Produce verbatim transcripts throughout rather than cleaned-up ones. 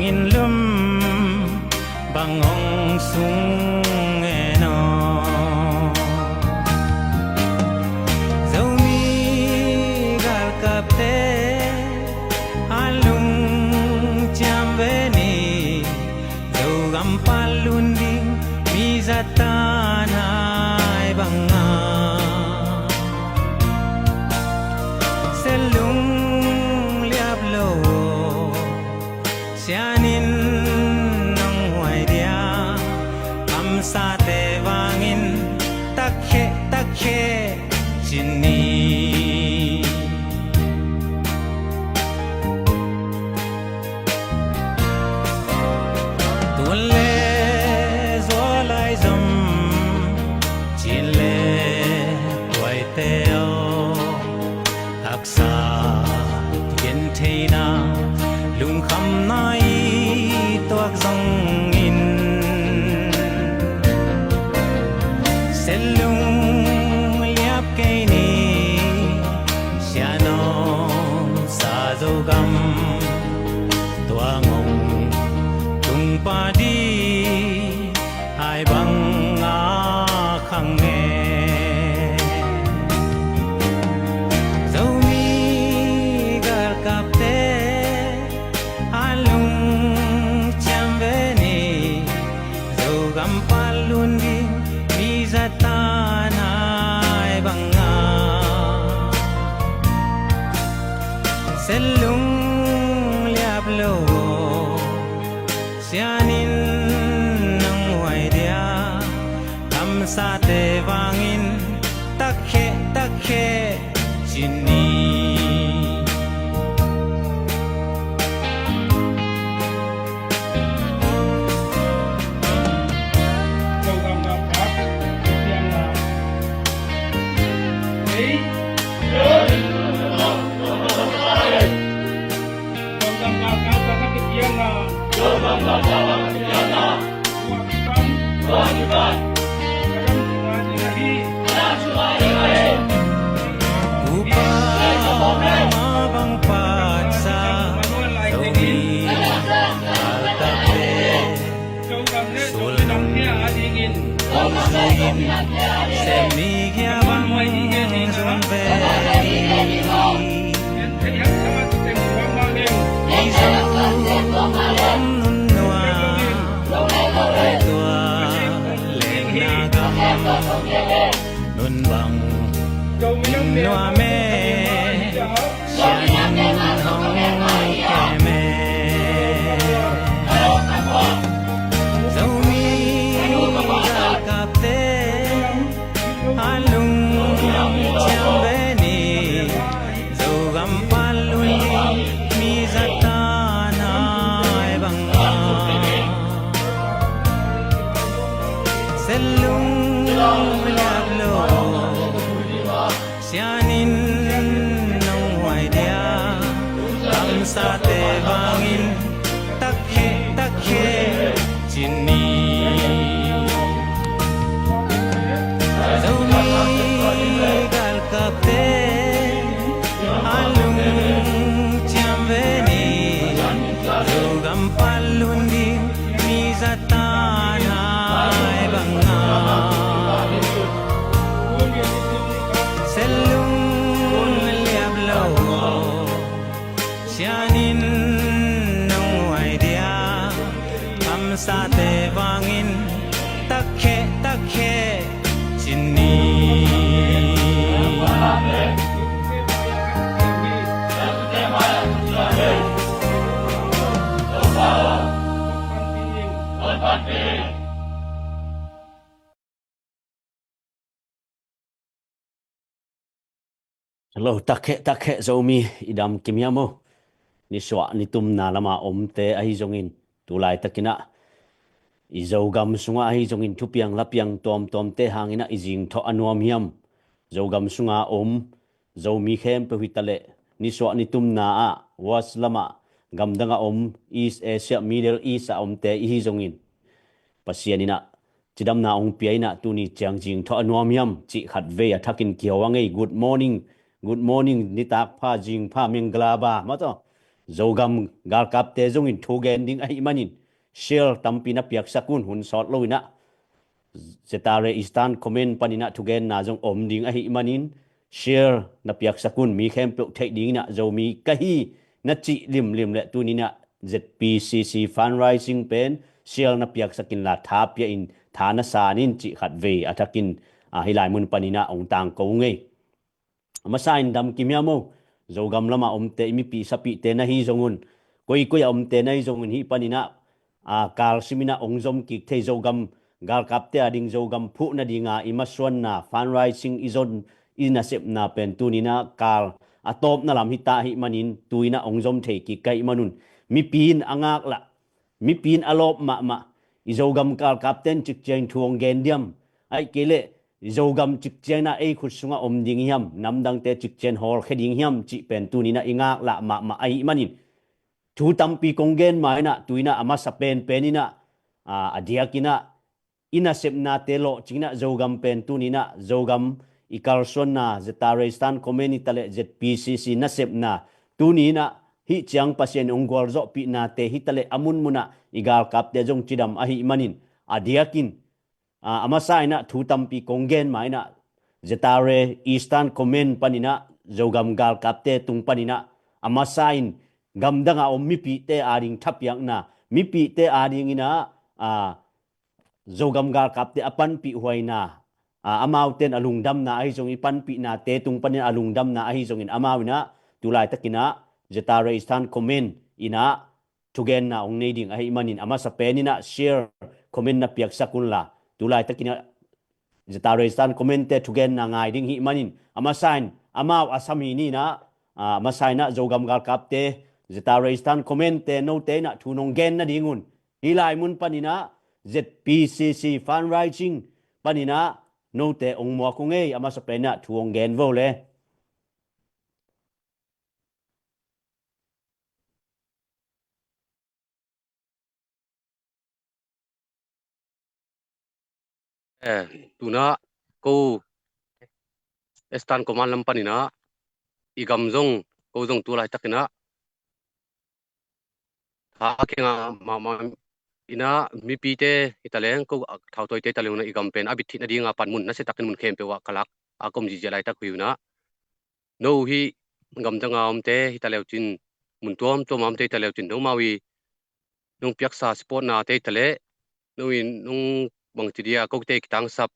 In lum bang hong sung en aw. Zomi galkapte a lungciam ve ni. Zogam pan lun ding mi zatan hai banga. Selung liap lo. Sianin nong huai dia, kamsate vangin takheh takheh cin ni. Tun le zual lai zom cin le tuaite aw. Haksa gentheina lungkhamna i tuak zongin, selung liap kei ni. Sianom sa Zogam tua ngong tung padi hai bang a khang nge. Zomi galkapte a lungciam ve ni. Zogam pan lun ding mi zatan hai banga. Selung liap lo. Sianin nong huai dia, kamsate vangin takheh takheh cin ni. Upa ma bang patsa Zomi galkapte. Sulnung kong suin sem mi kia bang zun ve. Izo om nun nua tua lengna gam nun bang nun nua me. Sianin hong kem e. Zomi galkapte a lungciam ve ni. Zogam pan lun ding mi zatan hai banga. Selung liap lo. Sianin nong huai dia, kamsate vangin takheh takheh cin ni. Zomi galkapte a lungciam ve ni. Zogam pan lun ding mi zatan hai banga. Selung liap lo. Sianin nong huai dia, kamsate vangin takheh takheh cin ni. Hello, takheh takheh Zomi, i dam kim hiam aw? Nisuah nitumna lama omte ahi zongin, tu laitakin ah i Zogam sungah ahi zongin thupiang lapiang tuamtuamte hangin ah i zingthawh a nuam hiam? Zogam sunga om Zomi khempeuh hi taleh, nisuah nitumna ah West lamah, gamdang a om East Asia, Middle East a omte i hi zongin, Pasian in ah cidamna hong pia in ah, tuni ciang zingthawh a nuam hiam cih khatvei a thakin kiho a ngei. Good morning, good morning, nitak pha, zing pha, Mingala ba, mataw. Zogam galkapte zongin thugen ding ahih manin share tampi na piaksak un, hun sawt loinah ZRA Eastern Command paninah thugenna zong om ding ahih manin share na piaksak un, mi khempeuh theih dinginah Zomi ka hi na cih limlim le tuninah ZPCC fundraising pen share na piaksak inla tha pia in, tha na san in cih khat vei a thakin, ah, hih lai mun paninah ong tangko ngei. A masa in damkim hiam o, Zogam lamah omte, i mipi sapihte na hi zongun, koikoi a omte na hi zongun, hih paninah, a, kalsiminah ong zom kik thei Zogam galkapte a ding Zogam phuh nadinga i masuanna fundraising i zon i nasepna pen tuninah kal a tawpna lam hita ahih manin tuinah ong zom thei kik ka hih manun mipi in a ngaklah, mipi in a lawp mahmah, i Zogam galkapten cikciangin thu ong gen diam, ahih kei leh i Zogam cikcianginah ei khut sungah om ding hiam, namdangte cikcian hawlkhia ding hiam cih pen tuninah i ngaklah mahmah ahih manin thu tampi kong gen ma inah tuinah a masa penpen inah, a, a diakinah i nasepnate lawhcinginah Zogam pen tuninah Zogam i kalsuanna ZRA Eastern Command hitaleh ZPCC nasepna tuninah hih ciang Pasian ong gualzawhpihnate hitaleh a munmunah i galkapte zong cidam ahih manin a diakin, a, a masa inah thu tampi kong gen ma inah ZRA Eastern Command paninah Zogam galkapte tung paninah a masa in gamdanga om mipite ading thapiakna, mipite adinginah, a, Zogam galkapte a panpih huaina, a, amauten a lungdamna ahi zongin, i panpihnate tung panin a lungdamna ahi zongin amau inah tulaitakinah ZRA Eastern Command inah thugenna ong nei ding ahih manin a masa peninah share, comment na piaksak unla tulaitakinah ZRA Eastern Command-te thugenna ngai ding hih manin a masa in amau a sam hi ninah, a, a masa inah Zogam galkapte, ZRA Eastern Command-te note inah thu nong gen nadingun hih lai mun paninah ZPCC fundraising paninah note ong muak ung ei, a masa peninah thu ong gen vo le. Eh, tunah ko Eastern Command lam paninah i gam zong, ko zong tulaitakinah tha a kinga mahmah inah mipite hitaleng ko thautawite hitaleng unah i gam pen a bit theih nadinga panmun nasiatakin mun khempeuh ah ka lak a ka om zihziah laitak uh hi unah. No hih gamdanga omte hitaleucin, mun tuamtuama omte hitaleucin nomau i nong piaksa supportnate hitaleh no i nong bangci dia kote kitangsap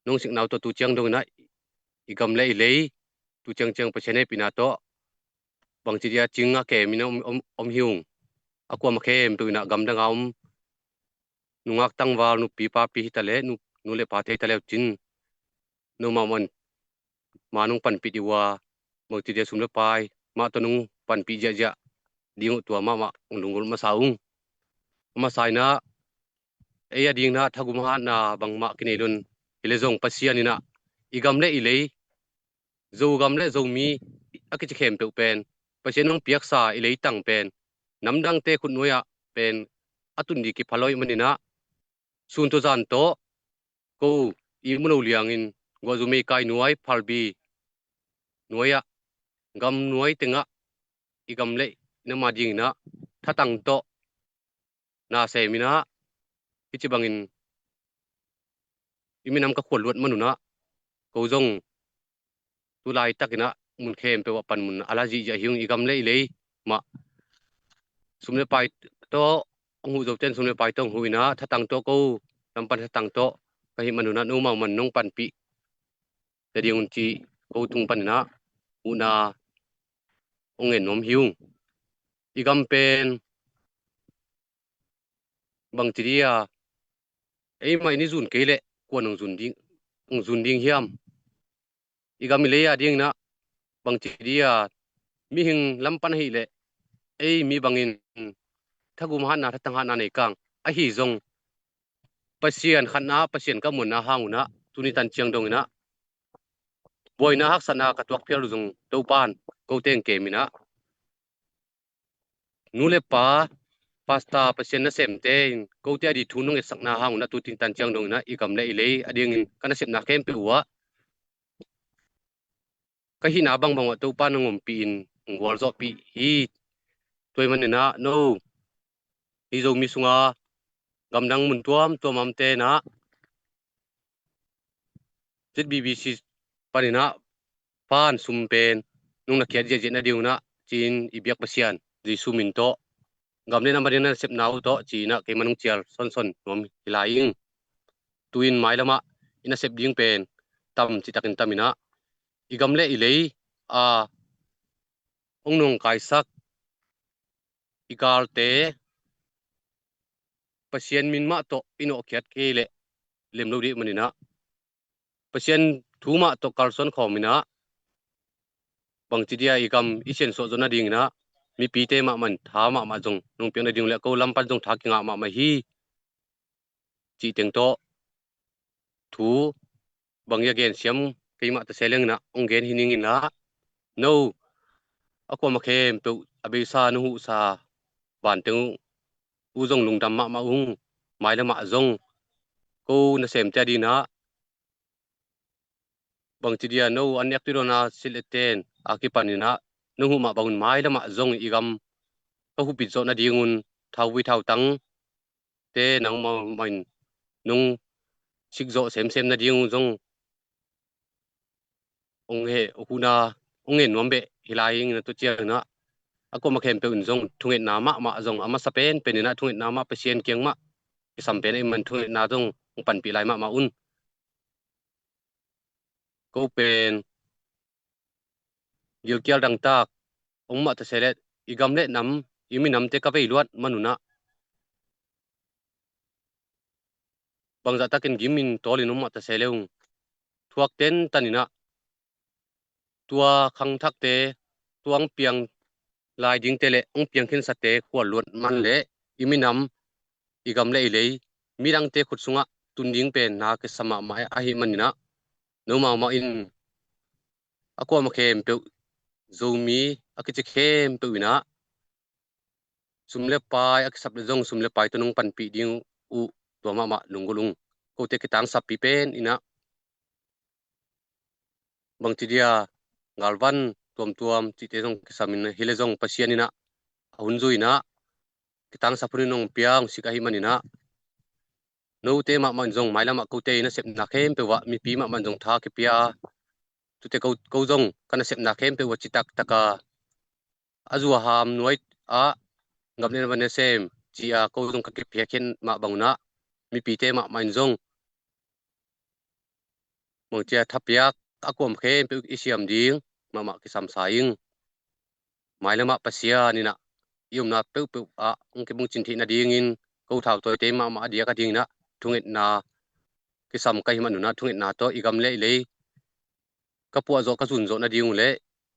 nong siknau tawh tu ciang donginah i gam le i lei tu ciangciang Pasian hehpihna tawh bangci dia cing a kemin om, om, om hi ung. A kuama khempeuh inah gamdanga om nungak tangval, nupi papi hitaleh nu, nu le pate hitaleucin nomau man ma nong panpih dih uh a, bangci dia sum le pai mah tawh nong panpih ziahziah ding uh tua mahmah ong lunggulh masa ung. A masa inah ei a dinginah thagum hatna bangmah kinei lon hileh zong Pasian inah i gam le i lei, Zogam le Zomi a kici khempeuh pen Pasian hong piaksa i leitang pen namdangte khutnuai-ah pen a tun dih kipha lo ih maninah sun tawh zan tawh ko i mulo liangin guahzu meikai nuai, phalbi nuai-ah, gam nuai tengah i gam le i nam a dinginah thatang tawh na seminah hih ci bangin i minam ka khual luat manunah ko zong tulaitakinah mun khempeuh ah panmun a la zihziah hi ung. I gam le i lei mah sum le pai tawh hong huh zoten sum le pai tawh hong huh inah thatang tawh ko lampan thatang tawh ka hih manunah nomau man nong panpih te ding un ci ko tung paninah huhna hong ngen nuam hi ung. I gam pen bangci dia ei mah in i zun kei leh kuan hong zun ding, hong zun ding hiam? I gam i lei a dinginah bangci dia mihing lampan ahileh ei mi bangin thagum hatna thatang hatna nei kang ahi zong Pasian khatna, Pasian ka muanna hang unah tuni tan ciang donginah buaina haksatna ka tuak phial uh zong Topan kote hong keminah nu le pa, pasta, Pasian nasemte in kote a dih thu nong etsakna hang unah tu tin tan ciang donginah i gam le i lei a dingin ka nasepna khempeuh uh ah ka hihna bangbang uh ah Topa nong ompih in hong gualzawhpih hi. Tua ahih manin ah no hih Zomi sunga gamdang mun tuamtuam a omte in ah Z B B C panin ah fund sum pen nong na khiat ziahziah nading un ah ci-in i biak Pasian Jesu min tawh, gam le nam adingin na sepna uh tawh ci-in ah keimah nong cial sonson nuam hi lai ing. Tu-in mailam ah i nasep ding pen tam citakin tam in ah, i gam le i lei a hong nawngkaisak i galte Pasian min mah tawh i nawhkhiat kei leh lem lo ding ahih manin ah, Pasian thu mah tawh kalsuan khawm in ah, bangci dia i gam i siansuah zawh nadingin ah mipite mahmah in tha mahmah zong nong piak nading uh leh ko lam pan zong tha kingah mahmah hi cih teng tawh thu bang hi a gensiam kei mah ta se leng in ah hong gen hi ning in ah, no a kuamah khempeuh a beisa nong huhsa vanteng uh zong lungdam mahmah ung. Mailam ah zong ko nasemte adingin ah bangci dia no an nek tuidawna silh eten a kipanin ah nong huh mah bangun mailam ah zong i gam ka hupit zawh nadingun thauvui thautangte nangmah in nong sik zawh semsem nadingun zong hong he huna hong ngen nuam beh hi lai ing. Na tua ciangin ah a kuamah khempeuh in zong thungetna mahmah zong a masa penpen in ah thungetna mah Pasian kiang mah kisam pen ahih man thungetna zong hong panpih lai mahmah un. Ko pen gilkial dangtak hong mah ta se leh i gam le nam i minamte ka vei luat man un ah bangzah takin gim in tawl in hong mah ta se leh ung thuak tentan in ah tua khangthakte, tua hong piang lai dingte le hong piang khinsate khual luat man le i minam, i gam le i lei midangte khut sungah tun ding pen na kisa mahmah ahih manin ah no mahmah in a kuamah khempeuh Zomi a kici khempeuh in ah sum le pai a kisap le zong sum le pai tawh nong panpih ding uh tua mahmah lunggulh ung. Kote kitangsappi pen in ah bangci dia galvan tuamtuam cihte zong kisam in ah hi le zong Pasian in ah a hun zui in ah kitangsap hun in hong pia hong sik ahih manin ah note mahmah in zong mailam ah kote i nasepna khempeuh ah mipi mahmah in zong tha kipia tute ko, ko zong ka nasepna khempeuh ah citak taka a zuaham nuai ah gam le nam a nasem ci-a ko zong ka kipia khin mah bangun ah mipite mahmah in zong bangci a thapiak a kuam khempeuh i siam ding mahmah kisam sa ing. Mailam ah Pasian in ah i omna peuhpeuh ah hong kibungcin theih nadingin ko thautawite mahmah a diak adingin ah thungetna kisam ka hih man un ah thungetna tawh i gam le i lei ka puah zawh ka zun zawh nading uh le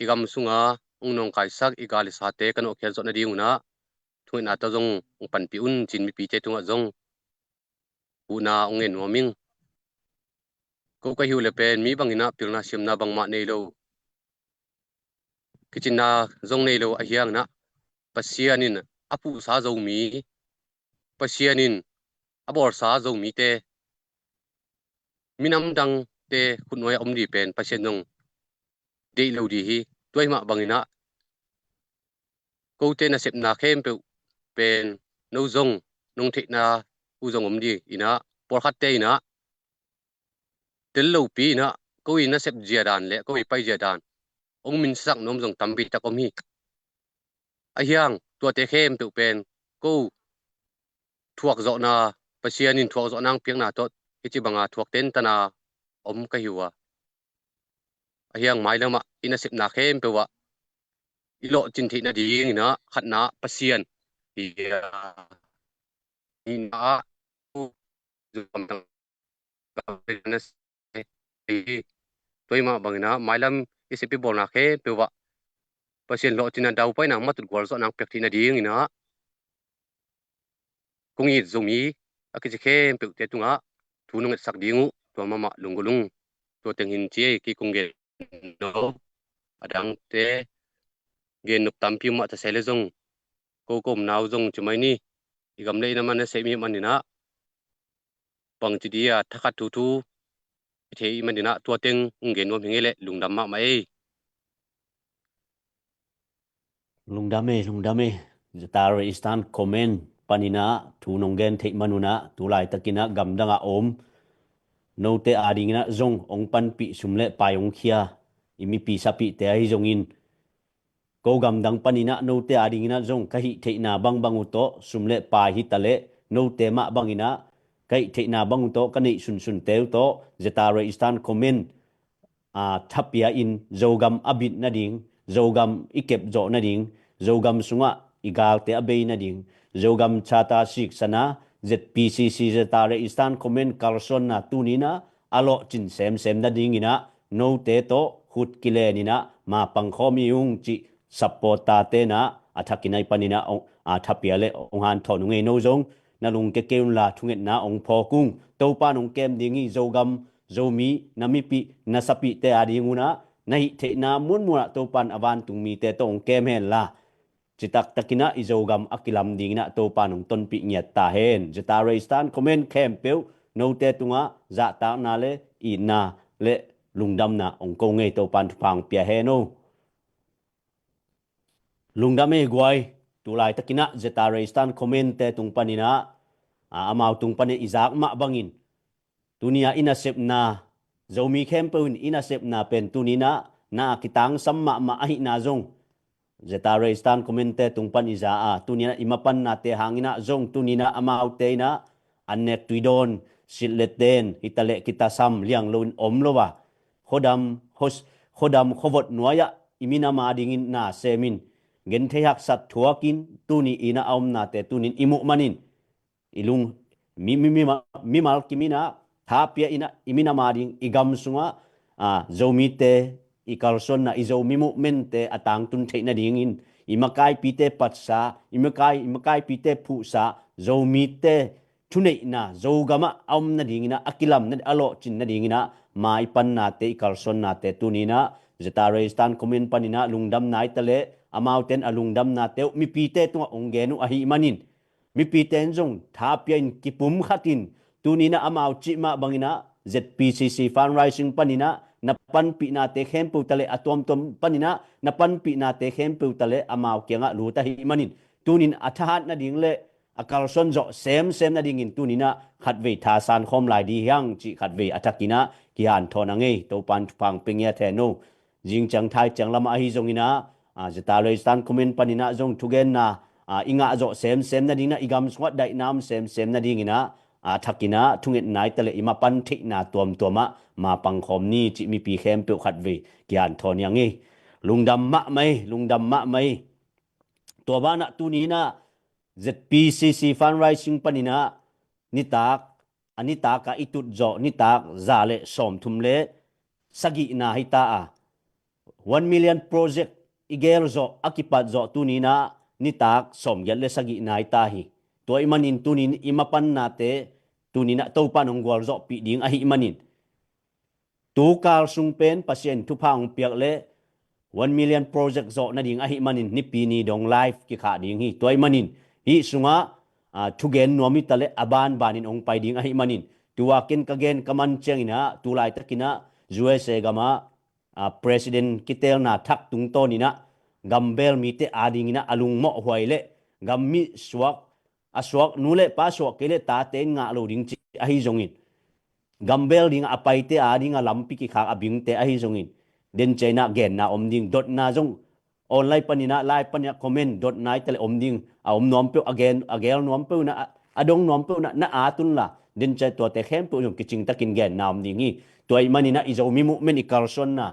i gam sunga hong nawngkaisak i gal i sate ka nawhkhiat zawh nading un ah thungetna tawh zong hong panpih un ci-in mipite tungah zong huhna hong ngen nuam ing. Ko ka hih uh le pen mi bangin ah pilna siamna bangmah nei lo, kicinna zong nei lo ahih hangin ah Pasian in a puhsa Zomi, Pasian in a bawlsa Zomite minam dangte khutnuai a om ding pen Pasian zong deih lo ding hi. Tua ahih mah bangin ah kote nasepna khempeuh pen no zong nong theihna uh zong om ding in ah pawlkhatte in ah tel lopi in ah ko i nasep zia dan le ko i pai zia dan hong minsak nuam zong tampi tak om hi. Ahih hang tuate khempeuh pen ko thuak zawhna, Pasian in thuak zawhna hong piakna tawh hih ci banga thuak tentan a om ka hi uh a, ahih hang mailam ah i nasepna khempeuh ah i lawhcin theih nadingin ah khatna ah Pasian hi a, nihna ah tua ahih mah bangin ah mailam i sep i bawlna khempeuh ah Pasian lawhcinna, daupaina, matut gualzawhna hong piak theih nadingin ah kong it Zomi a kici khempeuhte tungah thu nong etsak ding uh tua mahmah lunggulh ung. Tua teng hi in ci ei. Kei kong gen nop, a dangte gen nop tampi om mah ta se le zong ko ka omna uh zong ci mai ni. I gam le i nam a nasem i hih manin ah bangci dia thakhat thuthu i thei i hih manin ah tua teng hong gen nuam hi ing ei le. Lungdam mahmah ei. Lungdam ei, lungdam ei. Zatara Eastern Command paninah thu nong gen theih manunah tulaitakinah gamdangah om note adinginah zong ong panpih sum le pai ong khia i mipi sapihte ahi zongin ko gamdang paninah note adinginah zong ka hih theihna bangbang uh tawh sum le pai hitaleh note mah banginah ka hih theihna bang uh tawh ka neih sunsunte uh tawh Zatara Eastern Command a thapia in Zogam a bit nading, Zogam i kep zawh nading, Zogam sungah i galte a bei nading, Zogam Charter siksana, Z P C C Zatara Eastern Command kalsuanna tuninah a lawhcin semsem nadinginah note tawh khut kileninah mapangkhawm i ung cih supporter tenah a thakinah i paninah a thapia le ong hanthawn ung ei. No zong na lungke kei unla thungetna ong phawk ung. Topan ong kem ding hi. Zogam Zomi na mipih na sapihte adingunah na hih theihna munmunah Topan a vantung mite tawh ong kem henla citaktakinah i Zogam a kilam dinginah Topan ong tonpih ngiat ta hen. Zatara Eastern Command khempeuh note tungah zahtakna le itna le lungdamna ong ko ngei. Topan thupha ong pia hen o. Lungdam ei guai. Tulaitakinah Zatara Eastern Command te tung paninah a amau tung panin i zak mah bangin tunia i nasepna, Zomi khempeuh in i nasepna pen tuninah na a kitangsam mahmah ahihna zong Zatara Eastern Command te tung pan i za a tuninah i mapannate hanginah zong tuninah amaute inah annek tuidawn, silh le ten hitaleh kitasam liang loin om lo a khuadam, khuadam khuavot nuai-ah i minam adingin na semin genthei haksat thuakin tuni inah a omnate tunin i muh manin i lung mi, mi, mi, mimal kiminah thapia inah i minam ading i gam sungah a Zomite i kalsuanna i Zomi movement-te a tangtun theih nadingin i makaipite patsa, i makai, i makaipite phuhsa, Zomite thuneihna Zogamah a om nadinginah a kilam na a lawhcin nadinginah ma i pannate i kalsuannate tuninah Zatara Eastern Command paninah lungdamna hitaleh amauten a lungdamnate uh mipite tungah ong gen uh ahih manin mipite in zong thapia in kipum khatin tuninah amau cih mah banginah Z P C C fundraising paninah na panpihnate khempeuh taleh a tuamtuam paninah na panpihnate khempeuh taleh amau kiangah lut ahih manin tunin a thahat nading le a kalsuan zawh semsem nadingin tuninah khatvei thasan khawm lai di hiang cih khatvei a thakinah kihanthawn a ngei. Topan thupha ong pia ngiat hen o. Zing ciang thai ciang lamah ahi zonginah a Zatara Eastern Command paninah zong thugenna a i ngah zawh semsem nadinginah i gam sungah daihna om semsem nadinginah a thakinah thungetna hitaleh i mapan theihna tuamtuamah mapangkhawm ni cih mipi khempeuh khatvei kihanthawn hi a ngei. Lungdam mahmah ei, lungdam mahmah ei. Tua banah tuninah Z P C C fundraising paninah nitak a nitak a i tut zawh nitak za le sawmthum le sagihna hita a one million project i gel zawh a kipat zawh tuninah nitak sawmgiat le sagihna hita hi. Tua i manin tunin i mapannate tuninah Topan ong gualzawhpih ding ahih manin tukal sung pen Pasian thupha ong piak le one million project zawh nading ahih manin nipi ni dong live kikhah ding hi. Tua i manin hih sungah a thugen nuam hitaleh a banbanin ong pai ding ahih manin tua ken ka gen ka man cianginah tulaitakinah U S A gamah a president kitelna thak tungtawninah gambel mite adinginah a lungmawh huai le gam mi suak a suak nu le pa suak kei le tate in ngah lo ding cih ahi zongin gambel dingah a paite adingah lampi kikhak a bingte ahi zongin den cianginah genna om ding, dotna zong online paninah live paninah comment dotna hitaleh om ding a om nuam peuh a gen a gel nuam peuh inah a dong nuam peuh inah na at unla den ciang tuate khempeuh zong kicingtakin genna om ding hi. Tua i maninah i Zomi movement i kalsuanna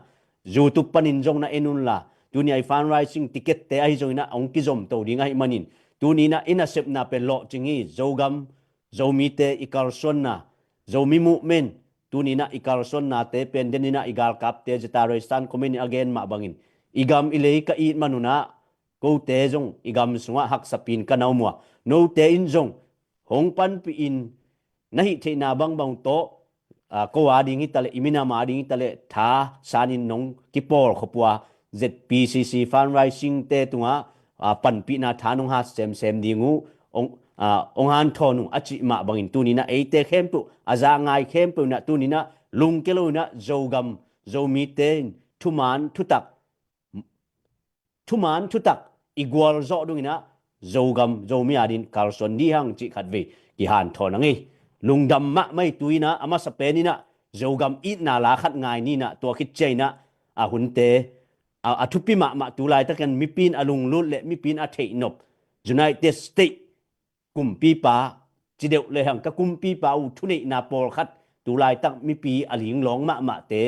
YouTube panin zong na en unla tunia i fundraising ticket-te ahi zonginah ong kizomto ding ahih manin tuninah i nasepna pen lawhcing hi. Zogam Zomite i kalsuanna Zomi movement tuninah i kalsuannate pen deninah i galkapte Zatara Eastern Command in a gen mah bangin i gam i lei ka it manunah kote zong i gam sungah haksapin ka na um uh a note in zong hong panpih in na hih theihna bangbang tawh a ko ading hitaleh i minam ading hitaleh thasanin nong kipawlkhop uh a Z P C C fundraising-te tungah a panpihna tha nong hat semsem ding uh ong a ong hanthawn uh a cih mah bangin tuninah eite khempeuh a za ngai khempeuh inah tuninah lungke loinah Zogam Zomite in thuman thutak thuman thutak i gualzawh dunginah Zogam, Zomi adingin kalsuan dih hang cih khatvei kihanthawn a ngei. Lungdam mahmah ei. Tu inah a masa pen inah Zogam itna la khat ngai ni inah, tua khit ciang inah a hunte, a, a thupi mahmah tu laitakin mipi in a lunglut le mipi in a theihnop, United States kumpipa, ci deuh lehang ka kumpipa uh thuneihna pawlkhat tu laitak mipi a linglawng mahmahte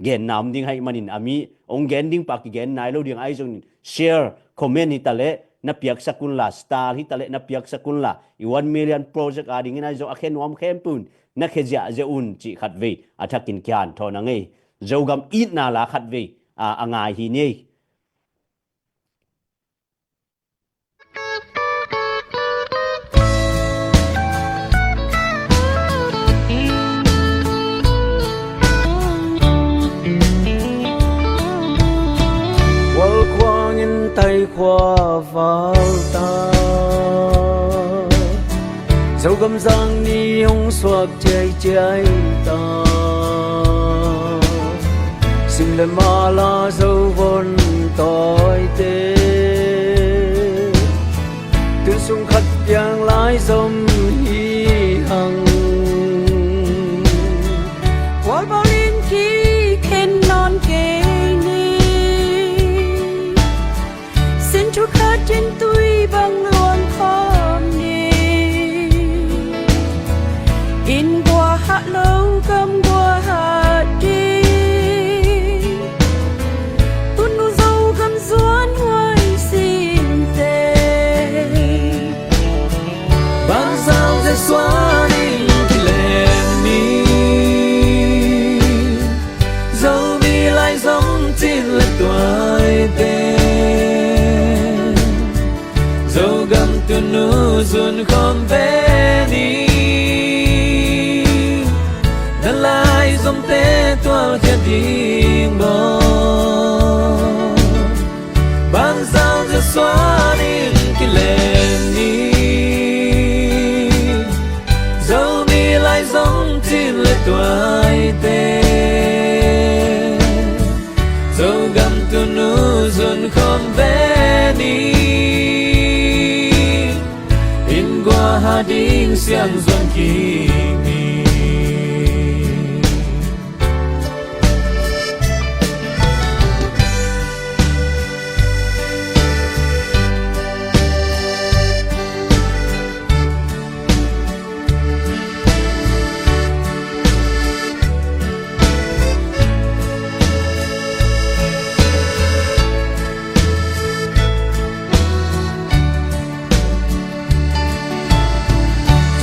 genna om ding ahih manin, a mi hong gen ding pa kigen nai lo ding ahi zongin share, comment hi taleh na piaksak unla, star hi taleh na piaksak unla, i one million project adingin ahi zong a khe nuam khempeuh in na khe ziahziah un cih khatvei a thakin kihanthawn a ngei. Zogam itna la khatvei a, a ngai hi ni ei. Gualkhuang in taikhua valta, Zogam zangni hong suak ciaiciai ta. Sim le mala Zovon tawite, tun sung khat piang lai zom hi hang. Khualbawlin kikhen nawn kei ni. Sin thu khat in tui bang luang khawm ni. Inn gua hah lo, gam gua hah ding. Tunu Zogam zuan huai sinte. Bangzah Jesuh ading kilem ni. Zomi lai zong cin le tuaite, Zogam tunu zun khawm ve ni. Na lai zomte tualkhia ding maw? Bangzah Jesuh ading kilem ni. Zomi lai zong cin le tuaite, Zogam tunu zun khawm ve ni. Inn gua hah ding siang zuan kik ni.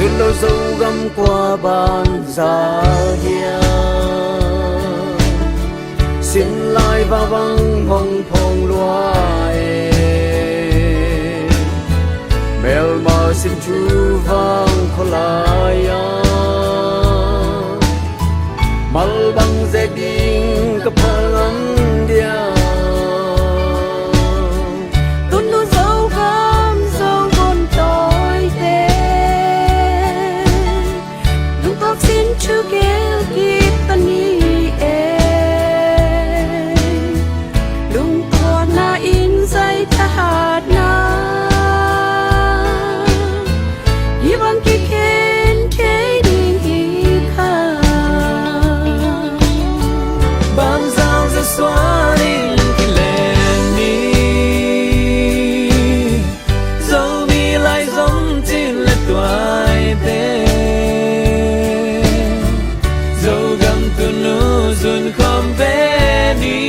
Zun lo Zogam kua banzah hiam? Sin lai va bang hong phong lua e. Melma sin thu vang khualai a, mal bang ze ding ka phal ngam dia. Tunu Zogam Zovon tawite, lungtuak sin thu gel kik ta ni e. Lungtuakna in zai thahatna, hi bang kikhen thei ding hi kha. Bangzah Jesuh ading kilem ni. Zomi lai zong cin le tuaite, Zogam tunu zun khawm ve ni.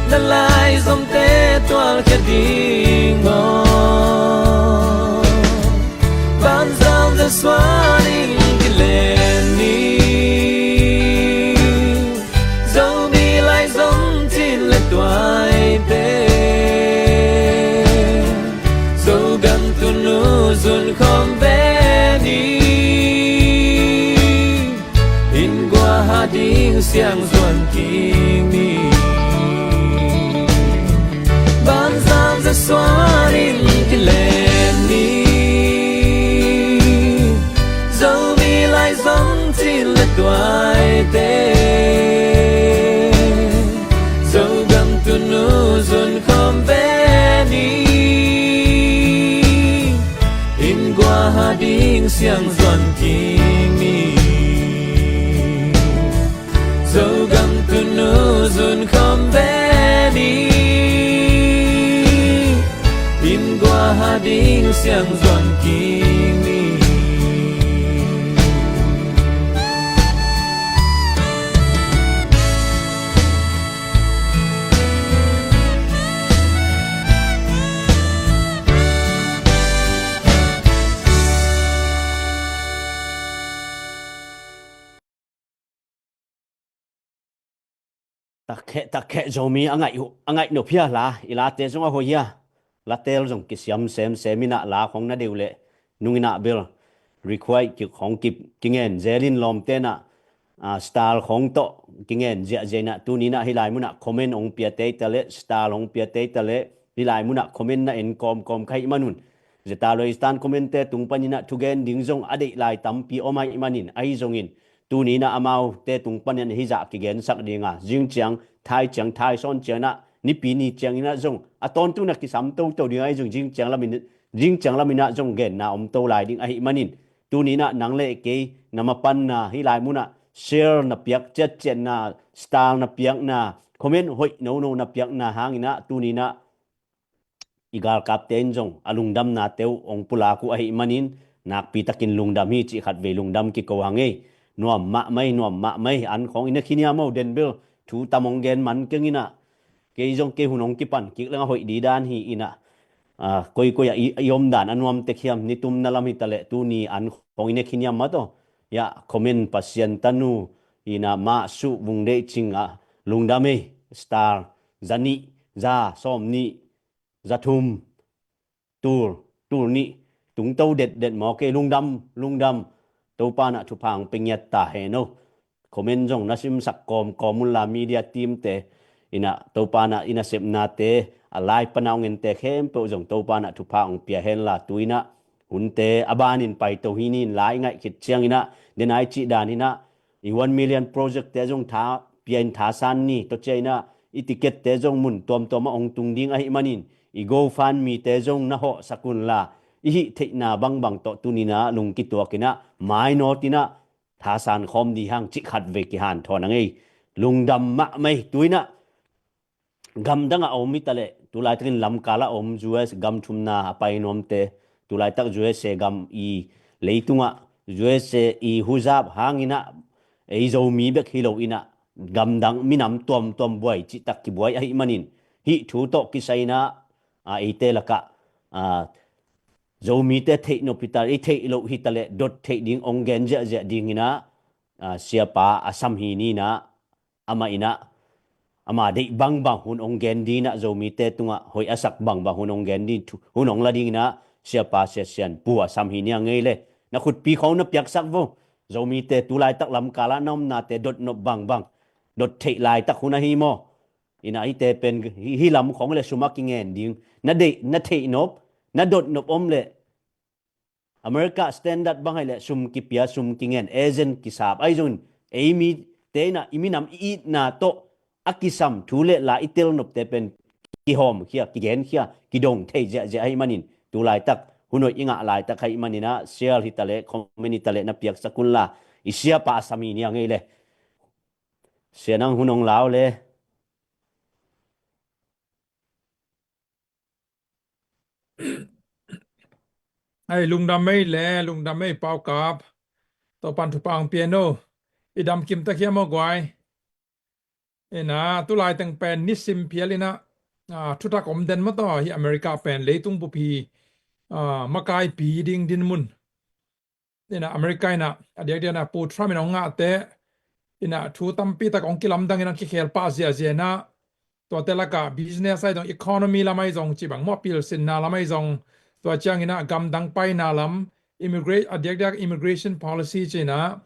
Na lai zomte tualkhia ding maw? Bangzah Jesuh ading kilem ni. Zomi lai zong cin le tuaite, Zogam tunu zun khawm ve ni. Inn gua hah ding siang zuan kik ni. Bangzah Jesuh ading kilem ni. Zomi lai zong cin le tuaite, Zogam tunu zun khawm ve ni. Ding siang zuan king ni. Zogam tunu zun kham ve ni. In gua ha ding siang zuan king ni. Takheh, takheh Zomi a ngaih uh, a ngaih nop hia la, i late zong a hoih hia. Latel zong kisiam semsem inah la khong na deuh leh nung inah bel require ki khong ki, kingen zelin lawmte inah, ah, style khong tawh kingen ziahziah inah tuni inah hih lai munah comment hong pia tei ta leh, style hong pia tei ta leh, hih lai munah comment na en kawmkawm ka hih manun. Zeta loi stand comment te tung paninah thugen ding zong a deih lai tampi om ahih manin ahi zongin tuni inah amaute tung panin hih zah kigensak dinga zing ciang, thai ciang, thai sawn ciang inah nipi ni ciang inah zong a tawntung na kisam toto ding ahi zong zing ciang lamin, zing ciang laminah zong genna om to lai ding ahih manin tuni inah nang le kei na mapanna hih lai munah share na piak ciatciatna, style na piakna, comment hoih nono na piakna hanginah tuni inah i galkapte in zong a lungdamnate uh hong pulak uh ahih manin nakpitakin lungdam hi cih khatvei lungdam kiko hang ei. Nuam mahmah ei, nuam mahmah ei, an khawng i na khiniam o den bel thu tam hong gen man keng inah kei zong kei hun hong kipan kik leng a hoih di dan hi inah, ah, koikoi ah i, i omdan a nuam tek hiam, nitumna lam hi ta leh tuni an khawng i na khiniam mah tawh. Yah, comment Pasian tanu inah mah suh vung deih cing ah lungdam ei, star za nih, za sawm nih, za thum, tul, tul nih, tungto detdet maw kei, lungdam, lungdam. Topa inah thupha hong pia ngiat ta hen o. Comment zong na simsak kawmkawm unla media team te inah Topa inah i nasepnate a lai pana hong ente khempeuh zong Topa inah thupha hong pia henla tu inah hunte a banin paito hi nin lai ngaih khit ciang inah den ai cih dan inah i one million project te zong tha pia in thasan ni, tua ciang inah i ticket te zong mun tuamtuam ah hong tung ding ahih manin i GoFundMe te zong na hawhsak unla i hih theihna bangbang tawh tuni inah lungkituak inah mainawt inah thasan khawm di hang cih khatvei kihanthawn a ngei. Lungdam mahmah ei. Tu inah gamdang ah a om hi ta leh tulaitakin lamkal ah a om U S gam thumna a pai nuamte, tulaitak U S A gam i leitungah U S A i huzap hang inah ei Zomi bek hi lo inah gamdang minam tuamtuam buai cihtak kibuai ahih manin hih thu tawh kisai inah, ah, eite lakah, ah, Zomite theihnop hi ta leh, i theih loh hi ta leh dot theih ding hong gen ziahziah ding inah, ah, siapa a sam hi ni inah amah inah ama deih bangbang hun hong gen ding inah Zomite tungah hoih a sak bangbang hun hong gen ding thu, hun hong la ding inah siapa Sia Sian Pu a sam hi ni a ngei le. Na khutpi khawng na piaksak vo. Zomite tulaitak lamkal ah na omnate dotnop bangbang dot theih laitak hun ahi maw? Inah hihte pen hi, hih lam khawng le sum a kingen ding na deih, na theihnop, na dotnop om leh America standard bang hai leh sum kipia, sum kingen, agent kisap ahi zongin ei mite inah i minam i itna tawh a kisam thu le la i telnopte pen kihawmkhia, kigenkhia, kidong thei ziahziah ahih manin tulaitak hun hoih i ngah laitak ahih manin ah share hi ta leh, comment hi ta leh na piaksak unla i siapa a sam hi ni a ngei le. Sia nang hun hong lau le. Ai, lungdam ei le, lungdam ei Pau Kap. Topan thupha hong pia hen o. I dam kim tak hiam aw guai? Inah tulai teng pen nisim phial inah, ah, thutak om den maw taw hi America pen leitung bup hi, ah, makaipi ding dinmun. Inah America inah a diakdiak inah Pu Trump inah hong ngahte inah thu tampi tak hong kilamdang inah kikhel pah ziahziah inah tuate lakah business ahi zong, economy lam ahi zong, cibang maw pilsinna lam ahi zong, tua ciang inah gamdang paina lam, immigra-, a diakdiak immigration policy ci inah,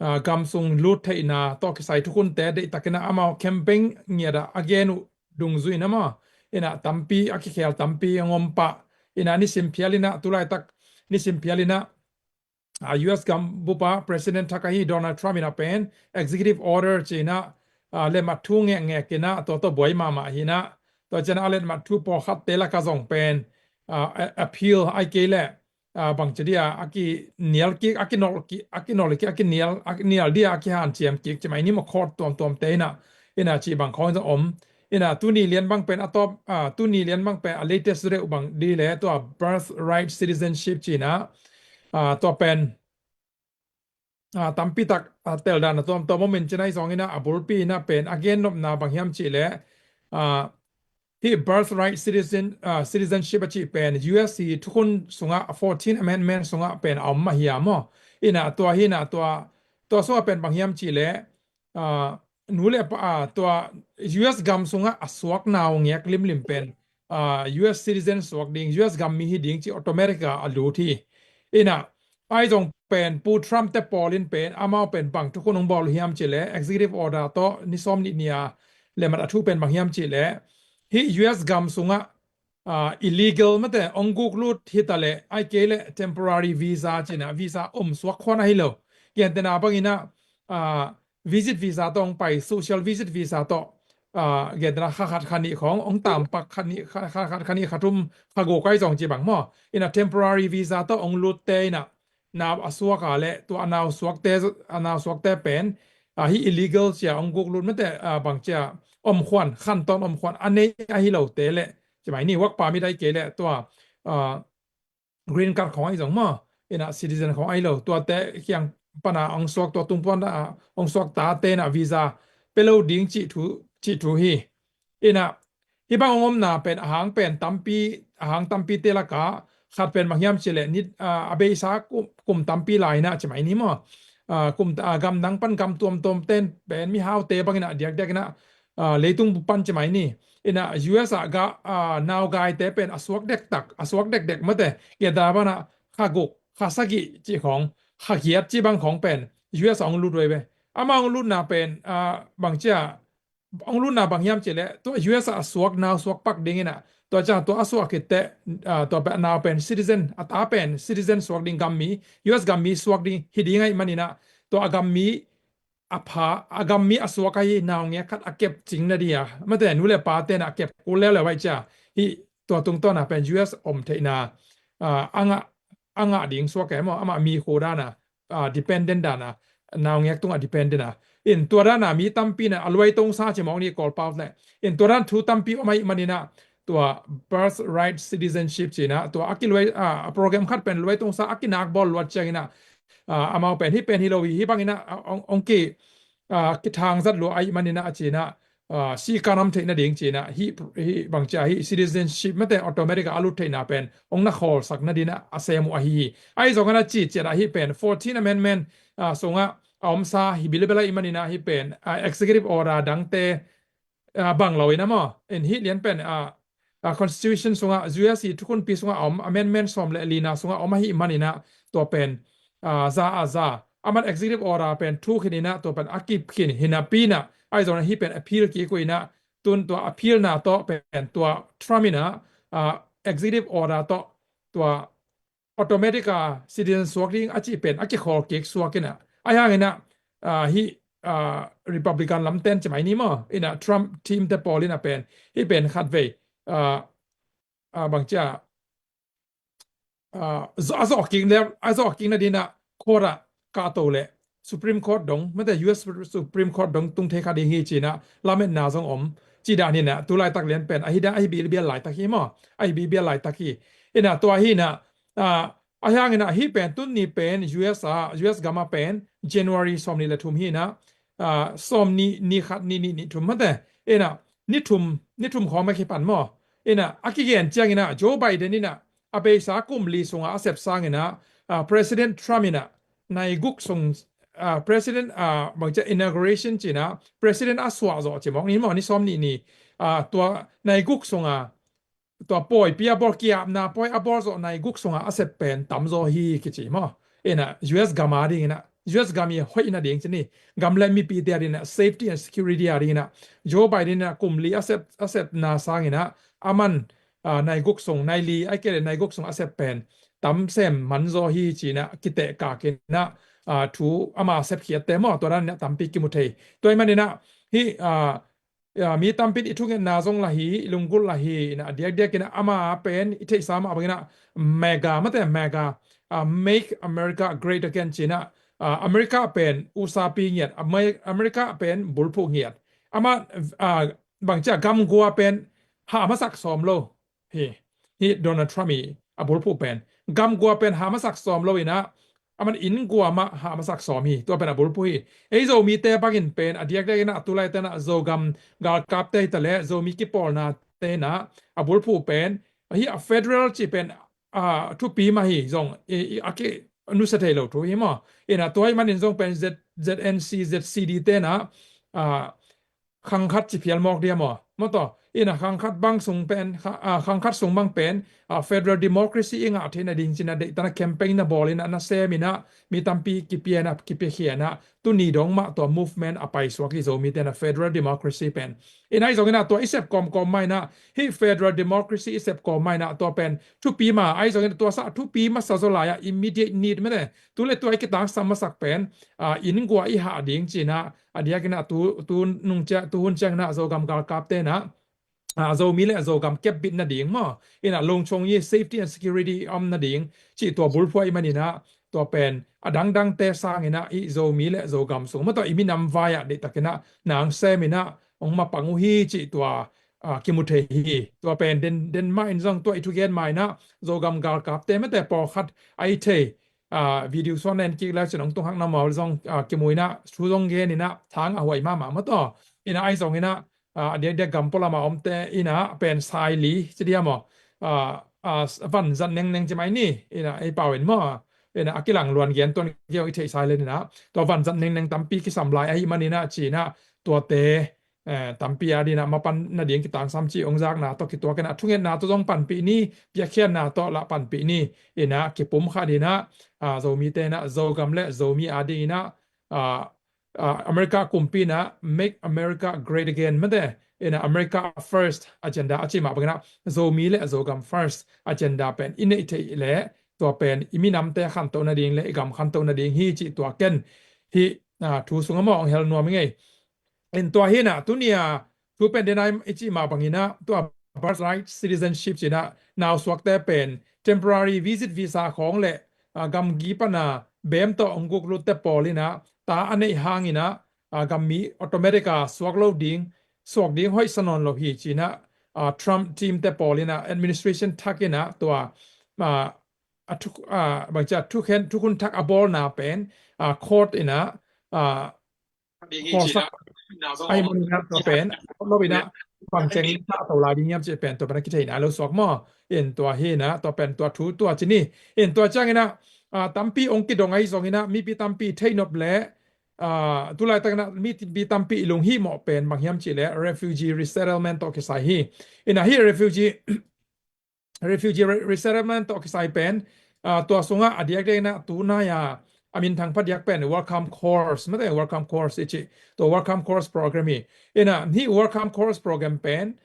ah, gam sung lut theihna tawh kisai thukhunte deihtak inah amau campaign ngiat ah a gen uh dungzui inah maw inah tampi a kikhel tampi hong om pah. Inah nisim phial inah tulaitak nisim phial inah, ah, U S gam bup ah President thak ahi Donald Trump inah pen executive order ci inah, ah, letmat thu ngekngek inah tua tawh buai mahmah hi inah, tua ciang a letmat thu pawlkhatte lakah zong pen, ah, a-, appeal ahi kei leh, ah, bang ci dia a kinial kik, a kinol kik, a kinol kik, a kinial, a kinial dia a kihanciam kik ci mai ni maw, court tuamtuam te in ah, in ah ci bang khawng zong om. In ah tuni lian bang pen a tawp, ah, tuni lian bang pen a latest reuh bang di le tua birthright citizenship ci in ah, ah, tua pen ah, tampi tak, ah, tel dan a tuamtuam om in ci nai zong in ah a bulpi in ah pen a gennopna bang hiam cih leh, ah, hih birthright citizen, ah, citizenship a cih pen U S i thukhun sungah fourteen amendment sungah pen a om mah hi a maw. In ah tua hi in ah tua, tua sungah pen bang hiam cih leh, ah, nu le pa, ah, tua U S gam sungah a suak naungek limlim pen, ah, U S citizen suak ding, U S gam mi hi ding ci automatic a a lut hi. In ah, ai zong pen Pu Trump te pawl in pen, amau pen bang thukhun hong bawl uh hiam cih leh, executive order tawh ni sawm nih ni a lemmat a thu pen bang hiam cih leh, hih U S gam sungah, ah, illegal mate hong guk lut hi ta leh, ai kei leh temporary visa ci in ah visa om suak khuan ahi lo. Gentehna bang in ah, ah, visit visa tawh hong pai, social visit visa tawh, ah, gentehna kha khat kha nih khawng hong tampak, kha nih, kha, kha khat kha nih kha thum kha guk ai zong ci bang maw. In ah temporary visa tawh hong lut te in ah nau a suak a le tua a nau suak te, a nau suak te pen, ah, hih illegal ci a hong guk lut mate, ah, bang ci a om khuan, khan tawn om khuan a nei ahi lo te le ci mai ni, work permit ai kei le tua, ah, green card khawng ai zong maw, in ah citizen khawng ai lo, tuate kiang pan a hong suak, tua tung pan a hong suak ta te in ah visa pe lo ding cih thu, cih thu hi. In ah hih bang hong omna pen a hang pen tampi, a hang tampi te lak ah khat pen bang hiam cih leh nit, ah, a beisa kum, kum tampi lai in ah ci mai ni maw. Ah, kum, ah, gam dang pan gam tuamtuam ten pen mihaute bang in ah diakdiak in ah, ah, leitung bup pan ci mai ni. In ah U S ah ga, ah, naugaite pen a suak dektak, a suak dekdek mate, gentehna bang in ah kha guk, kha sagih ci khawng, kha giat ci bang khawng pen U S ah hong lut uh ei ve. Amah hong lutna pen, ah, bang ci a hong lutna bang hiam cih leh tua U S ah a suak nau suak pak ding in ah, tua ciang tua a suak khit teh, ah, tua pen a nau pen citizen, a ta pen citizen suak ding, gam mi, U S gam mi suak ding hi ding ahih man in ah, tua a gam mi a pha, a gam mi a suak ahi naungek khat a kep cing na dia, mate nu le pa te in ah a kep kul leuleu ai cia, hih tua tungtawn a pen U S om theihna, ah, a ngah, a ngah ding suak e maw, amah mi khu dan a, ah, dependent dan a, naungek tungah dependent a. In tua dan a mi tampi in ah a luaitong sa ci mawk ni Kawl pau leh. In tua dan thu tampi om ahih man in ah tua birthright citizenship ci in ah tua a kiluai, ah, a program khat pen luaitong sa a kinak bawl luat ciang in ah, ah, amau pen hih pen hi lo hi, hih bang in ah, ah, hong, hong ki, ah, kithang zat lua ahih man in ah ci in ah, ah, si ka nam theih nading ci in ah, hih, hih bang ci a hih citizenship mate automatic a a lut theihna pen hong na khawlsak nading in ah a sem uh ahi hi. Ahi zong in ah ci ciat ah hih pen fourteen amendment, ah, sungah a omsa hi bilbel ahih man in ah hih pen, ah, executive order dangte, ah, bang lo in ah maw. In hih lian pen, ah, ah, constitution sungah, U S i thukhunpi sungah a om amendment sawm le lina sungah a om ahih man in ah tua pen, ah, za a za. Aman executive order pen thu khin in ah tua pen a kip khin hi napi in ah, ahi zong in ah hih pen appeal kik uh in ah, tun tua appeal na tawh pen tua Trump in ah, ah, executive order tawh tua automatic a citizen suak ding a cih pen a kikhawl kik suak in ah. Ahi hang in ah, ah, hih, ah, Republican lamten ci mai ni maw, in ah Trump team te pawl in ah pen, hih pen khatvei, ah, ah, bang ci a, ah, zawh, a zawh kik le, a zawh kik nading in ah court ah kahto leh Supreme Court dong, mate U S Supreme Court dong tung thei kha ding hi ci in ah lametna zong om. Ci dan hi in ah tu laitak lian pen ahi dan, ahi bial bial laitak hi maw, ahi bial bial laitak hi. In ah tua hi in ah, ah, ahi hang in ah hih pen tun ni pen U S ah, U S gam ah pen January sawm nih le thum hi in ah, ah, sawm nih, nih khat, nih nih, nih thum mate. In ah ni thum, ni thum khawng mah kipan maw. In ah a kigen ciang in ah Joe Biden in ah a beisa kum li sungah a sep sang in ah, ah, President Trump in ah nai guk sung, ah, President, ah, bang ci a inauguration ci in ah President a suah zawh ci mawk ni maw, ni sawm nih ni, ah, tua nai guk sungah tua pawipi a bawl, kiapna pawi a bawl zawh nai guk sungah a sep pen tam zaw hi kici maw. In ah U S gam a ding in ah, U S gam i hoih nading ci ni, gam le mipite a ding in ah, safety and security a ding in ah Joe Biden in ah kum li a sep, a sepna sang in ah aman, ah, nai guk sung, nai li ai kei le nai guk sung a sep pen tam sem man zaw hi ci in ah kiteh kak in ah, ah, thu ama sepkhiatte maw, tua dan in ah tampi kimu thei. Tua ahih man in ah hih, ah, mi tampi in i thungetna zong la hi, i lunggulh la hi. Ina a diakdiak ina ama pen i theihsa mah bangina MAGA mate, MAGA, Make America Great Again cina, America pen usapi ngiat, America pen bulphuh ngiat. Ama bangcia gamgua pen hah masak sawm lo hi. Hi Donald Trump i a bulphuh pen gamgua pen hah masak sawm lo ina, aman inngua mah hah masak sawm hi. Tua pen a bulphuh hi. Ei Zomite bangin pen a diakdiak ina a tulai tena Zogam galkapte hi ta le Zomi kipawlna tena a bulphuh pen hi a federal ci pen a thupi mah hi zong a ki nusia thei lo thu hi maw? Ina tua hi manin zong pen Z, ZNC, ZCD tena khangkhat ci phial mawk dia maw? Maw taw, ina khangkhat bang sung pen, khangkhat sung bang pen federal democracy i ngah theihna ding cina deihtana campaign na bawl ina na sem ina mi tampi kipiana kipiakhiana tuni dong mah tua movement a paisuak hi Zomite na federal democracy pen. Ina ahi zongina tua i sep kawmkawm maina hi federal democracy i sep kawm maina tua pen thupi ma ahi zongina tua sa thupi masa zaw lai-a immediate need mene tule tua i kitangsam masak pen inngua i hah ding cina a diakina tu, tu nung cia, tu hun ciangina Zogam galkaptena Zomi le Zogam kepbit nading maw? Ina lungchong i safety and security om nading cih tua bulphuah i manina tua pen a dangdangte sangina i Zomi le Zogam sung maw tua i minam vai-ah deihtakina nang semina ong mapang uh hi cih tua kimu thei hi. Tua pen den, den mah in zong tua i thugen maina Zogam galkapte mate pawlkhat a i thei video suan na en kik lai cin ong tunghak na maw zong kimuina thu zong genina thang a huai mahmah maw taw ina ai zongina a diakdiak gam pualama omte ina pen saili ci dia maw? Van zat nengneng ci mai ni ina ei pau in maw? Ina a kilang luan gen tuan kio i theih sai lenina tua van zat nengneng tampi kisam lai ahi manina cina tuate tampi a dina mapan nading kitangsam ci ong zakna tawh kituakina thungetna tawh zong panpih ni, piakkhiatna tawh lah panpih ni. Ina kipum kha dina Zomite na Zogam le Zomi a dingina America kumpi na Make America Great Again mate ina America First agenda a ci mah bangina Zomi le Zogam First agenda pen i neih theih le tua pen i minamte khantoh nading le i gam khantoh nading hi cih tua ken hi thu sunga maw ong hel nuam i ngei. In tua hina tunia thu pen dena i cih mah bangina tua birthright citizenship cina nausuakte pen temporary visit visa khawng le gamgi pana bem tawh ong guklutte pawl ina ta a neih hangina gammi automatic a suak lo ding suak ding hoih sa nawn lo hi cina Trump team te pawl ina administration thak ina tua a thuk bangcia thukhen thukhun thak a bawlna pen court ina khawsak ai manina tua pen lo ina bangceng ta to lai ding yam ci pen tua pen a kitheina lo suak maw? In tua hina tua pen tua thu tua cini in tua ciangina tampi ong kidong ai zongina mipi tampi theihnop le tulaitakina mipi tampi i lunghimawh pen bang hiam cih le refugee resettlement tawh kisai hi. Ina hi refugee refugee resettlement tawh kisai pen tua sunga a diakdiakina tunai a a minthang phadiak pen welcome course mate welcome course i ci tua welcome course program hi. Ina hi welcome course program pen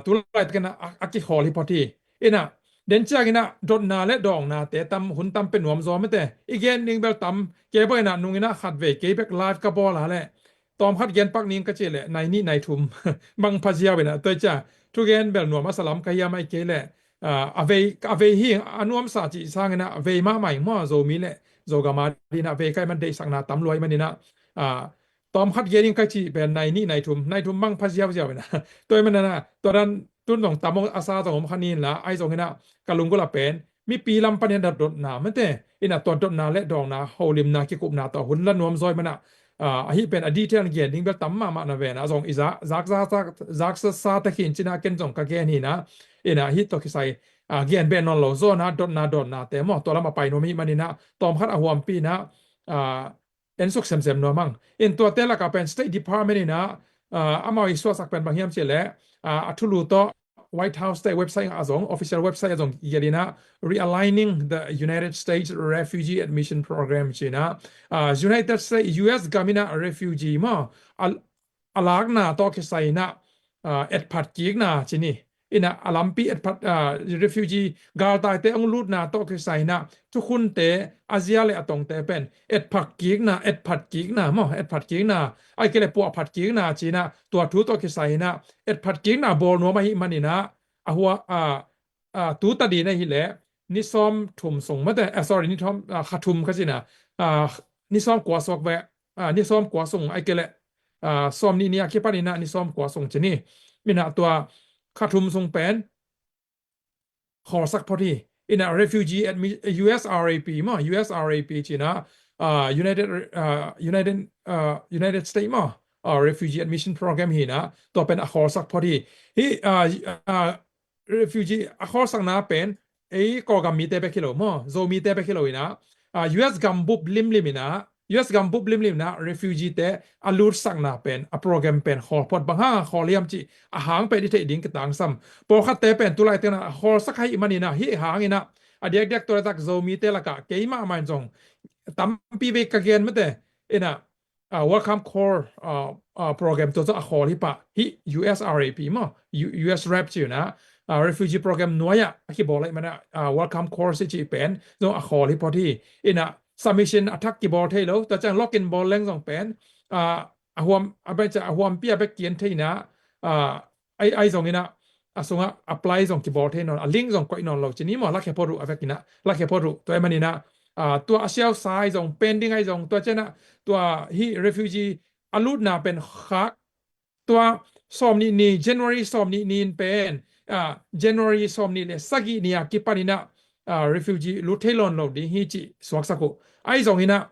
tulaitakina a kikhawl hi phot hi. Ina den ciangina dotna le dawngnate tam hun tam pe nuam zaw mate i gen ding bel tam kei bangina nungina khatvei kei bek live ka bawl a le tawmkhat gen pak ning ka cih leh nai nih nai thum bang phaziau ina toi cia thugen bel nuam a salam ka hiam ai kei leh a vei a vei hi a nuamsa cih sangina a vei mahmah ing maw Zomi le Zogam a dina vei kai man deihsakna tam luai manina tawmkhat gen ing ka cih pen nai nih nai thum nai thum bang phaziau ziau ina toi manana tua dan tun zong tam ong a sa zong om kha nin la ai zongina ka lunggulh a pen mipi lam panin a dotna mate ina tua dotna le dawngna holimna kikupna tawh hun la nuam zawi mana ahi pen a detail gen ding bel tam mahmah na vena zong i zak zak zak sa ta khin cina ken zong ka gen hina ina ahi tawh kisai gen beh nawn lo zawna dotna dawnnate maw tua lam a pai nuam hi manina tawmkhat a huampina ensuk semsem nuam ang. In tuate laka pen State Department ina amau i suahsak pen bang hiam cih leh a thulu tawh White House te website ah zong official website ah zong gialina realigning the United States Refugee Admission Program cina United States U S gam ina refugee maw a lakna tawh kisaina etphat kikna cini Ina a lampi etphat, ah, refugee galtaite hong lutna tawh kisai ina thukhunte a zia le a tongte pen etphat kikna, etphat kikna maw, etphat kikna, ai kele puahphat kikna cina tua thu tawh kisai ina etphat kikna bawl nuam ahi manina a hua, ah, ah, tu tadin ahileh ni sawm thum sung mate, ah, sorry, ni thum, ah, kha thum kha cina, ah, ni sawm kua suak ve, ah, ni sawm kua sung ai kele, ah, sawm nih nih a kipan ina ni sawm kua sung cini. Ina tua kha thum sung pen khawlsak phot hi. Ina refugee admi-, U S R A P maw, U S R A P cina, ah, United, ah, United, ah, United States maw, ah, refugee admission program hi ina tua pen a khawlsak phot hi. Hi, ah, ah, refugee a khawlsakna pen ei Kawlgam mite bek hi lo maw, Zomite bek hi lo ina, ah, U S gambup limlim ina, U S gambup limlim ina refugee te a lutsakna pen, a program pen khawl phot. Bang hang a khawl hiam cih a hang pen i theih ding kitangsam. Pawlkhatte pen tulai tena a khawlsak ahi manina hi hang ina a diakdiak tua laitak Zomite lakah keimah mah in zong tampi vei ka gen mate ina, ah, welcome call, ah, ah, program tua zong a khawl hi pah hi. U S R A P maw, U-, U S rap ci ina, ah, refugee program nuai-ah a kibawl ahi mana, ah, welcome call si cih pen zong a khawl hi phot hi. Ina submission a thak kibawl thei lo, tua ciang login bawl leng zong pen, ah, a huam, a bek cia a huampi a bek kian thei ina, ah, ai, ai zong ina a sungah apply zong kibawl thei nawn, a link zong koih nawn lo cini maw, lakhia phot uh a vek ina, lakhia phot uh. Tua ahi manina, ah, tua a siau sai zong pending ai zong tua ciana tua hi refugee a lutna pen khak tua sawm nih ni, January sawm nih ni in pen, ah, January sawm nih le sagih ni a kipan ina, ah, refugee lut thei lawn lo ding hi cih suaksak uh. Ai zong ina,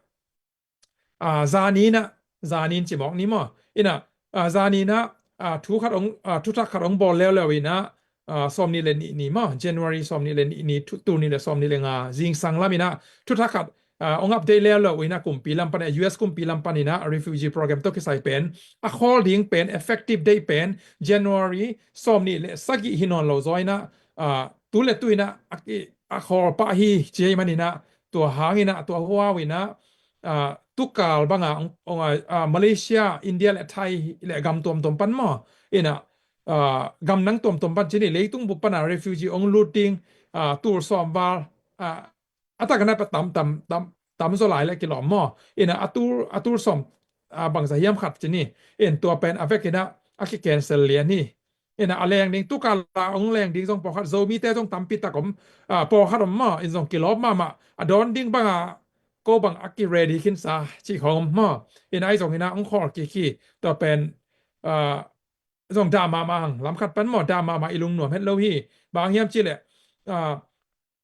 ah, zanin ah, zanin cimawk ni maw? Ina, ah, zanin ah, ah, thu khat ong, ah, thuthak khat ong bawl leuleu ina, ah, sawm nih le nih ni maw? January sawm nih le nih ni, thu, tul nih le sawm nih le nga, zingsang lam ina, thuthak khat, ah, ong update leuleu ina kumpi lam pan, U S kumpi lam pan ina, refugee program tawh kisai pen, a khawl ding pen, effective date pen, January sawm nih le sagih hi nawn lo zaw ina, ah, tu le tu ina, a ki, a khawl pah hi, ci ahi man ina, tua hang ina, tua huau ina, ah, tukal banga, ong, ong, ah, ah, Malaysia, India le Thai le gam tuamtuam pan maw? Ina, ah, gam nang tuamtuam pan cini leitung bup pana refugee ong lut ding, ah, tul sawm val, ah, a tak na pa tam, tam, tam, tam zaw lai le kilawm maw? Ina a tul, a tul sawm, ah, bangza hiam khat cini. In tua pen a vek ina a ki cancel lian hi. Ina a leng ding, tukal a ong leng ding zong pawlkhat, Zomite zong tampi tak om, ah, pawlkhat om maw, in zong kilawp mahmah, a dawn ding banga ko bang a ki ready khinsa cih khawng om maw. Ina ai zong ina ong khawl kik hi, tua pen, ah, zong dah mahmah hang, lam khat pan maw, dah mahmah i lungnuam het lo hi. Bang hiam cih leh, ah,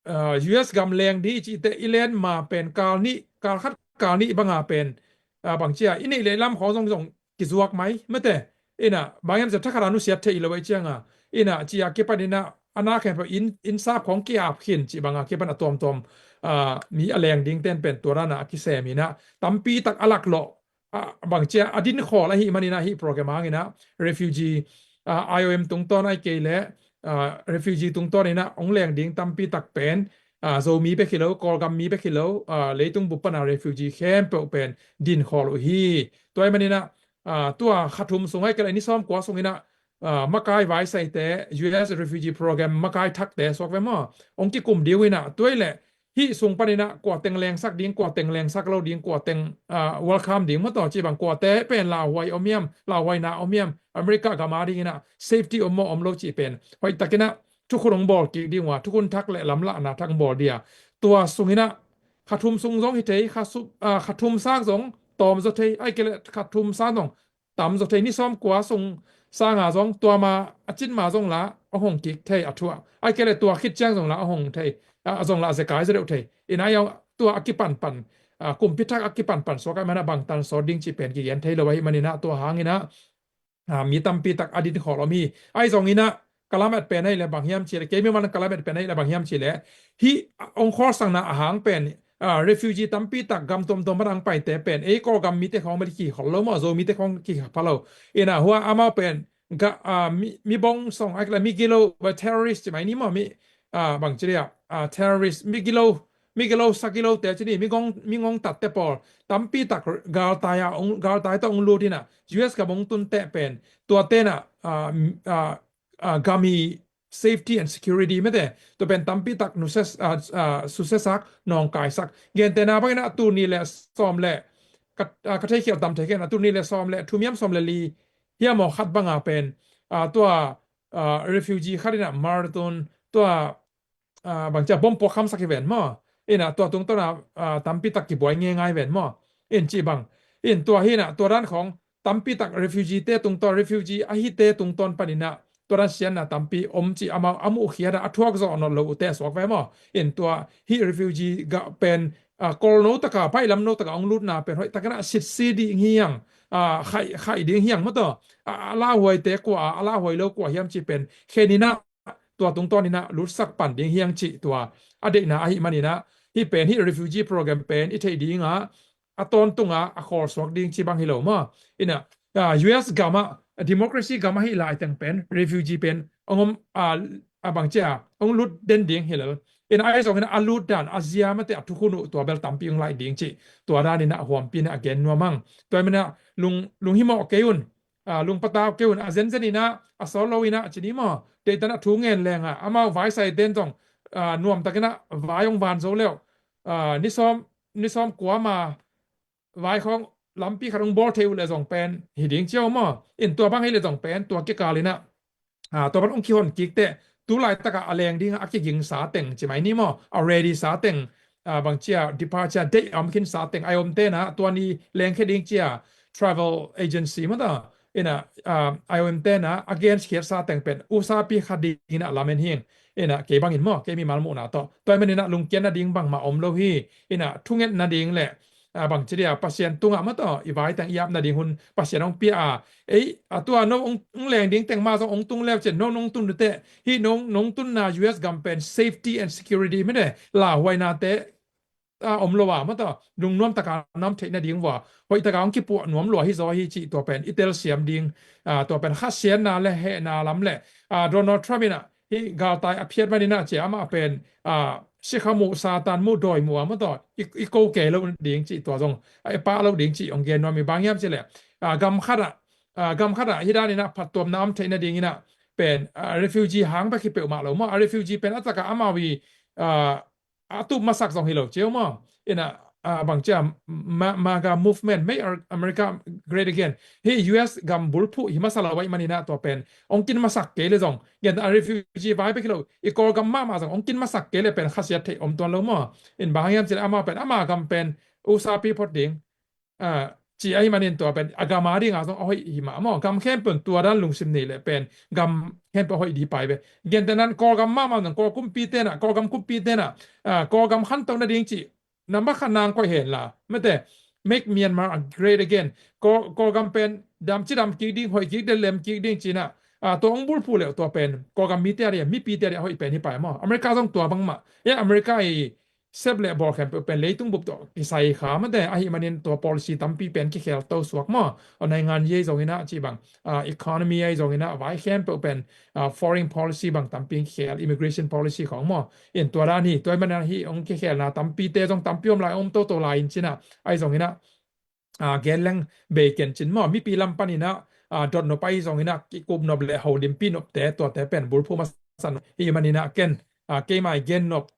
ah, U S gam leng ding i cihte i len ma pen kal nih, kal khat kal nih banga pen, ah, bang cia, i neih le lam khawng zong zong kizuak mai, mate. Ina, bang hiam cia thakhat a nusiat thei lo ai cianga. Ina, cia kipan ina, a na khempeuh inn, inn sap khawng ki-ap khin, cih banga kipan a tuamtuam, ah, mi a leng ding ten pen tua dana a kisem ina, tampi tak a laklawh, ah, bang cia a din khawl ahi man ina, hih program hang ina, refugee, ah, I O M tungtawn ai kei le, ah, refugee tungtawn ina ong leng ding tampi tak pen, ah, Zomi bek hi lo, Kawlgam mi bek hi lo, ah, leitung bup pana refugee khempeuh pen din khawl uh hi. Tua ahi man ina, ah, tua kha thum sung ai kei le ni sawm kua sung ina, ah, makai vaisaite, U S refugee program makai thakte suak ve maw? Ong kikum ding uh ina, tua i le hih sung pan ina kua teng lengsak ding, kua teng lengsak lo ding, kua teng, ah, welcome ding maw, tua cih bang kuate pen lauhuai om hiam, lauhuaina om hiam, America gam a ding ina safety om maw om lo cih pen hoih tak ina thukhun ong bawl kik ding uh a, thukhun thak le lamlahna thak ong bawl dia. Tua sung ina kha thum sung zong hi thei, kha su-, ah, kha thum sang zong tawm zaw thei, ai kei le kha thum sang zong tam zaw thei, ni sawm kua sung sanga zong tua ma a cin ma zong la a hong kik thei a thuah. Ai kei le tua khit ciang zong la a hong thei, a, a zong la a zekai zaw deuh thei. Ina ai zong tua a kipanpan, a, kumpi thak a kipanpan suak ai man a bangtan sawt ding cih pen kigen thei lo ahi man ina tua hang ina, a, mi tampi tak a din khawl om hi. Ai zong ina ka lamet pen ahi le bang hiam cih le, kei mi man ka lamet pen ahi le bang hiam cih le, hih ong khawlsakna a hang pen, ah, refugee tampi tak gam tuamtuam pan ang paite pen ei Kawlgam mite khawng bel kikhol lo maw, Zomite khawng kikha pha lo. Ina hua amau pen ga, ah, mi, mi bong song, ai kei le mi gilo, ba terrorist ci mai ni maw, mi, ah, bang ci dia, ah, terrorist, mi gilo, mi gilo sa gilo te ci ni, mi ngong, mi ngong tat te pawl tampi tak galtai a ong, galtai tawh ong lut ina U S gam ong tun teh pen tua tena, ah, ah, ah, gam hi safety and security mete, tua pen tampi tak nusia, ah, ah, susiasak, nawngkaisak. Gentehna bangin ah tul nih le sawm le, ka, ah, ka theikhial tam thei kei in ah, tul nih le sawm le, thum hiam sawm le li hiam aw khat banga pen, ah, tua, ah, refugee khat in ah marathon, tua, ah, bangcia bom puak khamsak hi ven maw. In ah tua tungtawn ah, ah, tampi tak kibuai ngeingai ven maw. In cih bang. In tua hi in ah tua dan khawng tampi tak refugee te tungtawn, refugee ahite tungtawn panin ah tua dan siatna tampi om cih amau a muhkhiat ah a thuak zawh nawn lo uh te a suak ve maw. In tua hih refugee gam pen, ah, kol no taka, baihlam no taka hong lutna pen hoih takin ah sitsi ding hi hang, ah, khaih, khaih ding hi hang maw taw. Ah, a lauhuaite kua, ah, a lauhuai lo kua hiam cih pen khen in ah tua tungtawn in ah lutsak pan ding hi hang cih tua a deihna ahih manin ah, hih pen, hih refugee program pen i theih ding ah a tawntung ah a khawlsuak ding cih bang hi lo maw. In ah, ah, U S gam ah, democracy gam ahih laiteng pen refugee pen hong om, ah, a bangcia hong lut den ding hi lo. In ah ahi zongin ah a lut dan, a zia mete, a thukhun uh tua bel tampi hong laih ding cih tua dan in ah huampi in ah a gen nuam hang. Tua ahih manin ah lung, lunghimawh kei un, ah, lungpatau kei un, a zenzen in ah, a sawl lo in ah ci ni maw. Deihtan ah thu ngen leng ah amau vaisai ten zong, ah, nuamtakin ah vai hong van zo leuh. Ah, ni sawm, ni sawm kua ma vai khawng lampi khat hong bawl thei uh leh zong pen hi ding ci uh maw. In tua bang hi leh zong pen tua kikal in ah, ah, tua pan hong kihon kik teh, tu laitak ah a leng ding ah a kigingsa teng ci mai ni maw, a ready sa teng, ah, bangcia departure date a om khinsa teng, a om ten ah tua ni lengkhia ding cia travel agency maw taw. In ah, ah, a om ten ah a genkhiatsa teng pen usapi kha ding in ah lamen hi ing. In ah kei bangin maw, kei mimal muhna tawh, tua ahih manin ah lungkiat nading bangmah om lo hi. In ah thunget nading le, ah, bangci dia, Pasian tungah maw taw, i vai teng i ap nading hun Pasian hong pia a, ei, a tua no hong, hong leng ding teng mah zong hong tung leu cin, no nong tun teh, hih no nong tunna U S gam pen safety and security mete, lauhuainate, ah, om lo a maw taw, lungnuam taka nam theih nading vua, hoih taka hong kipuah nuam lua hi zaw hi cih tua pen i telsiam ding. Ah, tua pen khasiatna le hehna lam le, ah, Donald Trump in ah hih galtai a phiat manin ah cia amah pen, ah, sikha muh, Satan muh, dawi muh a maw taw, i, i ko kei lo ding cih tua zong, ah, i pah lo ding cih hong gen nuam hi. Bang hiam cih leh, ah, gam khat ah, ah, gam khat ah hih dan in ah phattuamna om theih nading in ah pen, ah, refugee hang bek hi peuhmah lo maw. A refugee pen a tak ah amau i, ah, a tup masak zong hi lo ci uh maw. In ah, ah, bangcia, Ma-, MAGA movement, Make America Great Again, hih U S gam bulphuh hi masa lo ahih manin ah tua pen hong kin masak kei leh zong, gen a refugee vai bek hi lo, i Kawlgam mahmah zong hong kin masak kei leh pen khasiat theih om tuan lo maw. In bang hiam cih leh amau pen ama gam pen usapi phot ding, ah, ci ahih manin tua pen a gam a ding a zong a hoih hi mah maw. Gam khempeuh in tua dan lungsim nei leh pen gam khempeuh a hoih ding pai ve. Gentehna in Kawlgam mahmah zong, Kawl kumpi ten ah, Kawlgam kumpi ten ah, ah, Kawlgam khanto nading cih number khat nang koih hen la, mete, Make Myanmar Great Again. Kawl, Kawlgam pen dam ci dam kik ding, hoih kik ding, lem kik ding ci-in ah, ah, tua hong bulphuh leh tua pen Kawlgam mite a dia, mipite a dia hoih pen hi pai maw. America zong tua bangmah. Ya, America i sep le bawl khempeuh pen leitung bup tawh kisai kha mate, ahih manin tua policy tampi pen kikhel to suak maw. Aw, naingan yei zongin ah cih bang, ah, economy ahi zongin ah, vai khempeuh pen, ah, foreign policy bang tampi kikhel, immigration policy khawng maw. In tua dan hi, tua ahih manin ah hih hong kikhelna tampite zong tampi om lai, om toto lai in ci-in ah, ahi zongin ah, ah, gen leng bei ken cin maw, mipi lam panin ah, ah, dot nop ahi zongin ah, kikup nop le holimpih nopte, tuate pen bulphuh masa hi manin ah ken, ah, keimah i gen nop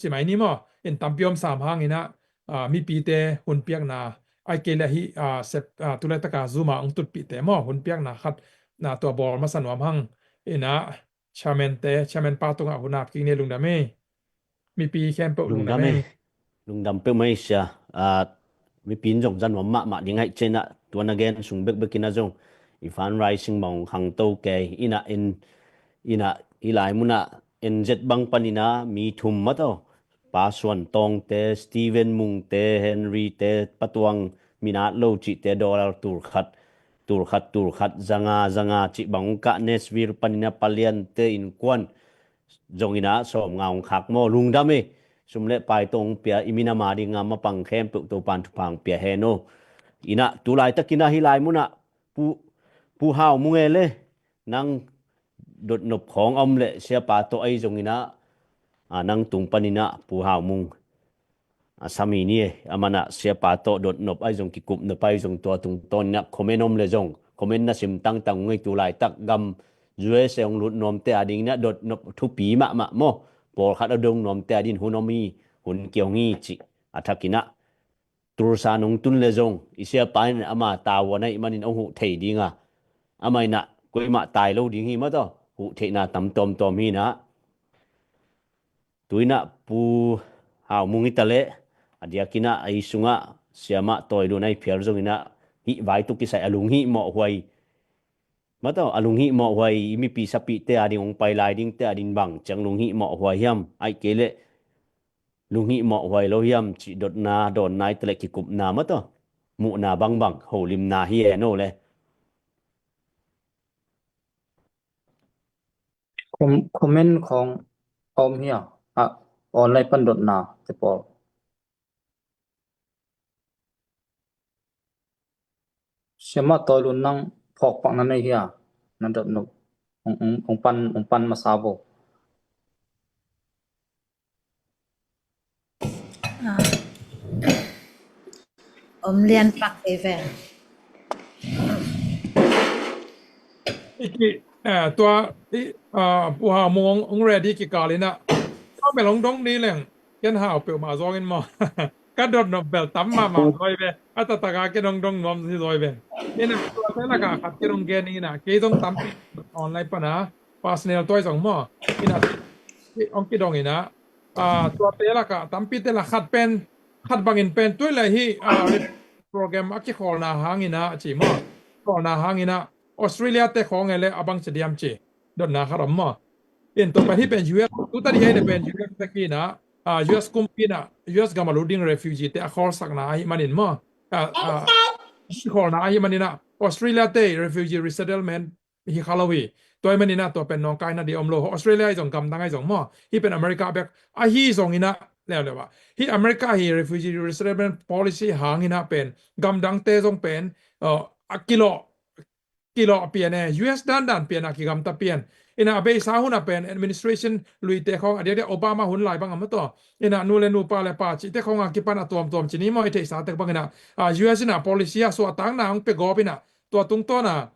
ci mai ni maw. In tampi om sam hangin ah, ah, mipite hun piakna, ahih kei leh hih, ah, sep, ah, tu laitak a Zoom a hong tutpihte maw, hun piakna khat, na tua bawl masa nuam hang. In ah, chairman te, chairman pa tungah hun ap kik ni, lungdam ei. Mipi khempeuh lungdam ei. Lungdam peuhmah ei sia. Ah, mipi in zong za nuam mahmah ding ahih ciangin ah, tua na gen sung bekbek in ah zong i fundraising bang hong khangto kei in ah, in, in ah, hih lai mun ah N Z bang panin ah mi thum mah tawh, Pa Suan Tawng te, Stephen Mung te, Henry te, Pa Tuang, min at lo cihte, dollar tul khat, tul khat, tul khat, za nga, za nga cih bang hong kah, Nashville panin ah Pa Lian te innkuan zongin ah sawmnga hong khak maw, lungdam ei. Sum le pai tawh hong pia, i minam a ding a mapang khempeuh Topa'n thupha hong pia hen aw. In ah tu laitakin ah hih lai mun ah Pu, Pu Hau Mung e le, nang dotnop khawng a om leh siapa tawh ahi zongin ah, ah, nang tung panin ah Pu Hau Mung, ah, sami ni e, aman ah siapa tawh dotnop ahi zong, kikupnop ahi zong, tua tungtawn in ah comment om leh zong, comment na sim tangtang ung ei. Tu laitak gam U S A hong lut nuamte a dingin ah dotnop thupi mahmah maw? Pawlkhat a dong nuamte a dingin hun om hi, hun kia hong hi cih a thakin ah Tulsa nong tun le zong i siapa in ama tavuan ahih manin hong huh thei ding a, amah in ah kuamah tai lo ding hi maw taw, huh theihna tam tawmtawm hi in ah. Tu in ah Pu Hau Mung hi ta leh, a diakin ah ei sungah Siamah Tawi Lun a hi phial zongin ah hih vai tawh kisai a lunghimawh huai, maw taw, a lunghimawh huai, i mipi sapihte a ding hong pai lai dingte a ding bang ciang lunghimawh huai hiam, ahih kei leh lunghimawh huai lo hiam cih dotna dawnna hi ta leh kikupna maw taw, muhna bangbang holimna hi e no le. Com-, comment khawng a om hi a, a, online pan dotna te pawl. Siamah Tawi Lun, nang phawk pak na nei hi a, na dotnop hong, hong, hong pan, hong pan masa vo. Ah. Om lian pak ei ve. I ki, eh, tua, i, ah, Pu Hau Mung hong, hong ready kikal in ah, tua bel hong dong ni leng, ken hau peuhmah zawng in maw. Ka dotnop bel tam mahmah zaw hi ve. A taktak a ken hong dong nuam hi zaw hi ve. In ah, tuate lakah khat ken hong gen ning in ah, kei zong tampi online pan a, personal tua hi zong maw. In ah, hong kidong in ah, ah, tuate lakah tampite lak khat pen, khat bangin pen, tu leh hih, ah, program a kikhawlna hangin ah ci maw, khawlna hangin ah Australia te khawng e leh a bang ci diam ci dotna khat om maw. In tua pen hih pen U S, tu ta dih hi leh pen U S te ki in ah, ah, U S kumpi in ah, U S gam a lut ding refugee te a khawlsakna ahih manin maw, ah, ah, khawlna ahih manin ah Australia te refugee resettlement hi kha lo hi. Tua ahih manin ah tua pen nawngkaina ding om lo. Australia ahi zong, gamdang ahi zong maw, hih pen America bek ahi zongin ah leuleu ah, hih America hi refugee resettlement policy hangin ah pen gamdangte zong pen, uh, a kilawh, kilawh pian e, U S dandan pian a kigamta pian. In ah a beisa hun ah pen administration luite khawng, a diakdiak Obama hun lai bang a maw taw, in ah nu le nu, pa le pa cihte khawng a kipan a tuamtuam ci ni maw, i theihsa tek bangin ah, ah, U S in ah policy a suahtakna hong pia gawp in ah tua tungtawn a,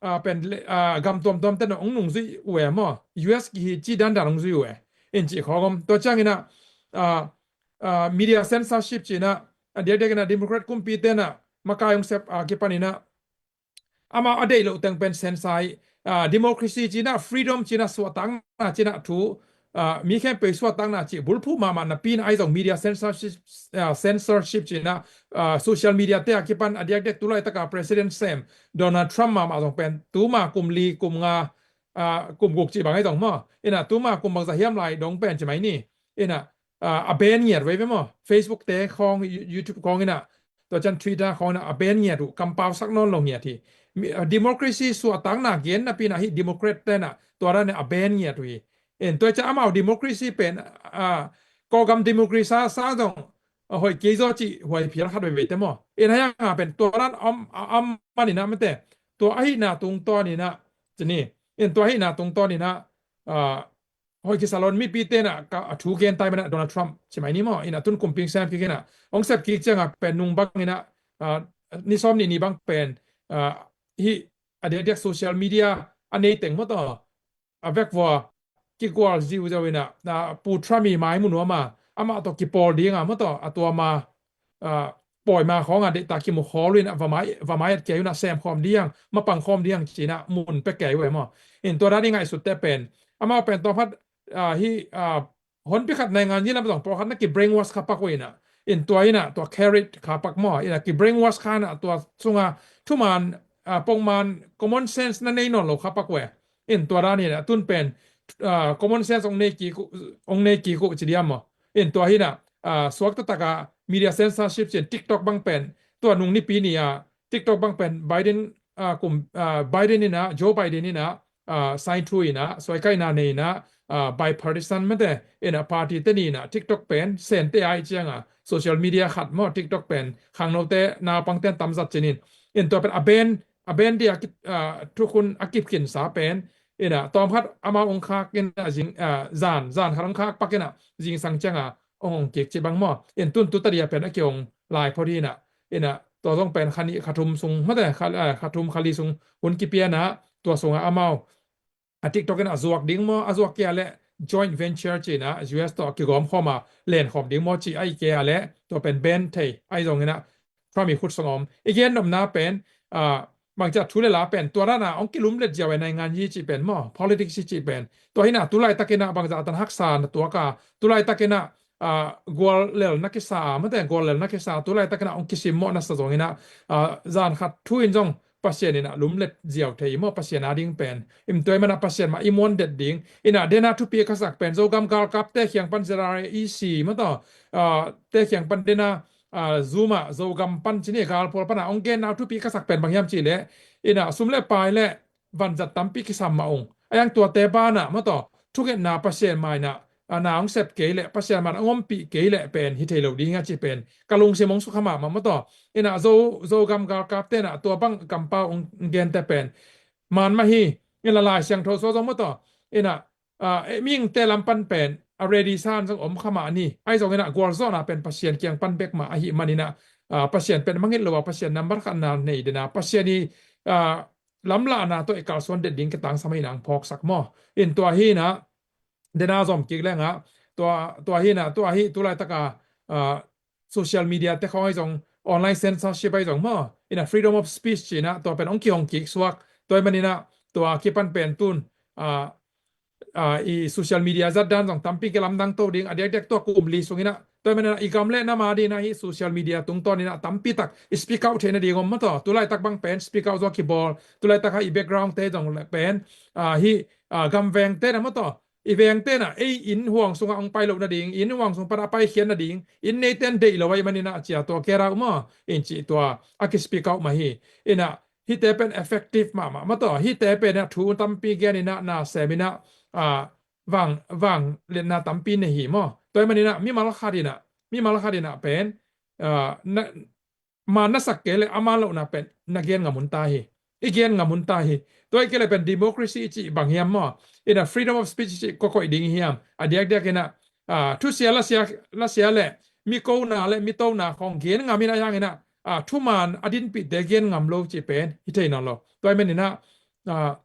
ah, pen le, ah, gam tuamtuam ten hong nungzui uh e maw, U S kihi ci dandan hong zui uh e, in cih khawng om. Tua ciangin ah, ah, ah, media censorship ci in ah, a diakdiak in ah Democrat kumpite in ah makai hong sep a kipan in ah, amau a deih loh teng pen censor hi. Ah, democracy ci in ah, freedom ci in ah, suahtakna ci in ah thu, ah, mi khempeuh suahtakna cih bulphuh mahmah napi in ah, ahi zong media censorship, ah, censorship ci in ah, ah, social media te a kipan a diakdiak tu laitak a president sem Donald Trump mahmah zong pen tuma kum li kum nga, ah, kum guk cih bang ahi zong maw, in ah tuma kum bangzah hiam lai dong pen ci mai ni. In ah, ah, a ban ngiat veve maw, Facebook te khawng, You-, YouTube khawng in ah, tua ciang Twitter khawng in ah a ban ngiat uh, kampau sak nawn lo ngiat hi. Mi, ah, democracy suahtakna gen napi in ah hih Democrat te in ah tua dan in a ban ngiat uh hi. In tua ciang amau democracy pen, ah, Kawlgam democracy sa, sa zong, ah, hoih kei zaw cih huai phial khat veve te maw. In ah hiang a pen tua dan om, ah, om man in ah mate, tua ahihna tungtawn in ah ci ni. In tua ahihna tungtawn in ah, ah, hoih kisa lo in mipite in ah ka, a thu gen tai man ah Donald Trump ci mai ni maw. In ah tun kumping sem kik in ah, hong sep kik ciang a pen nung bang in ah, ah, ni sawm nih ni bang pen, ah, hih a diakdiak social media a nei teng maw taw, a vek vua kigual ziuziau in ah, ah, Pu Trump i mai mu nuam a, amah tawh kipawl ding a maw taw, a tuam a, ah, pawi ma khawng a deihtak kimu khawl uh in ah, va mai, va mai et kei un ah, sem khawm ding, mapang khawm ding ci in ah mun pia kei uh e maw. In tua dan i ngaihsutte pen, amau pen tawmkhat, ah, hih, ah, honpi khat naingan ni lam zong pawlkhat na ki brainwash kha pak uh in ah, in tua in ah, tua carrot kha pak maw, in ah ki brainwash kha in ah, tua sung a thuman, ah, pongman common sense na nei nawn lo kha pak uh e. In tua dan in ah tun pen, ah, common sense hong nei kik uh, hong nei kik uh ci diam maw. In tua hi in ah, ah, suak taktak a media censorship ci in TikTok bang pen, tua nung Nipi ni a TikTok bang pen Biden, ah, kum, ah, Biden in ah, Joe Biden in ah, ah, sign thu in ah, suaikaina nei in ah, ah, bipartisan mate in ah, party te ni in ah TikTok pen Sente ai ciang a social media khat maw, TikTok pen khangnote, naupangte in tamzat ci in. In tua pen a ban, a ban ding a ki, ah, thukhun a kipkhinsa pen in ah, tawmkhat amau hong khak in ah, zing, ah, zan, zan khat hong khak pak in ah, zingsang ciang a hong hong kik ci bang maw. In tun tu ta dih a pen a kihong lai phot hi in ah, in ah tua zong pen kha nih kha thum sung mate, kha, ah, kha thum kha li sung hun kipia in ah, tua sung a amau a TikTok in a zuak ding maw, a zuak kei a leh joint venture ci-in a U S tawh kigawm khawm a len khawm ding maw ci, ahih kei a leh tua pen ban thei, ahi zongin a Trump i khut sung a om. I gen nopna pen, ah, bangci a thu le la pen tua dan a hong kilumlet ziau e, naingan yi cih pen maw, politics i cih pen. Tua hi-in a tu laitakin a bangzah tan haksa na tuak a, tu laitakin a, ah, guallel na kisa a, mate guallel na kisa, tu laitakin a hong kisimmawh na sa zongin a, ah, zan khat thu in zong Pasian in a lumlet ziau thei maw, Pasian a ding pen. Im tua ahih manin a Pasian mah i muan det ding. In a den a thupi ka sak pen Zogam galkapte kiang pan Z R A E C maw taw, ah, te kiang pan den a, ah, Zoom ah Zogam pan ci ni, galpawl pan a hong genna thupi ka sak pen bang hiam cih leh, in a sum le pai le vanzat tampi kisam mah ung. A yang tuate banah maw taw, thungetna Pasian mai-in a, a na hong sep kei leh, Pasian man hong ompih kei leh pen hi thei lo ding a ci pen ka lungsim hong sukha mahmah maw taw. In a Zo, Zogam galkapte in a tua bang kampau hong gente pen man mah hi. In a Lai Siangtho sua zong maw taw, in a, ah, eh, mihingte lam pan pen a ready sa-in zong om kha mah ni. Ahi zongin a gualzawhna pen Pasian kiang pan bek mah ahih manin a, ah, Pasian pen mangngilh lo a, Pasian nambat khatna nei den a, Pasian i, ah, lamlahna tawh i kalsuan det ding kitangsam hi-in a hong phawksak maw. In tua hi-in a, den a zom kik leng a, tua, tua hi-in a, tua hi tu laitak a, ah, social media te khawng ahi zong, online censorship ahi zong maw, in a freedom of speech ci-in a tua pen hong kihong kik suak. Tua ahih manin a tua kipan pen tun, ah, ah, i social media zat dan zong tampi kilamdang to ding, a diakdiak tua kum li sungin a. Tua ahih manin a i gam le nam a dingin a hih social media tungtawnin a tampi tak i speak out theih nading om maw taw. Tu laitak bang pen speak out zong kibawl, tu laitak a i background te zong le pen, ah, hih, ah, gam vengte na maw taw, i vengte na ei inn huang sungah hong pai loh nading, inn huang sung pan a paikhiat nading, inn neite in deih lo ahih manin a ci a tua get out maw, in cih tua a ki speak out mah hi. In a hihte pen effective mahmah maw taw, hihte pen a thu tampi genin a na semin a, ah, vang, vangliatna tampi nei hi maw. Tua ahih manin a mimal khat in a, mimal khat in a pen, ah, na, man na sak kei leh a man lohna pen na gen ngam un ta hi. I gen ngam un ta hi. Tua ahih kei leh pen democracy i cih bang hiam maw, in a freedom of speech i cih kua koih ding hiam? A diakdiak in a, ah, thusia lasia, lasia le mi kona le mi tona khawng gen ngam in a, a yang in a, ah, thuman a dinpihte gen ngam lo cih pen hi thei nawn lo. Tua ahih manin a, ah,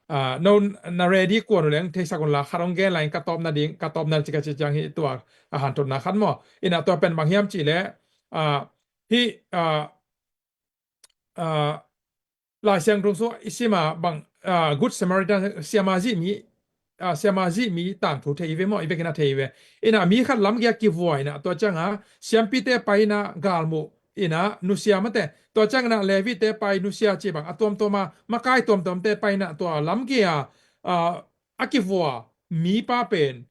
ah, no na ready kuan uh leng theisak un la, khat hong gen lai-in ka tawpna ding, ka tawpna ci ka ci ciang hi tua a hanthotna khat maw. In a tua pen bang hiam cih leh, ah, hih, ah, ah, Lai Siangtho sung i sim a bang, ah, Good Samaritan, siamah zih mi, ah, siamah zih mi tangthu thei hi ve maw, i vekin a thei hi ve. In a mi khat lamgei a kivua in a, tua ciang a siampite pai in a galmuh in a nusia mate. Tua ciang in a Levite pai nusia cih bang a tuamtuam a, makai tuamtuamte pai in a tua lamgei a, ah, a kivua mipa pen,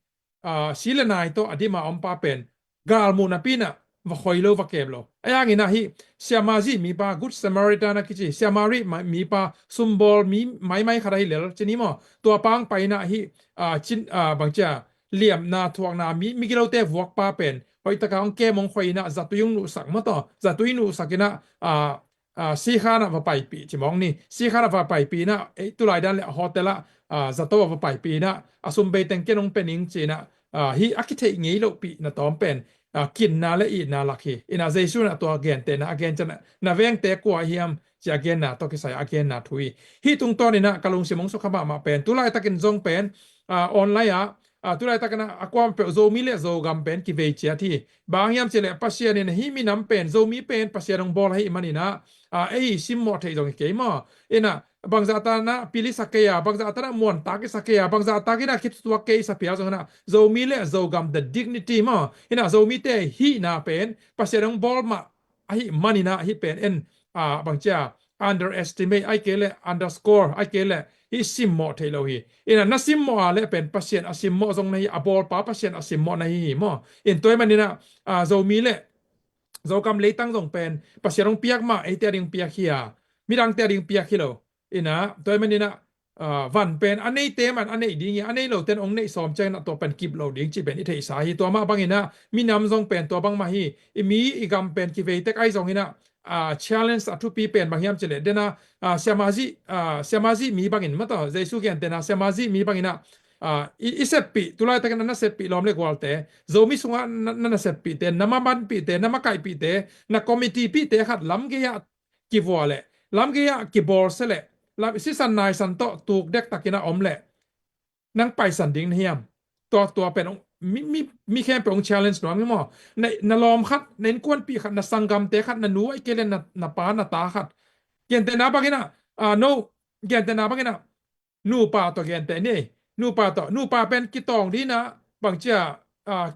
ah, si le nai tawh a dim a om pa pen galmuh napi in a va khoi lo, va kem lo. A yang in a hih siamah zih mipa, Good Samaritan a kici, siamah zih ma-, mipa, sumbawl mi maimai khat ahi lel ci ni maw. Tua pa hong pai in a hih, ah, cin, ah, bang ci a, liamna, thuakna, mi, migilote vuak pa pen hoih tak a hong kem, hong khoi in a zatui hong nuhsak maw taw. Zatui nuhsak in a, ah, ah, sikhan ah va paipih ci mawk ni. Sikhan ah va paipih in a, ei, tulai dan le a hotel ah, ah, zato ah va paipih in a, a sum bei teng ken hong pia ning ci in a, ah, hih a kitheih ngei lohpih na tawm pen, ah, kinna le itna lak hi. In a Jesu in a tua gentehna a gen ciang a, na vengte kua hiam ci a genna tawh kisai a genna thu hi. Hih tungtawn in a ka lungsim hong sukha mahmah pen, tu laitakin zong pen, ah, online ah, ah, tu laitakin a, a kuama peuh Zomi le Zogam pen kivei ciat hi. Bang hiam cih leh Pasian in hih minam pen, Zomi pen Pasian hong bawl ahih manin a, ah, ei simmawh theih zong hi kei maw. In a bangzah ta in a pil i sa kei a, bangzah ta in a muantak i sa kei a, bangzah tak in a khitsuak kei i sa phial zong in a, Zomi le Zogam, the dignity maw. In a Zomite hihna pen Pasian hong bawl mah ahih manin a, hih pen en, ah, bang ci a, underestimate ahih kei leh, underscore ahih kei leh, hih simmawh theih lo hi. In a na simmawh a leh pen Pasian a simmawh zong na hi, a bawlpa Pasian a simmawh na hi hi maw. In tua ahih manin a, ah, Zomi le Zogam leitang zong pen Pasian hong piak mah, eite a ding piak hi a, midangte a ding piak hi lo. In a tua ahih manin a, ah, van pen a neite man a neih ding hi, a nei lote in hong neih sawm ciangin a tua pen kip lo ding cih pen i theihsa hi. Tua mah bangin a minam zong pen tua bang mah hi. I mi i gam pen kivei tek ahi zongin a, ah, challenge a thupi pen bang hiam cih leh, den a, ah, siamah zih, ah, siamah zih mi bangin maw taw, Jesu gentehna siamah zih mi bangin a, ah, i, i seppih, tu laitakin a na seppih lawm le gualte, Zomi sungah na, na, na seppihte, na mabanpihte, na makaihpihte, na committee pihte khat lamgei ah kivua leh, lamgei ah kibawlsia leh, la sisan naisan tawh tuk dektakin a om leh nang paisan ding na hiam? Tua, tua pen hong, mi, mi, mi khempeuh hong challenge nuam hi maw? Na, na lawm khat, na innkuanpih khat, na sanggamte khat, na nu ahih kei leh na, na pa, na ta khat. Gentehna bangin ah, ah, no, gentehna bangin ah, nupa tawh gente ni. Nupa tawh, nupa pen kitawng ding in ah, bangci a, ah,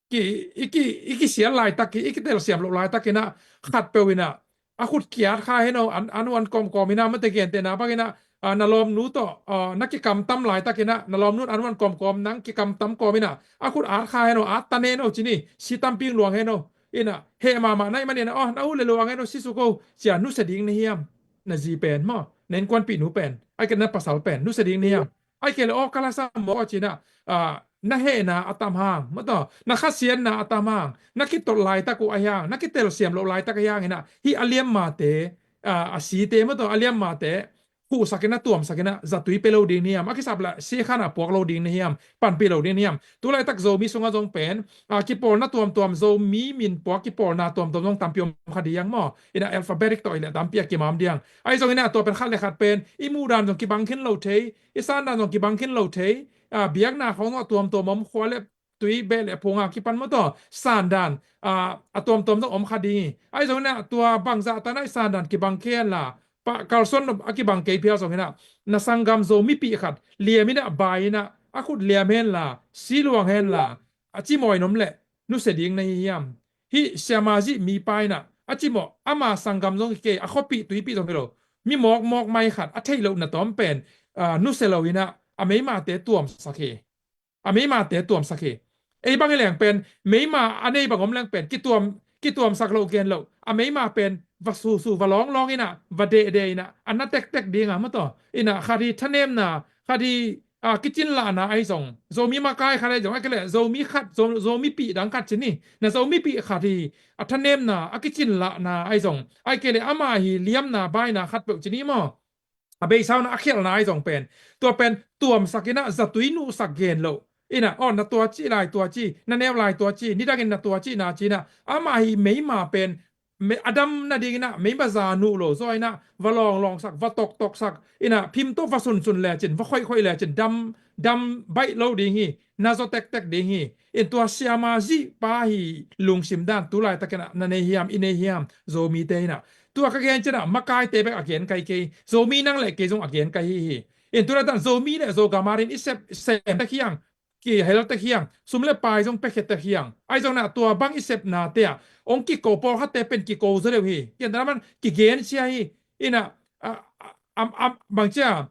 ki, i ki, i kisial laitak, i kitelsiam loh laitakin ah, khatpeuh in ah, a khut kiat kha hen aw, an, an, an kawmkawm in ah, mate gentehna bangin ah, ah, na lawmnu tawh, ah, na kikamtam laitakin ah, na lawmnu in an, an kawmkawm, nang kikamtam kawm in ah, a khut at kha hen aw, at tan hen aw, ci ni, si tampi luang hen aw, in ah, heh mahmah na hih manin ah, aw, na ut leh luang hen aw, si suk aw, ci a nusia ding na hiam? Na zi pen maw, na innkuanpih nu pen, ahih kei leh na pasal pen, nusia ding na hiam? Ahih kei leh, aw, ka la sa mawk aw, ci in ah, ah, na hehna a tam hang, maw taw, na khasiatna a tam hang, na kitot laitak uh ahi hang, na kitelsiam loh laitak ahi hangin ah, hih a liammate, ah, a site, maw taw, a liammate khuhsakin ah, tuamsakin ah, zatui pia lo ding na hiam? A kisap leh sikhan ah puak lo ding na hiam? Panpih lo ding na hiam? Tu laitak Zomi sungah zong pen, ah, kipawlna tuamtuam, Zomi min puak kipawlna tuamtuam zong tampi om kha ding maw? In ah alphabetic tawh i leh tampi a kimam ding. Ahi zongin ah tua pen khat le khat pen i muhdan zong kibang khin lo thei, i sandan zong kibang khin lo thei, ah, biakna khawng zong a tuamtuam om, khua le tui, beh le phung a kipan, maw taw, sandan, ah, a tuamtuam zong om kha ding hi. Ahi zongin ah tua bangzah tan ah i sandan kibang khin la, pa, kalsuan a kibang kei phial zongin ah, na sanggam Zomipih khat liam in ah, bai in ah, a khut liam hen la, si luang hen la, a ci mawi in om leh nusia ding na hi hiam? Hih Siamah Zih mipa in ah, a cimawh, ama sanggam zong hi kei, a khuapih tuipih zong hi lo, mi mawkmawk mai khat, a theih loh na tawm pen, ah, nusia lo in ah, a meimate tuamsak hi. A meimate tuamsak hi. Ei bang hi leng pen, meima a nei bang om leng pen, kituam, kituamsak loh gen loh, a meima pen va susu, va lawnglawng in ah, va dehdeh in ah, a na tektek ding a, maw taw, in ah, khat hi thanemna, khat hi, ah, kicinlahna ahi zong, Zomi makai khat ahi zong, ahih kei leh Zomi khat, Zo-, Zomipih dang khat ci ni, na Zomipih khat hi, a thanemna, a kicinlahna ahi zong, ahih kei leh ama hi liamna, baina khatpeuh ci ni maw? A beisa un ah a khialhna ahi zong pen, tua pen tuamsak in ah, zatui nuhsak gen loh in ah, aw, na tua ci lai tua ci, na neu lai tua ci, nidangin na tua ci na ci in ah, ama hi meima pen, me-, a dam nading in ah, meima za nuh lo zaw in ah, va lawnglawngsak, va toktoksak in ah, phim tawh va sunsun lecin, va khoihkhoih lecin, dam, dam baih lo ding hi, na zaw tektek ding hi. In tua Siamah Zih pa hi lungsim dan tu laitakin ah na nei hiam, i nei hiam, Zomite in ah? Tua ka gen ciang ah, makaite bek a gen kai kei, Zomi nang le kei zong a gen kai hi hi. In tu laitak Zomi le Zogam adingin i sep, sem tek hiang, kihel tek hiang, sum le pai zong piakhia tek hiang. Ahi zongin ah tua bang i sepnate ah hong kiko pawlkhatte pen kiko zaw deuh hi. Gentehna bangin kigen sia hi. In ah, a, a, a, a, bangci a,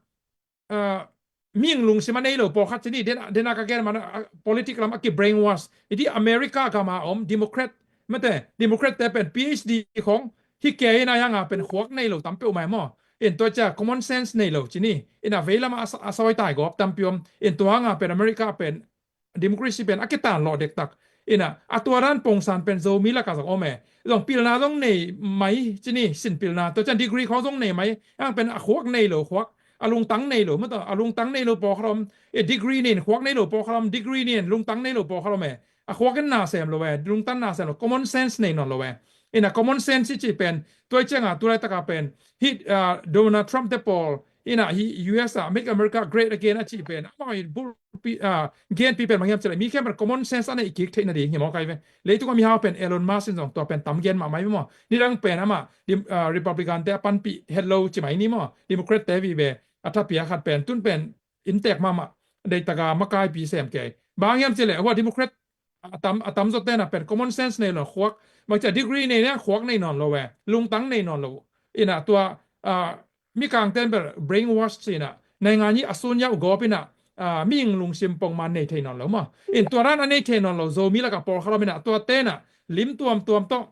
ah, mihing lungsim a nei lo pawlkhat ci ni, den, den a ka gen man, ah, politic lam a ki brainwash. I dih America gam a om Democrat, mate, Democrat te pen PhD khawng hi kei in ah, hih hang a pen khuak nei lo tampi om mai maw? In tua ciang common sense nei lo ci ni. In ah veilam ah a sa-, a sawi taigawp tampi om. In tua hang a pen America pen democracy pen a kitanlawh dektak. In ah, a tua dan pongsan pen Zomi lakah zong om e. Zong pilna zong nei mai ci ni, sin pilna. Tua ciang degree khawng zong nei mai. Hih hang pen a khuak nei lo khuak, a lungtang nei lo, maw taw, a lungtang nei lo pawlkhat om. E, degree nei in khuak nei lo pawlkhat om, degree nei in lungtang nei lo pawlkhat om e. A khuak in na sem lo e, lungtang na sem lo, common sense nei nawn lo e. In ah common sense i cih pen, tua ciang a, tu laitak a pen, hih, ah, Donald Trump te pawl in ah, hih U S ah, Make America Great Again a cih pen, amau in bulpi, ah, genpi pen bang hiam cih leh, mi khempeuh in common sense a neih kik theih nading hi maw, kai ve. Leitung a mihau pen Elon Musk in zong tua pen tam gen mahmah hi maw. Nidang pen amah, Dem-, ah, Republican te a panpih het lo ci mai ni maw, Democrat te vive a thapiak khat pen, tun pen inntek mahmah, deihtak a makaipi sem kei. Bang hiam cih leh, hua Democrat a tam, a tamzaw ten ah pen common sense nei lo khuak, bangci a degree nei in ah khuak nei nawn lo e, lungtang nei nawn lo. In ah tua, ah, mikang ten bel brainwash ci in ah, naingan hi a sun yauh gawp in ah, ah, mihing lungsim pongman nei thei nawn lo maw. In tua dan a nei thei nawn lo Zomi lakah pawlkhat om in ah, tua ten ah lim tuamtuam tawh,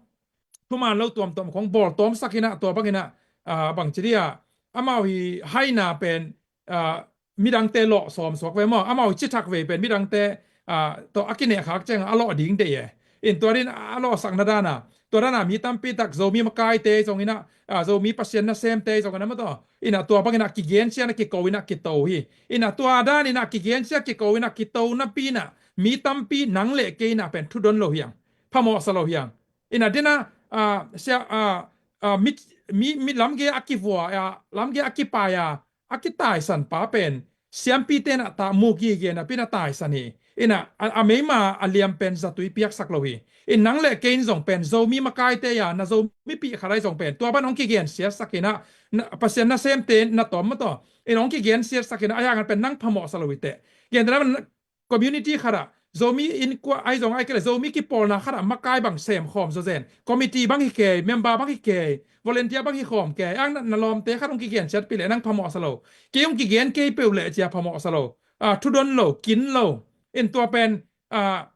thuman lo tuamtuam khawng bawl tawmsak in ah, tua bang in ah, ah, bangci dih ah, amau hi haina pen, ah, midangte lawh sawm suak ve maw? Amau cithak vei pen midangte, ah, tawh a kinehkhak ciang a lawh ding deih e. In tua ding a lawhsakna dan a, tua dan a mi tampi tak Zomi makaite zong in ah, ah, Zomi Pasian nasemte zong in ah, maw taw, in ah tua bang in ah kigensia in ah, kiko in ah kito hi. In ah tua dan in ah kigensia, kiko in ah kito napi in ah, mi tampi nang le kei in ah pen thudon lo hiang, phamawhsa lo hiang. In ah den a, ah, sia, ah, ah, mit, mi, mi lamgei a kivua a, lamgei a kipai a, a kitaisan pa pen siampite na ta mu gige na pi na taisan hi. Ina a, a meima a liam pen zatui piaksak lo hi. In nang le kei in zong pen Zomi makaite a, na Zomi pih khat ai zong pen tua ban hong kigen siatsak ina, na, Pasian nasemte na tom maw taw. In hong kigen siatsak ina a hiangan pen nang phamawh sa lo hi teh. Gen tena community khat ah Zomi in kua ai zong ai kei le Zomi kipawlna khat ah makai bang sem khawm zawzen. Committee bang hi kei, member bang hi kei, volunteer bang hi khawm kei. Ang na, na lawmte khat hong kigen siat pi le nang phamawh sa lo. Kei hong kigen kei peuh le cia phamawh sa lo. Ah, thudon lo, kin lo. In tua pen, ah,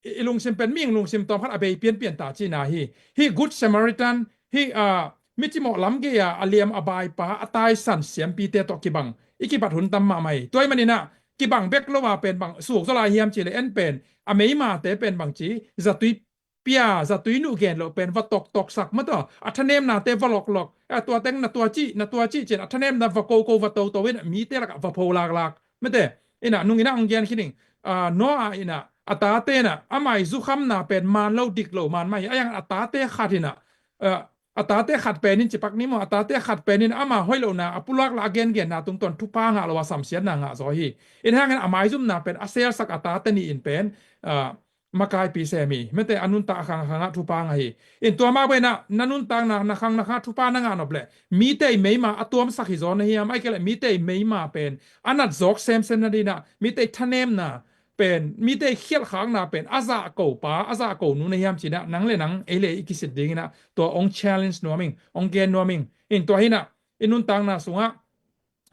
i, i lungsim pen mihing lungsim tawm khat a bei pianpian ta cina hi. Hi Good Samaritan, hi, ah, mi cimawh lamgei a, a liam a baipa, a taisan siampite tawh kibang. I kibat hun tam mahmah hi. Tua i manin ah, kibang bek lo a pen bang suk zaw lai hiam ci le en pen, a meimate pen bang ci, zatui pia, zatui nuh gen lo pen va tawktawksak maw taw. A thanemnate va lawklawk. A tua teng na tua cih, na tua cih cin a thanemna va koko va toto in mite lakah va pho laklak. Mate, ina nung ina ang gen khining. Ah, Noah ina a tate ina amai zukhamna pen man lo dik lo man mai. A yang a tate khat ina, ah, a tate khat pen in cipak ni maw, a tate khat pen in ama hoih lohna a pulak la a gengenna tungtawn thupha ngah lo a samsiatna ngah zaw hi. In hangin a maizumna pen a selsak a tate ni in pen, ah, makaipi sem hi. Mete a nuntak a khang a khang ah thupha ngah hi. In tua mah bena na nuntakna na khang na khang thupha na ngah nop le mite i meima a tuamsak hi zaw na hiam, ai kei le mite i meima pen a nat zawk semsem na dina, mite i thanemna pen, mite i khialhkhakna pen a zahko pa, a zahko nu na hiam cina nang le nang ei le i kisit dingina tua ong challenge nuaming, ong gen nuaming. In tua hina i nuntakna sungah,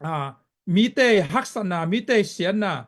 ah, mite haksatna, mite siatna,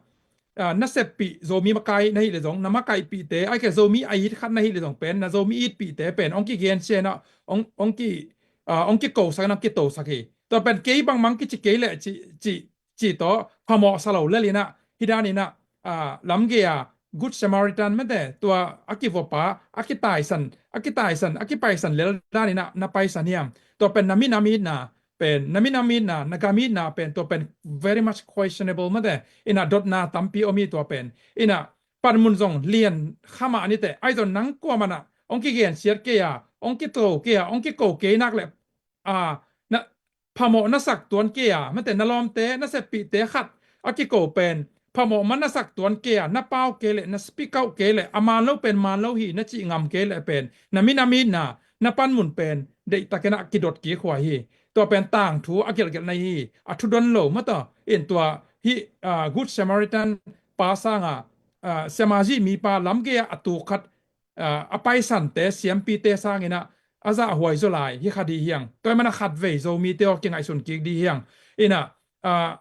ah, na seppih Zomi makai na hih le zong, na makaihpihte, ai kei Zomi a it khat na hih le zong pen, na Zomi itpihte pen ong kigen siana, ong, ong ki, ah, ong kikosak na kitosak hi. Tua pen kei bangmang kici kei le ci, ci, ci tawh phamawh sa lo lelina, hi danina, ah, lamgei a Good Samaritan mete tua a kivopa, a kitaisan, a kitaisan, a kipaisan lel danina na paisan hiam? Tua pen na minam itna pen, na minam itna, na gam itna pen, tua pen very much questionable mate. Ina dotna tampi om hi tua pen. Ina panmun zong lian khamah nite. Ai zong nang kuamana ong kigen siat kei a, ong kito kei a, ong kiko kei nak le, a, na phamawh na sak tuan kei a, mate na lawmte, na seppihte khat a kiko pen phamawh man na sak tuan kei a, na pau kei le, na speak out kei le, a man lo pen man lo hi na cih ngam kei le pen, na minam itna, na panmun pen deihtakin a kidot kik huai hi. Tua pen tangthu a gelhgelh na hi, a thudon lo mata. In tua hi, ah, Good Samaritan pa sanga, ah, siamazih mipa lamgei a a tuk khat, ah, a paisante siampite sangina a zahhuai zaw lai hi kha di hiang. Tua i mana khatvei Zomite aw kingaihsun kik di hiang. Ina, ah,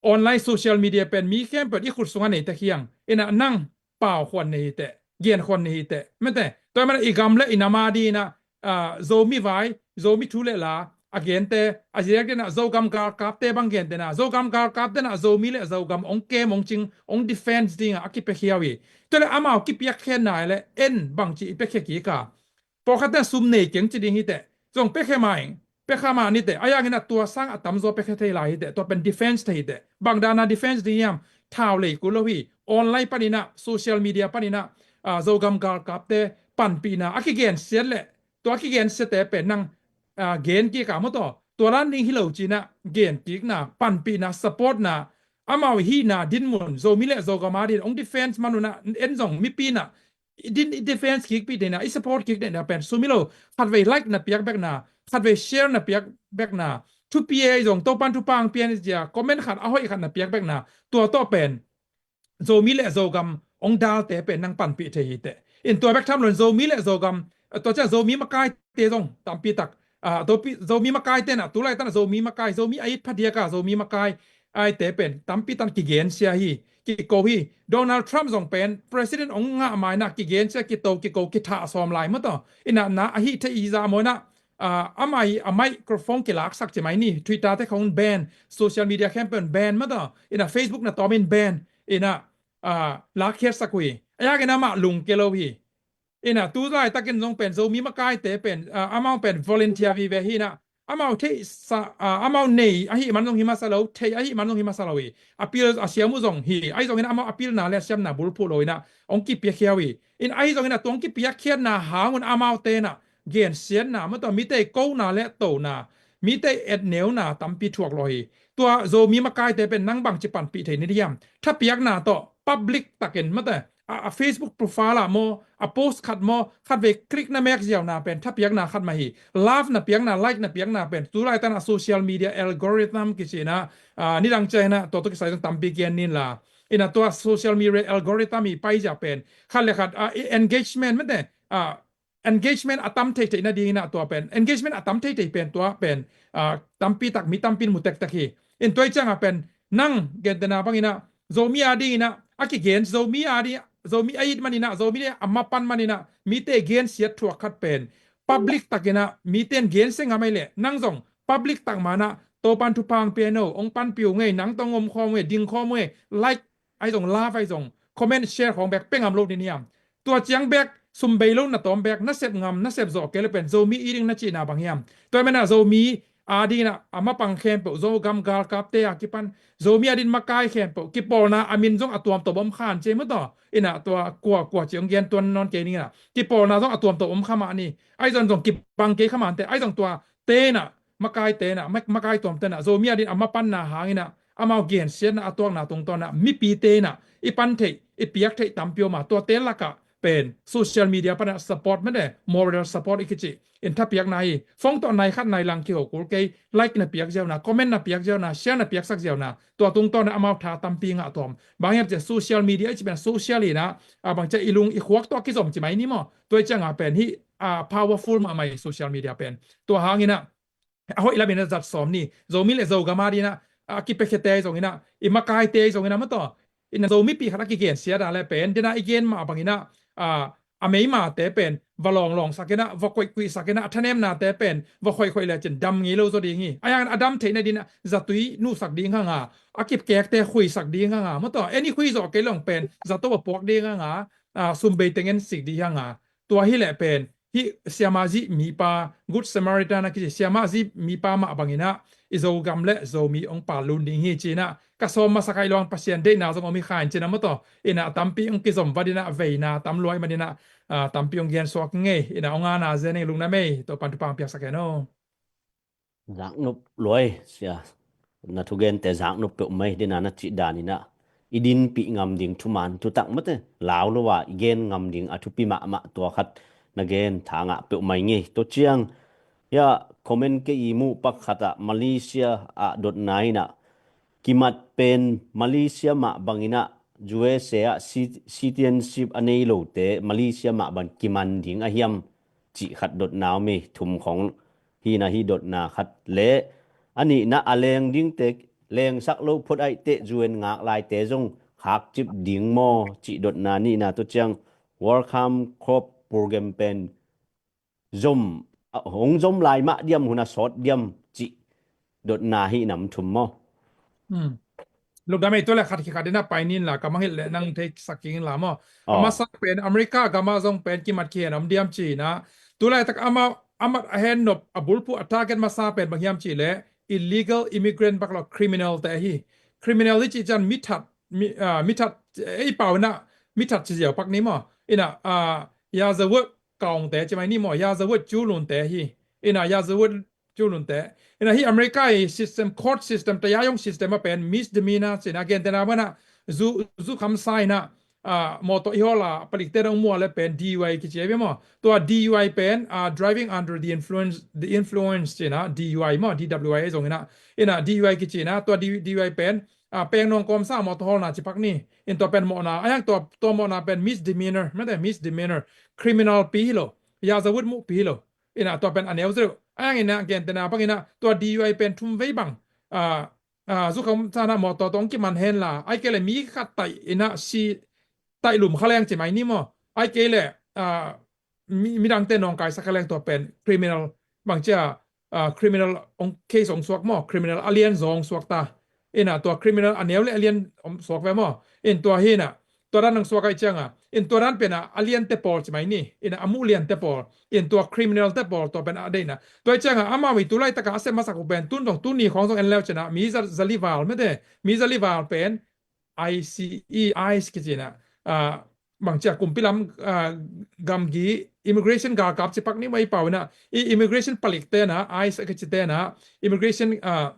online social media pen mi khempeuh i khut sungah nei tek hiang. Ina nang pau khuan nei hi teh, gian khuan nei hi teh. Mete, tua i mana i gam le i nam a dina, ah, Zomi vai, Zomi thu le la a gente, a ziak dina Zogam galkapte bang gente na, Zogam galkapte na Zomi le Zogam ong kem ong cing, ong defense dinga a kipiakhia uh hi. Tua le amau kipiakkhiatna le en bangci i piakhia kik a. Pawlkhatte sum nei keng ci ding hi teh. Zong piakhia ma ing, piakhia ma ni teh. A yangin a tua sang a tamzaw piakhia thei lai hi teh. Tua pen defense thei hi teh. Bang dana defense ding hiam? Thau lei kul lo hi. Online panina, social media panina, ah, Zogam galkapte panpihna a kigen siat le, tua a kigen siate pen nang, ah, gen kik a maw taw. Tua lan ding hi lo cina gen kikna, panpihna, supportna, amau hihna dinmun, Zomi le Zogam a din ong defense manuna, en zong mipina i din, i defense kik pi dena, i support kik dena pen sum hi lo. Khatvei like na piak bekna, khatvei share na piak bekna, thupi ei zong Topan thupha ang pian i zia, comment khat a hoih khat na piak bekna, tua tawh pen Zomi le Zogam ong dalte pen nang panpih thei hi teh. In tua bek tham lo in Zomi le Zogam, tua ciang Zomi makaite zong tampi tak, ah, Zomi makaite na, tu laitak na Zomi makai, Zomi a it phadiak a Zomi makai aite pen tampi tan kigen sia hi, kiko hi. Donald Trump zong pen president ong ngah maina kigen sia, kito, kiko, kithah sawm lai maw taw. Ina na a hih thei i zah mawina, ah, amai a microphone kilaksak ci mai ni, Twitter te khong ban, social media khempeuh ban maw taw. Ina Facebook na tawmin ban, ina, ah, lakkhiatsak uh hi. A yakin amah lungke lo hi. Ina tu laitakin zong pen Zomi makaite pen, ah, amau pen volunteer vive hi na. Amau theihsa, ah, amau nei ahi man zong hi masa lo, thei ahi man zong hi masa lo hi. Appeal a siam uh zong hi. Ahi zongin amau appealna le a siamna bulphuh lo ina ong kipiakhia uh hi. In ahi zongin a tuang kipiakkhiatna hangun amaute na gensiatna, mataw mite kona le tona, mite etneuna tampi thuak lo hi. Tua Zomi makaite pen nang bangci panpih thei ni diam? Thapiakna tawh public takin mate a, a Facebook profile ah maw, a post khat maw, khat vei click na mek ziauna pen thapiakna khat mah hi. Love na piakna, like na piakna pen tulaitan a social media algorithm kicina, a, nidang ciangina tua tawh kisai zong tampi gen nin la. Ina tua social media algorithm i paizia pen khat le khat, a, engagement mate, a, engagement a tam thei theihna dingina tua pen, engagement a tam thei thei pen tua pen, a, tampi tak mi tampin mu tektek hi. In tua i cianga pen nang gentena bangina Zomi a dingina a kigen, Zomi a di, Zomi a it manina, Zomi a mapan manina mite gensiat thuak khat pen public takina miten gensia ngam ai le nang zong public tak mana Topan thupha ang piano ong panpiu ngei, nang tong om khawm ngei, ding khawm ngei, like ai zong, love ai zong, comment, share khawng bek pia ngam lo ni niam? Tua ciang bek sum bei lo na tawm bek, na sep ngam, na sep zawh kei le pen Zomi i ding na cihna bang hiam? Tua mena Zomi a dingina a mapang khempeuh, Zogam galkapte a kipan Zomi a din makai khempeuh kipawlna a min zong a tuamtuam om khan ci mataw. Ina tua kua kua ci ong gen tuan nawn kei ningina kipawlna zong a tuamtuam om kha mah ni. Ai zong zong kibang kei kha mante, ai zong tua tena makai tena, mak-, makai tuam tena Zomi a din a mapanna hangina amau gensiatna a tuakna tungtawna mipi tena i pan theih, i piak theih tampi om a, tua te laka pen social media pana support mene, moral support i kici. In thapiakna hi, phone tawh nai khat nai lang kiho kul kei, like na piak ziauna, comment na piak ziauna, share na piaksak ziauna, tua tungtawna amau tha tampi ngah tuam. Bang hiam cia social media i ci pen social ina, a bang cia i lung i khuak tawh kizom ci mai ni maw? Tua i cianga pen hi, a, powerful mahmah i social media pen. Tua hangina a hoih lamin a zat sawm ni. Zomi le Zogam a dina a kipiakhete zongina, i makaite zongina mataw. Ina Zomipi khat a kigensiat a le pen dina i gen mah bangina, a, a meimate pen va lawnglawng sakina, va kuihkuih sakina, a thanemnate pen va khoihkhoih le cin dam ngei lo zaw ding hi. A yang a dam theihna dina zatui nuhsak ding hanga, a kipkekte khuisak ding hanga mataw. Eni khui zawh kei long pen zato va puak ding hanga, a, sum bei tengen sik ding hanga. Tua hi leh pen hi siamah zih mipa, Good Samaritan a kici siamah zih mipa mah bangina i Zogam le Zomi ong pal lun ding hi cina ka sawm masa kai luang Pasian deihna zong om hi khain cina mataw. Ina a tampi ong kizom vadina veina tam luai manina, a, tampi ong gensuak ngei. Ina ong ana zen ing lungna mei, Topan thupha ang piaksak hen aw. Zaknop luai sia, na thugente zaknop peuh mai dina na cih danina i dinpih ngam ding thuman thutak mate lau lo a i gen ngam ding a thupi mahmah tua khat na gen tha ngah peuh mai ngei. Tua ciang ya comment kei i muh pak khatah Malaysia ah dotna inah kimat pen Malaysia mah banginah U S A ah ci-, citizenship a nei lote Malaysia mah bang kiman ding a hiam cih khat dotna om hi. Thum khong hina hi dotna khat le a nihna a leng dingte lengsak lo phot aih teh U N ngak laite zong khakcip ding maw cih dotna nihna. Tua ciang Welcome Corps program pen zom, a, hong zom lai mah diam hun a sawt diam cih dotna hi nam thum maw? Hmm. Lungdam ei, tua le khat khikhat dina pai nin la, ka mangilh le nang thei sak king la maw? Aw. A masa pen America gama zong pen kimat kihen om diam cina. Tulaitak ama, amat a hen nop a bulphuh a target masa pen bang hiam cih le illegal immigrant bak lo criminal te hi. Criminal hi cih cian mithat, mi, ah, mithat, ei pau ina mithat ci ziau pak ni maw? Ina, ah, yazawut kaungte ci mai ni maw, yazawut culunte hi. Ina yazawut culunte. Ina hi America i system, court system, tayayong system a pen misdemeanor cina gentena mana zu, zu kham sa ina, ah, mawtaw i hawla palikte dong mua le pen D U I kici a bia maw. Tua D U I pen, ah, driving under the influence, the influence cina D U I maw, D W I zong ina. Ina D U I kici ina, tua D-, D U I pen, ah, peng nong kawm sa mawtaw hawlna ci pak ni. In tua pen mawhna, a yang tua, tua mawhna pen misdemeanor, mate misdemeanor, criminal pi hi lo, yazawut muh pi hi lo. Ina tua pen a neu zeu. A yang ina gentena bang ina tua D U I pen thum vei bang, ah, ah, zu kham sa ina mawtaw tong kiman hen la. Ai kei le mi khat taih ina si taih lum kha leng ci mai ni maw? Ai kei le, ah, mi, midangte nawngkai sak kha leng tua pen criminal bang cia, ah, criminal ong case ong suak maw, criminal a lian zaw ong suak ta. Ina tua criminal a neu le a lian ong suak ve maw? In tua hi ina, tua dan ong suak ai cianga. In tua dan pena a lian te pawl ci mai ni. Ina a muh lian te pawl. In tua criminal te pawl tua pen a deina. Tua cianga ama mi tu laitaka a sem masak uh pen tun zong tuni khong zong en leu cina. Mi za, zalival mete. Mi zalival pen I C E, ice kici ina. Ah, bangcia kumpi lam, ah, gamgi immigration galkap cipak ni mai pau ina, i immigration palik tena, ICE a kici tena, immigration, ah,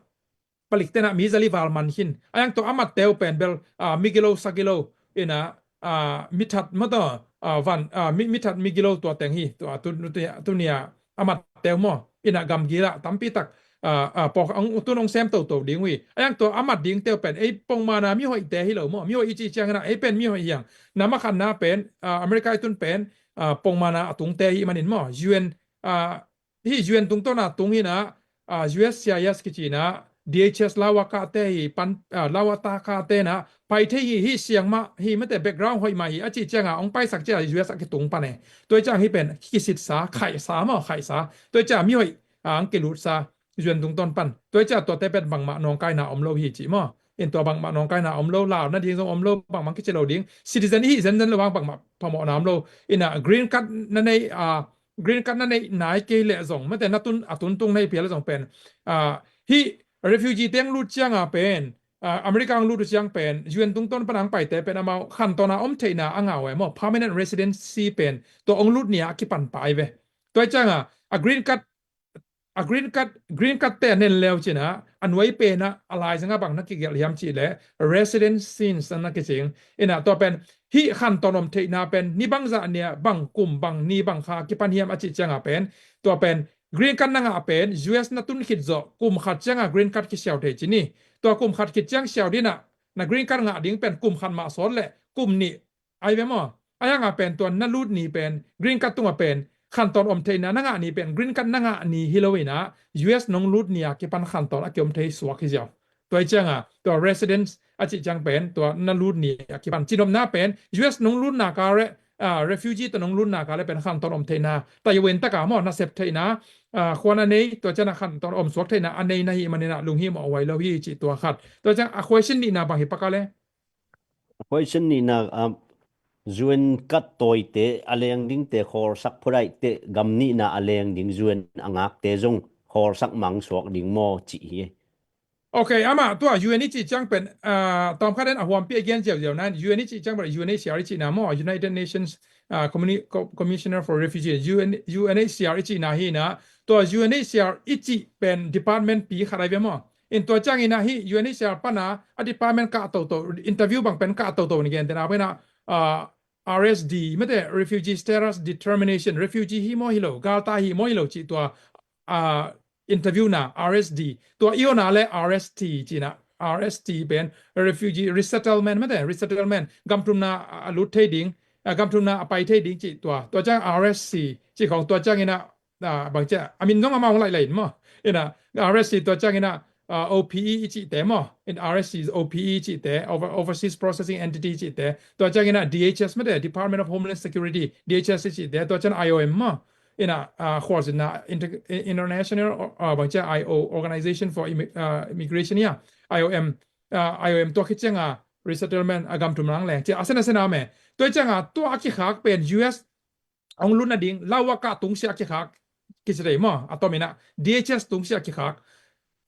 palik tena mi zali val man hin. Ayang to amat teu pen bel, ah, migilo sagilo ina, ah, mithat mato, ah, van, ah, mi, mithat migilo tua teng hi, tua tu, tu, tu nia amat teu mo. Ina gamgi la tampi tak, ah, ah, pok ang tun ong sem toto ding ui. Ayang to amat ding teu pen ei pongmana mihoih te hi lo mo. Mihoih i ci ciang ina ei pen mihoih hiang. Nama khanna pen, ah, America i tun pen, ah, pongmana a tung te hi manin mo. UN, ah, hi UN tungtona tung hina, ah, USCIS kicina, DHS lawa ka te hi pan, ah, lawa ta ka te na, pai thei hi, hi siang ma hi mate background hoih ma hi a ci cianga ong paisak cia US a kitung pane. Tua ciang hi pen kisitsa, khaihsa mo, khaihsa. Tua cia mihoih, ah, ang kilutsa, UN tungton pan. Tua cia tua te pen bangma nongkaina om lo hi ci mo. In tua bangma nongkaina om lo, lau na ding zong om lo, bangma kici lo ding. Citizen hi zen zen lo bang bangma phamawhna om lo. Ina green card na nei, ah, green card na nei nai kei le zong mate na tun a tun tung nei pia le zong pen, ah, hi refugee teng lut cianga pen, ah, America ang lut ciang pen UN tungton pan ang paite pen amau khantona om theihna a ngau e mo, permanent residency pen tua ong lut nia a kipan pai ve. Tua cianga a green card, a green card, green card te a nen leu cina a nuai pena a laizanga bang na kigelh hiam cih le resident since na kicing. Ina tua pen hi khanton om theihna pen ni bangzah nia bang kum bang ni bang kha kipan hiam a cih cianga pen tua pen green card na ngah pen US na tun khit zawh kum khat cianga green card kisiau thei cini. Tua kum khat khit ciang siau dina na green card ngah ding pen kum khat mah sawt le kum nih ai ve maw? Ai hanga pen tua na lut ni pen green card tunga pen khanton om theihna na ngah ni pen green card na ngah ni hi lo ina US nong lut ni a kipan khanton a kiom thei suak hi ziau. Tua hi cianga tua residence a cih ciang pen tua na lut ni a kipan cinopna pen US nong lutna ka re, ah, refugee tua nong lutna ka le pen khanton om theihna ta yu wen taka maw na sep theihna, ah, khuan a nei tua ciana khanton om suak theihna a nei na hi manina lunghimawh huai lo hi cih tua khat. Tua ciang a question nihna bang hi paka le? Question nihna, ah, UN card tawite a leng dingte khawlsak phudaihte gam nihna a leng ding UN a ngakte zong khawlsak mang suak ding maw cih hi. Ok, ama tua UN i cih ciang pen, ah, tawmkhat in a huampi a gen ziauziau nan UN i cih ciang pen UNHCR i cihna maw, United Nations, ah, Communi-, Co-, Commissioner for Refugee, UN, UNHCR i cihna hi na, tua UNHCR i cih pen department pi khat ai ve maw? In tua ciangina hi UNHCR pana a department kah toto, interview bang pen kah toto ni gen tena pena, ah, RSD mate, Refugee Status Determination, refugee hi maw hi lo, galta hi maw hi lo cih tua, ah, interview na RSD, tua iona le RST cina, RST pen refugee resettlement mate, resettlement, gamthumna a lut thei ding, ah, gamthumna a pai thei ding cih tua, tua ciang RSC cih khong tua ciangina, ah, bangcia a min zong amau hong lailai in maw? Ina RSC tua ciangina, ah, OPE i cihte maw? In RSC OPE i cihte, Over-, Overseas Processing Entity i cihte. Tua ciangina DHS mate, Department of Homeland Security, DHS i cihte. Tua ciang IOM maw? Ina, ah, khualzinna inter-, International, ah, bangcia IO, Organization for Immi-, ah, Immigration ia, IOM, ah, IOM tua khit cianga resettlement a gamthum nang leng cia a sena sena me. Tua cianga tua a kikhak pen US ong lutna ding lawa kah tungsia kikhak kici dei maw? A tomina DHS tungsia kikhak.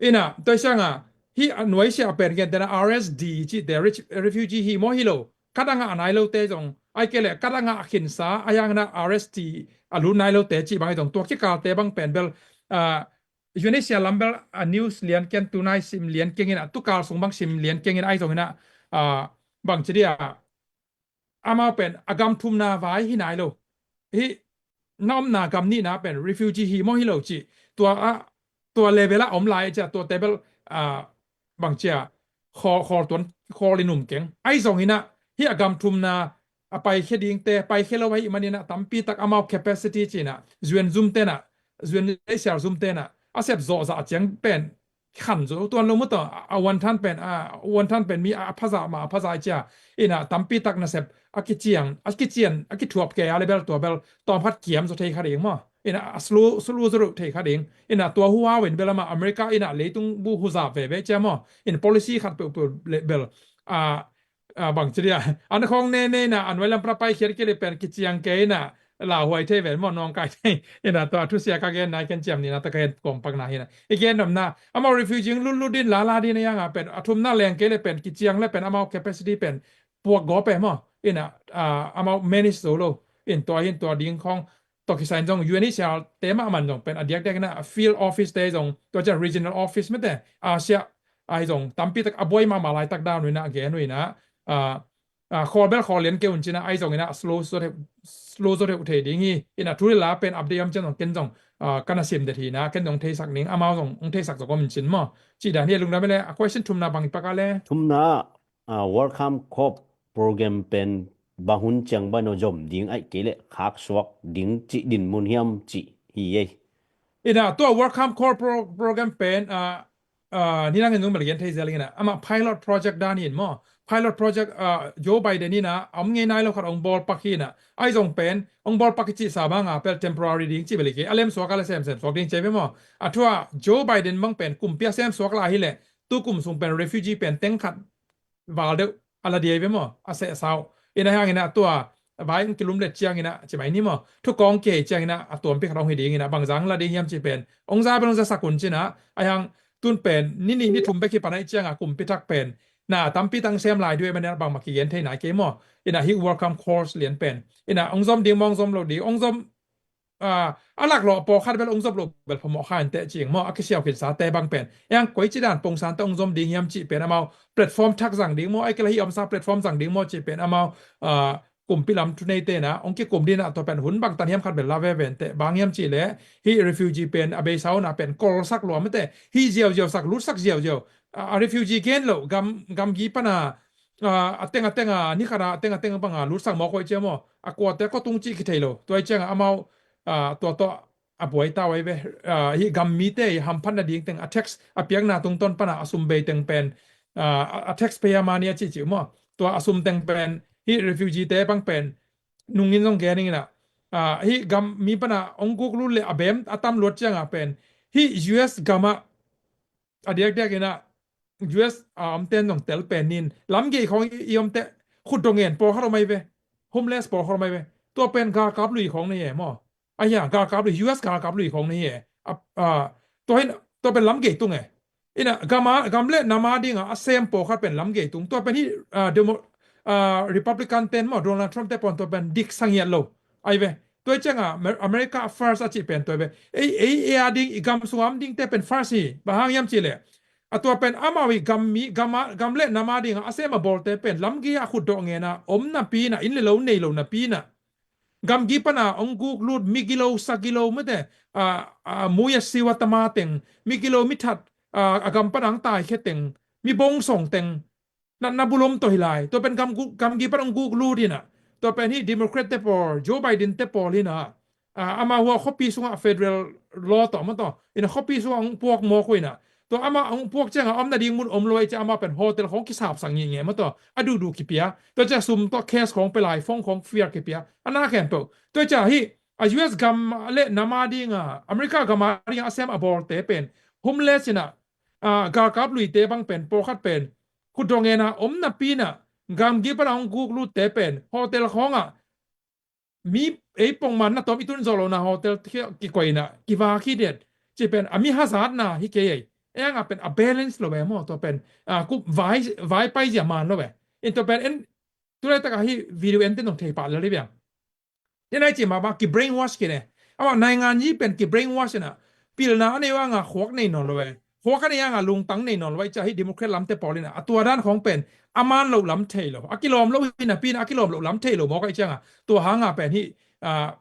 Ina tua sianga hi a nuaisia pen gentena RSD cihte, rich-, refugee hi maw hi lo, khat a ngah nai lote zong ai kei le khat a ngah khinsa a yangna RST a lut nai lote cih bang hi zong tua kikalte bang pen bel, ah, UNHCR lam bel a news lian ken tunai sim lian kengin a tukal sung bang sim lian kengin ai zongina, ah, bang ci dia amau pen a gam thumna vai hi nai lo. Hi na omna gam nihna pen refugee hi maw hi lo cih tua a, tua level a om lai cia tua table, ah, bang cia khawl, khawl tuan, khawl in um keng. Ai zong hina hi a gam thumna a paikhia dingte, paikhia lo ahi manina tampi tak amau capacity cina, UN zum tena, UN leisiar zum tena a sep zawh zah ciang pen khan zo tuan lo mu tawh a, a wanthan pen, a wanthan pen mi a, a phaza ma a phaza cia ina tampi tak nasep a kiciang, a kician, a kithuap ke a le bel tua bel tawm khat kiam zo thei kha ding maw? Ina a sulu, sulu zo thei kha ding. Ina tua huau in bel ama America ina leitung bu huzap veve cia maw? In policy khat peuhpeuh le bel, a, a, bang ci dia an khong ne ne na an wai lam pra pai khiat ke le pen kiciang ke ina lauhuai thei ven maw, nawngkai thei. Ina tua thusia ka gen nai ken ciam nina ta ka hen kawmpakna hina i gen nomna amau refugee lullu din lala din a yanga pen a thumna leng ke le pen kiciang le pen amau capacity pen puak gawpe maw? Ina, ah, amau manage zo lo. In tua hin tua ding khong, tua kisai in zong U N H C R te mahmah in zong pen a diakdiak ina field office te zong, tua ciang regional office mate, Asia, ahi zong, tampi tak a buai mahmah laitak dan uh ina, a gen uh ina, ah, ah, khawl bel khawl lian kei un cina, ahi zong ina slow zo thei, slow zo thei uh thei ding hi. Ina thu le la pen update om ciang zong ken zong, ah, kana sim det hi ina, ken zong theisak ning, amau zong hong theisak zo ko min cin maw. Ci dan hi lungdam le, a question thumna bang i pak a le. Thumna, ah, Welcome Corps program pen bang hun ciang bang no zom ding aih kei le khak suak ding ci din mun hiam ci hi ei. Ina tua Welcome Corps pro-, program pen, ah, ah, ni nang in zong bel gen thei zel ina. Ama pilot project dan in maw. Pilot project, ah, Joe Biden ina, om ngei nai lo khat ong bawl pak hi ina. Ahi zong pen, ong bawl pak hi ci sa bang a pel temporary ding ci bel hi kei. A lem suak a la sem sem suak ding ci ve maw. A thua Joe Biden bang pen, kumpi a sem suak la hi le, tu kum sung pen refugee pen teng khat val deuh a la dia hi ve maw, a seh sau. Ina hang ina tua, vai ong kilum let ciang ina, ci mai ni maw, thu kong kei ciang ina, a tuampi khat ong hi ding ina, bang zang la ding hiam ci pen. Ong za pen ong za sak un cina, a hang tun pen, ni ni ni thum bek hi pan ai ciang a kumpi thak pen. Na, tampi tang sem lai duai man ina bang ma kigen thei nai kei maw. Ina hi Welcome Corps lian pen. Ina ong zom ding maw, ong zom lo ding, ong zom ah, a lak lawh pawlkhat bel ong zom lo bel phamawh kha inteh cing maw, a kisiau khinsa te bang pen. Eng koi ci dan pongsan te ong zom ding hiam ci pen amau platform thak zang ding maw, ai kila hi omsa platform zang ding maw ci pen amau, ah, kumpi lam thunei te na, ong kikum ding na tua pen hun bang tan hiam khat bel la veve inteh, bang hiam ci le, hi refugee pen, a beisa uh na pen, kolsak lua mate, hi ziauziau sak, lutsak ziauziau, ah, a refugee gen lo, gam, gamgi pana, ah, a teng a teng a, ni khat a, a teng a teng bang a, lutsak mawk uh ai cia maw, a kuate ko tung ci kithei lo, tua ai ciang a amau, ah, tua tawh a buai ta uh ai ve, ah, hi gam mite hi hamphatna ding teng a tax a piakna tungtawn pana a sum bei teng pen, ah, a, a tax payer money a cihcih uh maw. Tua a sum teng pen hi refugee te bang pen nungin zong gen ing ina, ah, hi gam mi pana ong guk lut le a bem a tam luat ciang a pen hi U S gam ah a diakdiak ina U S a omten zong tel pen nin lamgei khawng i, i omte khut dong ngen pawlkhat om ai ve. Homeless pawlkhat om ai ve. Tua pen galkap lui khawng na hi e maw. Ahi a, galkap lui, U S galkap lui khawng na hi e. A, a, tua hin, tua pen lamgei tung e. Ina, gam a, gam le nam a dinga a sem pawlkhat pen lamgei tung. Tua pen hi, a, demo, a, Republican ten maw, Donald Trump te pawn tua pen dik sangiat lo. Ai ve. Tua cianga Amer-, America first a cih pen tua ve. Ei, ei, ei a ding, i gam sungam ding te pen first hi. Bang hang hiam cih le. A tua pen amau i gam mi, gam a, gam le nam a dinga a sem a bawlte pen lamgei a khutdawh ngena om napi ina, inn le lo nei lo napi ina. Gamgi pana ong guk lut migilo sagilo mate, a, a, muya siwa tama teng, migilo mithat, a, a gam pana ang tai khe teng, mi bong song teng, na, na bulom to hi lai. Tua pen gam gu-, gamgi pana ong guk lut ina. Tua pen hi Democrat te pawl, Joe Biden te pawl ina. A, ama hua khopi sunga federal law to, ma to. Ina khopi sunga ong puak mawk uh ina. Tua ama ong puak cianga om nading mun om lo ai cia ama pen hotel khong kisap sang ngi nge ma to. A dudu kipia. Tua cia sum to cash khong pe lai, phone khong fiar kipia. A na ken to. Tua cia hi, a U S gam le nam a dinga, America gam a dinga a sem a bawlte pen. Homeless ina, a, galkap luite bang pen, pawlkhat pen. Khutdawh ngena om napi ina, gamgi pana ong guk lutte pen. Hotel khonga, mi ei pongman na tom i tun zawh lohna hotel ki, kikoihna, kiva khit et. Ci pen, a mi hazatna hi kei ei. Ei anga pen a balance lo ve maw, tua pen, a, kup vai, vai pai zia man lo ve. In tua pen, en, tulai taka hi video en ten dong thei pah lel hi biang. Tenai ci mah bang ki brainwash kine. Ama naingan yi pen ki brainwash ina. Pilna a nei anga khuak nei nawn lo ve. Khuak a nei anga lungtang nei nawn lo ve. Cia hi Democrat lamte pawl ina. A tua dan khong pen. A man lo lam thei lo. A kilawm lo hi napi ina. A kilawm lo lam thei lo mawk ai cianga. Tua hanga pen hi, a,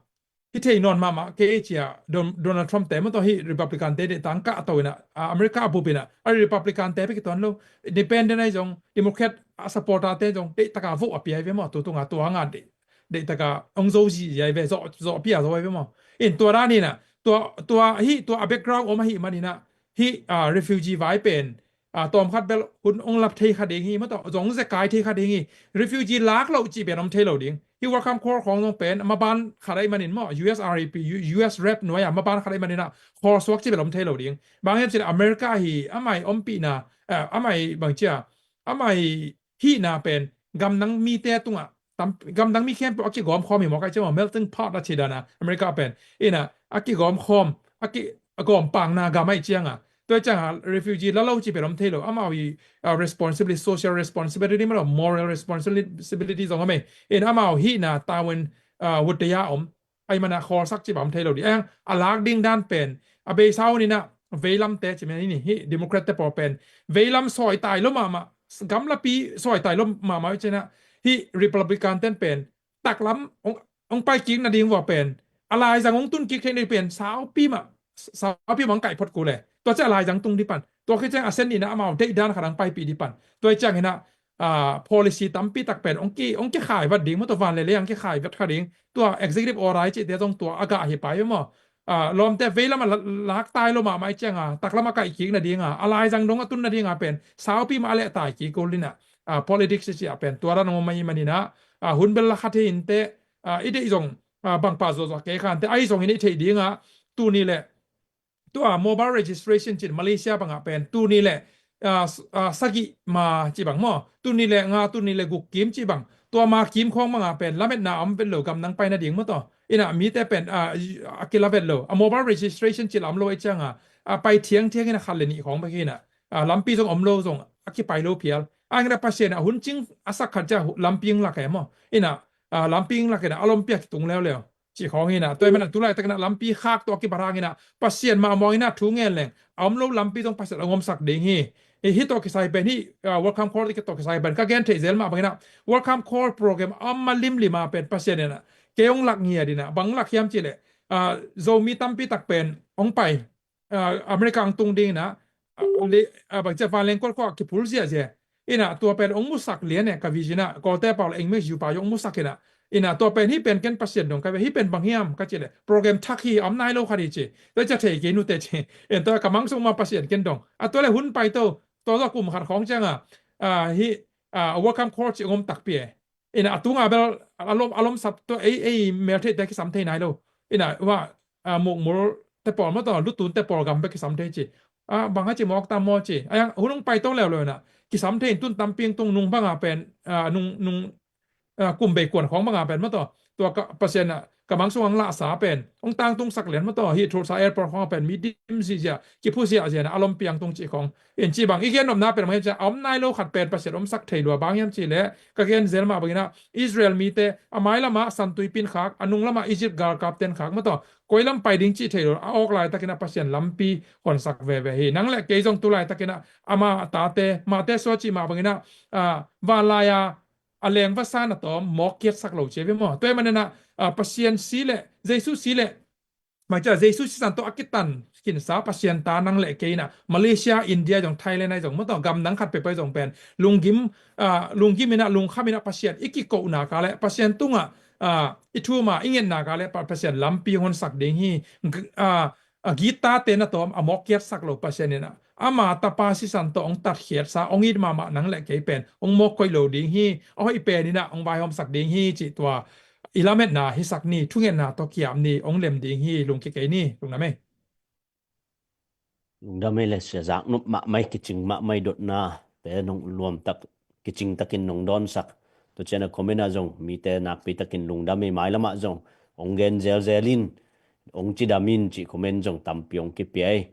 hi thei nawn mahmah kei cia Don-, Donald Trump te maw tua hi Republican te deih tang kah to ina. A, America a bup ina. A Republican te pe kituan lo. Independent ai zong, Democrat a supporter te zong, deih taka vote a pia ai ve maw. Tua tunga tua hanga deih. Deih taka ong zo zi ai ve, zo, zo pia zo ai ve maw. In tua dan ina, tua, tua hi, tua a background om ahi man ina, hi, a, refugee vai pen, a, tawm khat bel hun ong lap thei kha ding hi, ma to, zong zekai thei kha ding hi, refugee lak lo ci pen om thei lo ding. Hi Welcome Call khong zong pen, ma ban kha dai man in maw, U S R E P, U-, U S rep nuai a, ma ban kha dai man ina, call suak ci pen om thei lo ding. Bang hiam ci le America hi, amai om pi na, eh, amai bang cia, amai hihna pen gamdang mite tungah, tam, gamdang mi khempeuh a kigawm khawm hi mawk ai cia maw, melting pot a ci dana America pen. Ina, a kigawm khawm, a ki, a gawm pangna gam ai cianga. Tua ciang a refugee la lo ci pen om thei lo. Amau i, ah, responsibility, social responsibility maw, moral responsibility zong om e. In amau hihna tavuan, ah, vutte a om. Ai mana khawlsak ci bang om thei lo di. Ai a lak ding dan pen a beisa un ina veilamte ci men ini hi Democrat te pawl pen veilam sawitai lo mahmah, gamlapi sawitai lo mahmah i cina hi Republican ten pen taklam ong, ong pai kik nading vua pen a laizang ong tun kik thei ni pen saupi mah, saupi mah ong kaih phot kul e. Tua ciang a laizang tung di pan. Tua khit ciang a sen ina amau deih dan khat ang paipih di pan. Tua ciang ina, ah, policy tampi tak pen ong ki, ong kikhai vat ding maw, tua van le le ang kikhai vat kha ding. Tua executive order i cihte zong tua a gah hi pai maw. Ah, lawmte veilam a la-, lak tai lo mahmah i ciang a taklam a kaih kik nading a, a laizang dong a tun nading a pen saupi mah a leh tai kik kul ina, ah, politics i cih a pen tua dan ong om ahi man ina, ah, hun bel la khat hi inte, ah, i deih zong, ah, bangpa zuahzuah kei khante ahi zong ina i theih ding a, tuni le tua mobile registration cin Malaysia bangah pen tuni le, ah, s-, ah, sagih ma ci bang maw, tuni le nga, tuni le guk kim ci bang, tua ma kim khawng bangah pen lametna om vet lo, gam nang pai nading maw taw. Ina mite pen, ah, a kila vet lo, a mobile registration ci la om lo i ciang a, ah, pai thiangthiang ina khat le nih khawng bek hi ina, ah, lampi zong om lo zong a kipai lo phial. A ina Pasian a hun cing a sak khat ciang lampi ing lak e maw. Ina, ah, lampi ing lak ina a lompi a kitung leuleu. Ci khawng hi ina, tua hi mana tulaitak ina lampi khak tawh a kibarang ina, Pasian mah muang ina thu ngen leng a om lo lampi zong Pasian a ngomsak ding hi. Hi, hi tawh kisai pen hi, ah, Welcome Call tawh kisai pen ka gen theih zel mah bang ina, Welcome Call program a om a limlim a pen Pasian ina kei ong lak ngiat ina, bang lak hiam ci le, ah, Zomi tampi tak pen ong pai, ah, America ang tung ding ina, ah, le, ah, bang cia vanleng kual khua kiphul ziahziah. Ina tua pen ong musak lian e ka vision a, Kawlte pau le English yu pau ong musak ina. Ina tua pen hi pen ken Pasian dong ka ve, hi pen bang hiam ka ci le, program thak hi, om nai lo khat hi ci. Tua cia thei kei nute ci. En tua ka mang sung ma Pasian ken dong. A tua le hun pai to, tua tua kum khat khawng ciang a, ah, hi, ah, Welcome Call ci ong om takpi e. Ina a tunga bel a lom, a lom sap tua ei, ei mel theihte kisam thei nai lo. Ina wa, ah, mukmul te pawl maw taw, lutun te pawl gam bek kisam thei ci. Ah, bang a ci mawk ta maw ci. Ai ang hun ong pai to leuleu ina kisam thei in tun tampi ong tung nung banga pen, ah, nung, nung, ah, kum bei kuan khawng banga pen maw taw. Tua ka Pasian a ka mang sung ang lahsa pen ong tangtung sak lian maw taw. Hi Tulsa airport khawng a pen mi dim ziahziah, kiphu ziahziah ina a lompi ang tung ci khawng. In ci bang i gen nopna pen bang hiam ci a, a om nai lo khat pen Pasian omsak thei lua, bang hiam ci le ka gen zel mah bang ina Israel mite a mai lama santui pin khak, a nung lama Egypt galkap ten khak maw taw. Koi lam pai ding cih thei lo, a awk laitak ina Pasian lampi honsak veve hi. Nang le kei zong tulaitak ina ama tate, mate sua cih mah bang ina, ah, vanlai a a leng va san a tawm mawk kiatsak lo ci ve maw. Tua hi man ina, ah, Pasian si le, Jesu si le, mai cia Jesu sisan tawh a kitan khinsa Pasian ta nang le kei ina, Malaysia, India zong, Thailand ai zong maw taw, gam nang khat peuhpeuh zong pen lunggim, ah, lunggim ina, lungkham ina Pasian i kikoh nak a le, Pasian tungah, ah, i thum a i nget nak a le Pa-, Pasian lampi honsak ding hi. G-, ah, a gittate na tawm a mawk kiatsak lo Pasian ina, ama tapa sisan tawh ong tatkhiatsa ong it mahmah nang le kei pen ong mawk koih lo ding hi. A hoih pen ina ong vaihawmsak ding hi cih tua i lametna hisak ni, thungetna tawh kiam ni, ong lem ding hi. Lungkia kei ni, lungdam ei. Lungdam ei le, sia zaknop mahmah ei, kicing mahmah ei, dotna pen ong luamtak, kicing takin nong dawnsak. Tua ciang a comment ah zong mite nakpi takin lungdam ei, mailam ah zong ong gen zelzel in, ong cidam in cih comment zong tampi ong kipia ei.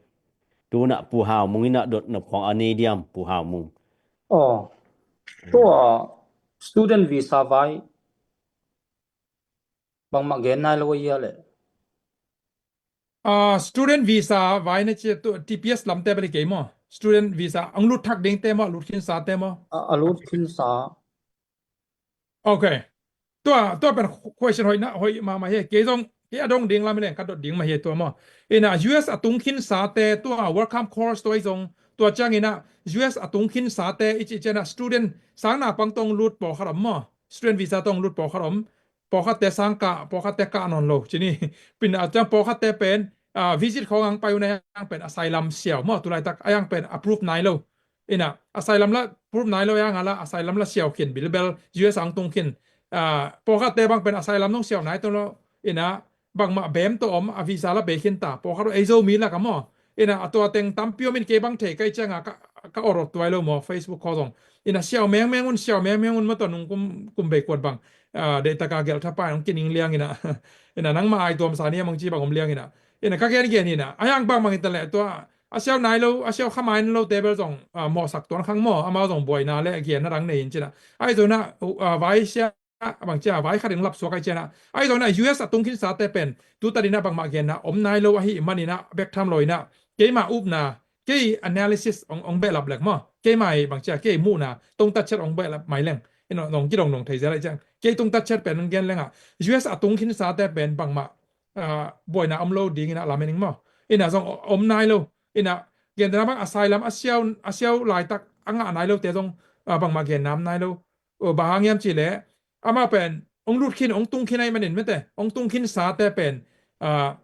Tu-in ah Pu Hau Mung in ah dotnop khawng a nei diam, Pu Hau Mung? Aw, tua student visa vai bangmah gen nai lo a hia le? Ah, student visa vai na ci tu, T P S lamte bel hi kei maw? Student visa ang lut thak dingte maw, lut khinsa te maw? A, a lut khinsa. Ok. Tua, tua pen question hoih na, hoih mahmah hi. Kei zong, kei a dong ding lam hi leng ka dot ding mah hi tua maw. Ina U S a tung khinsate, tua Welcome Calls tua i zong, tua ciang ina U S a tung khinsate i cih ciang a student sang naupang tawh lut pawlkhat om maw? Student visa tawh lut pawlkhat om. Pawlkhatte sang kah, pawlkhatte kah nawn lo ci ni. Pin a ciang pawlkhatte pen, ah, visit khawng ang pai un a, ang pen asylum siau maw, tulaitak a ang pen approve nai lo. Ina asylum la approve nai lo, a ang a la asylum la siau khin bilbel, U S ang tung khin. Ah, pawlkhatte bang pen asylum nong siau nai to lo. Ina bangmah bem tawh om, a visa la bei khin ta, pawlkhat ei Zomi lak a maw. Ina a tua teng tampi om in, kei bang thei ka hih ciang a ka, ka awt awt tuai lo maw, Facebook khawng zong. Ina siau mengmeng un, siau mengmeng un maw, tua nung kum, kum bei kuat bang. Ah, deihtak a gelh thapai hong kining liang ina. Ina nangmah ai tuamsa ni a mang ci bang om liang ina. Ina ka gen gen ina. A hiang bang bang ita le tua, a siau nai lo, a siau kha mai lo te bel zong, ah, mawhsak tuan khang maw, amau zong buaina le a gianna dang nei in cin ah. Ahi zong in ah, ah, vai sia, bang cia, vai khat in lapsuak ahi cian ah. Ahi zong in ah, U S a tung khin sa te pen, tu ta ding ah bangmah genna om nai lo ahi manin ah, bek tham lo in ah, keima upna, kei analysis ong, ong behlap lek maw. Keima i bang cia, kei muhna, tong tat ciat ong behlap mai leng. Ino, nong kidong nong thei zel ahi ciang. Kei tung tat ciat pen ong gen leng ah. U S a tung khin sa te pen bangmah, ah, buaina om lo ding in ah lamen ing maw. In ah zong om nai lo. In ah, gen dena bang a sai lam a siau, a siau laitak a ngah nai lo te zong, ah, bangmah gen nam nai lo. Oh, bang hang hiam ci le. Amau pen, ong lut khin, ong tung khin ahi manin mete. Ong tung khin sa te pen, ah,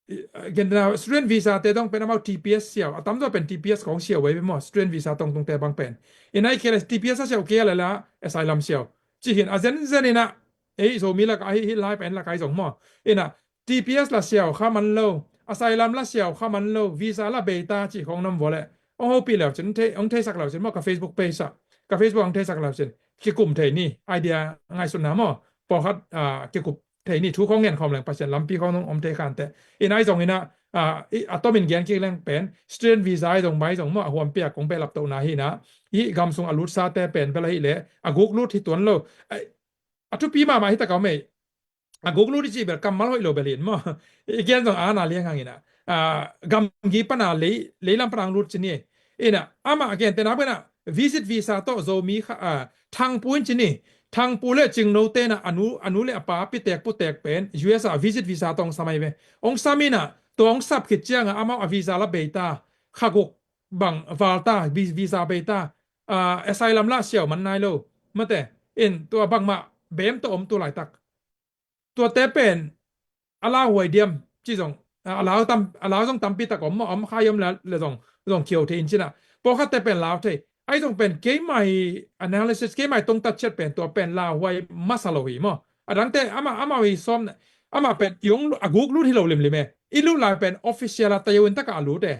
i-, ah, gen dena student visa te dong pen amau T P S siau. A tamzaw pen T P S kong siau vei maw. Student visa tong tung te bang pen. In ah i kei le T P S a siau kei le la, asylum siau. Ci hin a zen zen in ah, ei, Zomi lak a hi, hi lai pen lak a hi zong maw. In ah, T P S la siau kha man lo, asylum la siau kha man lo, visa la bei ta ci khong nam vua le. Ong hopih leu cin, thei, ong theisak leu cin maw, ka Facebook page ah. Ka Facebook ong theisak leu cin. Kikum thei ni, idea ngaihsutna maw. Pawlkhat, ah, kikum thei ni, thu khong ngen khawm leng Pasian lampi khong nong om thei khan te. In ah i zong in ah, ah, i, a tomin gen kik leng pen, student visa i zong mai zong maw, a huampi a kong behlap tohna hi in ah. I gam sung a lut sa te pen bel ahi le, a guk lut hi tuan lo. Ai, a thupi mahmah hi ta kau mei. A guk lut i ci bel kammal hoih lo bel hin maw. I gen zong a na liang hang in ah. Ah, gamgi pana lei, leilam pana ang lut ci ni. In ah, amah gen te na bena, visit visa tawh Zomi kha, ah, Thangpu in ci ni. Thangpu le Cingno te na, a nu, a nu le a pa pitek putek pen, U S a visit visa tawh ong sam ahi ve. Ong sam in ah, tua ong sap khit ciang ah, amau a visa la bei ta, kha guk bang val ta, vi-, visa bei ta, ah, asylum la siau man nai lo. Mate, in tua bangmah bem tawh om tu laitak. Tuate pen, a lauhuai diam, ci zong, a, a lau tam, a lau zong tampi tak om, om khai om le, le zong, zong khiau thei in cin ah. Pawlkhat te pen lau thei. Ahi zong pen keima hi analysis, keima hi tong tat ciat pen, tua pen lauhuai masa lo hi maw. A dangte, ama, ama hi sawm, ama pen, i ong lu-, a guk lut hi lo limlim e. I lut lai pen official a tayo in taka a lut e.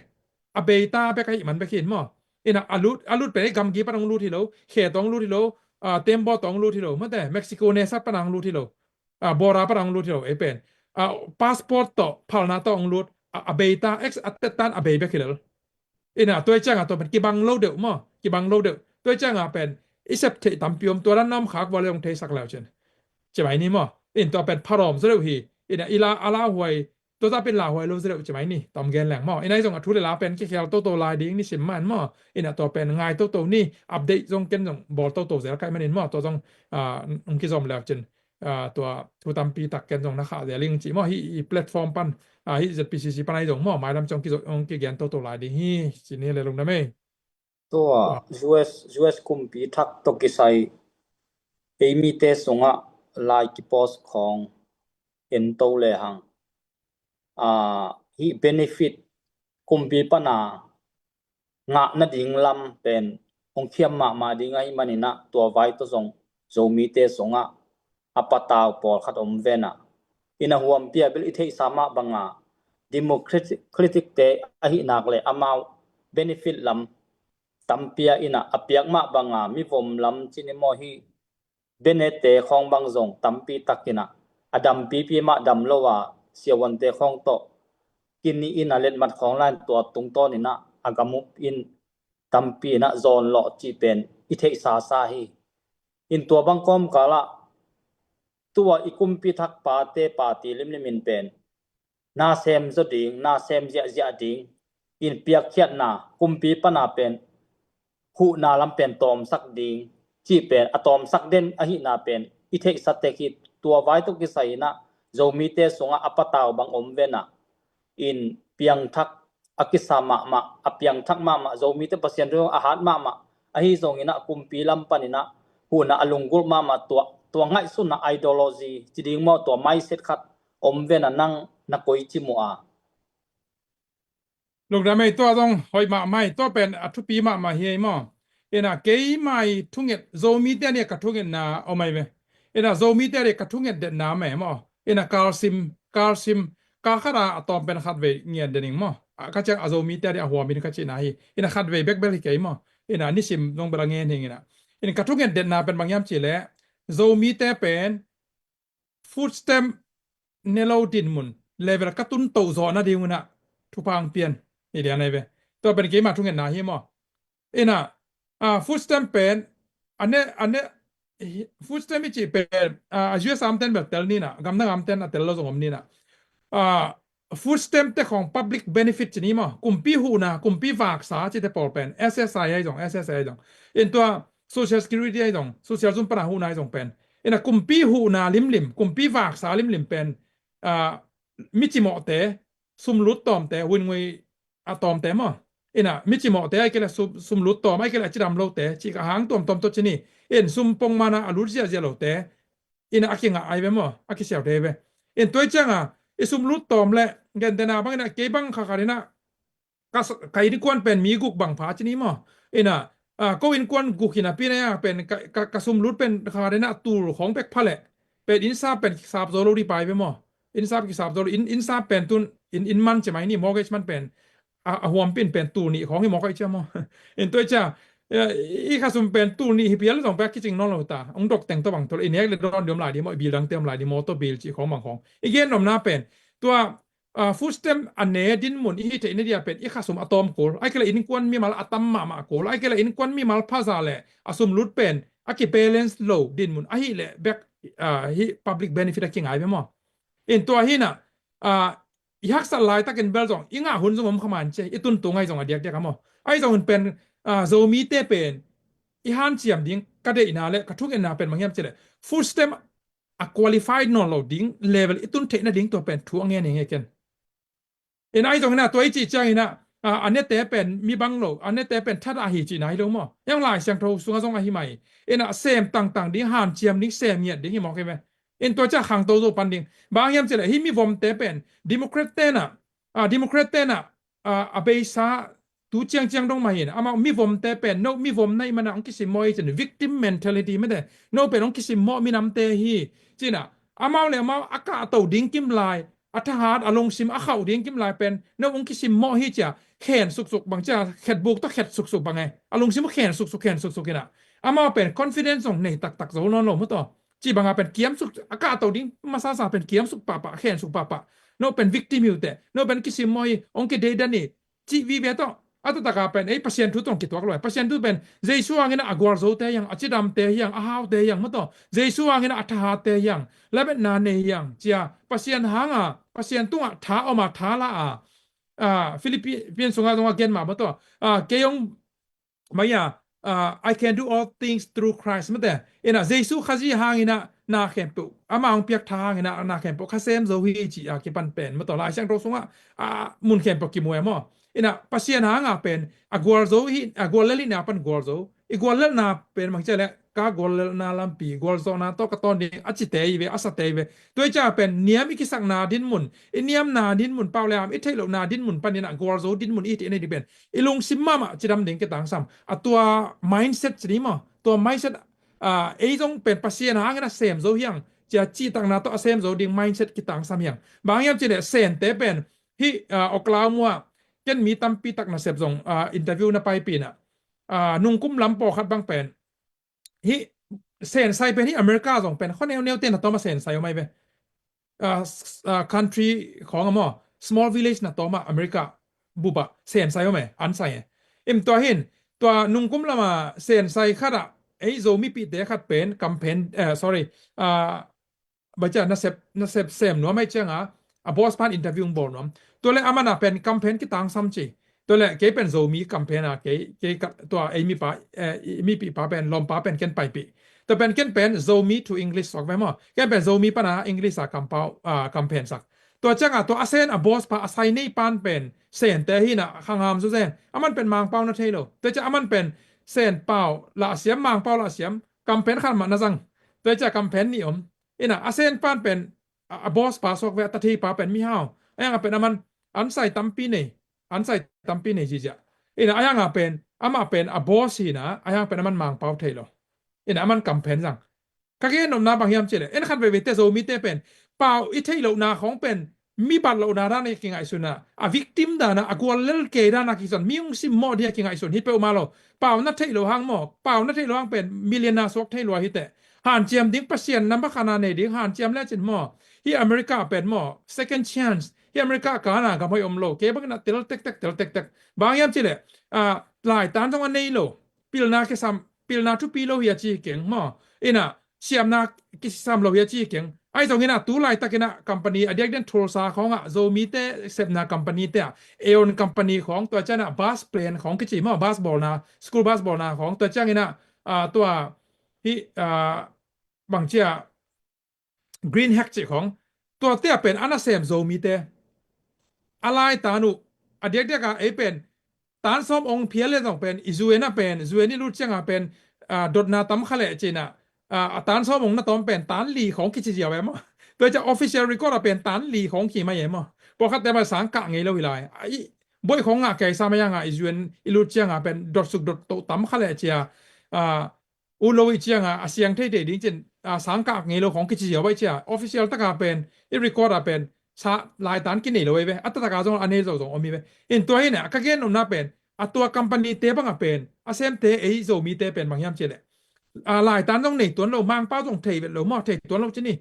A bei ta bek ahi man bek hin maw. In ah a lut, a lut pen i gamgi pan ong lut hi lo, khe tawh ong lut hi lo, ah, tembaw tawh ong lut hi lo, mate, Mexico ne sat pan ong lut hi lo. Ah, border pan ong lut hi lo, ei pen. Ah, passport tawh, phalna tawh ong lut, ah, a bei ta, ex, a tet tan a bei bek hi lel. In ah, tua i ciang ah tua pen kibang lo deuh maw, kibang lo deuh. Tua i ciang ah pen, i sep theih tampi om tua dan na om khak vua le ong theisak leu cin. Ci mai ni maw. In tua pen pharom zaw deuh hi. In ah, i la, a lauhuai, tua ta pen lauhuai lo zaw deuh ci mai ni. Tom gen leng maw. In ah i zong a thu le la pen kikhial toto lai ding ni sim man maw. In ah tua pen ngai toto ni, update zong ken zong bawl toto zel kai manin maw. Tua zong, ah, ong kizom leu cin. Ah, tua thu tampi tak ken zong na khah zel ing ci maw, hih, hih platform pan, ah, hih Z P C C pan ahi zong maw, mailam ciang kizom, ong kigen toto lai ding hi, ci ni le lungdam ei. Tua, ah, U S, U S kumpi thak tawh kisai, ei mite sungah lai kipost khong en to le hang. Ah, hih benefit kumpi pana ngah nading lam pen hong khiam mahmah ding ahih manin ah tua vai tawh zong Zomite sungah a patau pawlkhat om ven ah. In a huampi a bil i theihsa mah banga democratic te ahih nak le amau benefit lam tampi ah in ah a piak mah banga mivom lam cin i maw hi Bennett te khawng bang zong tampi takin ah a dampipi mah dam lo a siavuante khawng tawh kini in a letmat khawng lain tua tungtawn in ah a gamup in tampi in ah zawn lawh cih pen i theihsa sa hi. In tua bang kawmkal ah tua i kumpi thak pate party limlim in pen na sem zaw ding, na sem ziahziah ding, in piakkhiatna kumpi pana pen huhna lam pen tawmsak ding cih pen a tawmsak den ahihna pen i theihsa tek hi. Tua vai tawh kisai in ah Zomite sungah a patau bang om ven ah in piangthak a kisa mahmah, a piangthak mahmah, Zomite Pasian thu a hat mahmah ahi zongin ah kumpi lam panin ah huhna a lunggulh mahmah tua, tua ngaihsutna ideology ci ding maw, tua mindset khat om ven ah nang na koici mu a. Lungdam ei, tua zong hoih mahmah ei, tua pen a thupi mahmah hi ei maw. In ah keima i thunget, Zomite a nih ka thungetna om ei ve. In ah Zomite a nih ka thunget detna om ei maw. In ah kalsim, kalsim, kal khat a a tawm pen khatvei ngen den ing maw. A ka ciang a Zomite a nih a huam in ka cihna hi. In ah khatvei bekbel hi kei maw. In ah nisim zong bel a ngen hi ing in ah. In ah ka thunget detna pen bang hiam cih leh Zomite pen food stamp ne lo dinmun level ka tun to zawh nading un ah thupha ong pia in. Hi lian ai ve. Tua pen keima thungetna hi maw. Ina, ah, food stamp pen, ane, ane, hi- food stamp i cih pen, ah, a U S a omten bel tel nina, gamdang a omten a tel lo zong om nina. Ah, food stamp te khong public benefit ci ni maw, kumpi huhna, kumpi vaksa cite pawl pen, S S I ai zong, S S I ai zong. In tua Social Security ai zong, social zum pana huhna ai zong pen. Ina kumpi huhna limlim, kumpi vaksa limlim pen, ah, mi cimawhte, sumlut tawmte, wingui a tawmte maw. Ina mi cimawhte ai kei le sum, sumlut tawm ai kei le a cidam lote, cih ka hang tuamtuam tawh ci ni. In sum pongmana a lut ziahziah lote, ina a kingah ai ve maw, a kisiaute ai ve. In tua i cianga, i sumlut tawm le, gentena bang ina kei bang khakhat ina, ka, s- ka innkuan pen mi guk bang pha ci ni maw. Ina, ah, ko innkuan guk ina pi na ya pen, ka, ka, ka sumlut pen khakhat ina tul khong bek pha le. Pen innsap pen kisap zo lo di pai ve maw. Innsap kisap zo lo, in, innsap pen tun, in, inn man ci mai ni, mortgage man pen. A, a huampin pen tul nih khong hi mawk ai cia maw. In tua i cia, eh, i khasum pen tul nih hi pial zong pek kicing nawn lo ta. Ong dok teng tawh bang tawh, i nek le dawn di om lai di maw, i bil dangte om lai di, motor bil cih khong bang khong. I gen nopna pen, tua, ah, food stamp a ne dinmun i hi theihna dia pen, i khasum a tawm kul. Ai kei le innkuan mimal a tam mahmah kul. Ai kei le innkuan mimal phaza le, a sumlut pen, a ki balance lo dinmun. Ahi le bek, ah, hi public benefit a kingai ve maw. In tua hi na, ah, i haksat laitakin bel zong, i ngah hun zong om kha man cia, i tuntung ai zong a diakdiak a maw. Ai zong in pen, ah, Zomite pen, i hanciam ding, ka deihna le, ka thungetna pen bang hiam ci le. Food stamp a qualified nawn lo ding, level i tun theihna ding tua pen thu a ngen hi nge ken. In ai zong ina tua i cih ciang ina, ah, a nete pen mi bang lo, a nete pen thada hi cihna hi lo maw. Yang Lai Siangtho sungah zong ahi mai. Ina sem tangtang ding, hanciam ding, sem ngiat ding hi mawk hi ve. In tua cia khangto zo pan ding. Bang hiam ci le, hi mi vomte pen, Democrat te na, ah, Democrat te na, ah, a beisa tu ciangciang dong mah hi na. Amau mi vomte pen, no mi vom na i mana ong kisimmawh hi cin, victim mentality mete. No pen ong kisimmawh minamte hi. Cina, amau le amau a kahto ding kim lai, a thahat, a lungsim a khauh ding kim lai pen, no ong kisimmawh hi cia, khen suksuk bang cia, khetbuk tawh khet suksuk bang e. A lungsim uh khen suksuk, khen suksuk ina. Amau pen confidence zong nei taktak zo nawn lo maw taw. Ci banga pen kiam suk, a kahto ding masasa pen kiam suk pahpah, khen suk pahpah. No pen victim hi uh teh, no pen kisimmawh hi, ong kideidan hi, cih vive tawh, a taktak a pen, ei Pasian thu tawh ong kituak lo e. Pasian thu pen, Jesu hangin a gualzote hiang, a cidamte hiang, a haute hiang maw taw. Jesu hangin a thahatte hiang, lametna nei hiang, cia, Pasian hanga, Pasian tunga tha oma tha la a, ah, Philippian sunga zong a gen mah maw taw. Ah, kei ong maya, ah, I can do all things through Christ mate. Ina Jesu Khazih hangina na khempeuh, ama hong piak tha hangina na khempeuh kha sem zo hi ci a kipan pen maw taw. Lai Siangtho sunga, ah, mun khempeuh kimu e maw. Ina Pasian hanga pen a gualzo hi, a guallel hina pan gualzo. I guallelna pen mang cia le, ka guallelna lampi, gualzawhna tawh ka tawn ding a cite hi ve, a sate hi ve. Tua i cia pen niam i kisakna dinmun, i niamna dinmun, pau le am i theih lohna dinmun panin a gualzo dinmun i hih theihna ding pen, i lungsim mahmah cidam ding kitangsam. A tua mindset ci ni maw. Tua mindset, ah, ei zong pen Pasian hangin a sem zo hiang, cia cihtakna tawh a sem zo ding mindset kitangsam hiang. Bang hiam ci le Sente pen, hi, ah, Oklahoma, ken mi tampi tak nasep zong, ah, interview na paipih na. Ah, nungkum lam pawlkhat bang pen, hi Sensai pen hi America zong pen, khuaneu neu te na tawm a Sensai om ai ve. Ah, s-, ah, country khong a maw, small village na tawm a America bup a Sensai om e, an sai e. Im tua hin, tua nungkum lama Sensai khat a, ei Zomipihte khat pen, campaign, eh, sorry, ah, baca nasep, nasep sem nuam ai cianga, a boss pan interview bawl nuam. Tua le amana pen campaign kitangsam ci. Tua le kei pen Zomi campaign a, kei, kei ka, tua ei mipa, eh, i mipihpa pen, lawmpa pen ken paipih. Tua pen ken pen Zomi to English suak ve maw. Ken pen Zomi pana English a kampau, ah, campaign sak. Tua cianga tua a Sen a boss pa a sai nei pan pen Sente hina khangam zu zen. Aman pen Mangpau na thei lo. Tua cia aman pen Sen pau lah siam, Mangpau lah siam. Campaign khat mah na zang. Tua cia campaign nih om. Ina a Sen pan pen a, a boss pa suak ve, a tathei pa pen mihau. Ayang a pen aman an sai tampi nei, an sai tampi nei zizia. Ina ayang a pen, ama pen a boss hina, ayang pen aman Mangpau thei lo. Ina aman campaign zang. Ka gen nopna bang hiam ci le, en khat veivei te Zomite pen, pau i theih lohna khong pen, mi bat lohna dana kingaihsun a, a victim dana, a guallel kei dana kison, mi ung simmawh dia kingaihsun hi peuhmah lo. Pau na theih loh hang maw, pau na theih loh hang pen, millionaire suak thei lua hi teh. Hanciam ding Pasian namba khana nei ding, hanciam le cin maw. Hi America pen maw, second chance, Hi America kana gam hoih om lo. Kei bangin a tel tektek, tel tektek. Bang hiam cih leh, ah, laitan zong a nei lo. Pilna kisam, pilna thupi lo hi a ci keng maw. Ina, siamna kisam lo hi a ci keng. Ahi zongin a tu laitakin a company a diakdiak Tulsa khawngah Zomite sepna company te ah, Aeon company khawng, tua ciangin a bus plan khawng kici maw, bus bawlna, school bus bawlna khawng, tua ciangin a, ah, tua hi, ah, bangci a Green Hack cih khawng, tuate ah pen a nasem Zomite. A laitan uh, a diakdiak a ei pen tan sawm ong phial le zong pen, i U N ah pen, U N i lut ciangah pen, ah, dotna tam kha leh ci-in ah, ah, a tan sawm ong na tawm pen tan li khawng kici ziau e maw. Tua ciang official record ah pen tan li khawng hi mai e maw. Pawlkhatte mah sang kah ngei lo hi lai. Ah, i buai khawng ngah kei sam a, hiangah i U N i lut ciangah pen dotsuk dot toh tam kha leh ci-a, ah, ut lo i ciangah a siang theithei ding ci-in, ah, sang kah ngei lo khawng kici ziau baih ci-a, official takah pen, i record ah pen, sa laitan kinei lo ei ve, a taktakah zong a nei zo zong om hi ve. In tua hi na, ka gen nopna pen, a tua company te bangah pen, a semte ei Zomite pen bang hiam cih leh, ah, laitan zong nei tuan lo, Mangpau zong thei vet lo maw, thei tuan lo ci ni.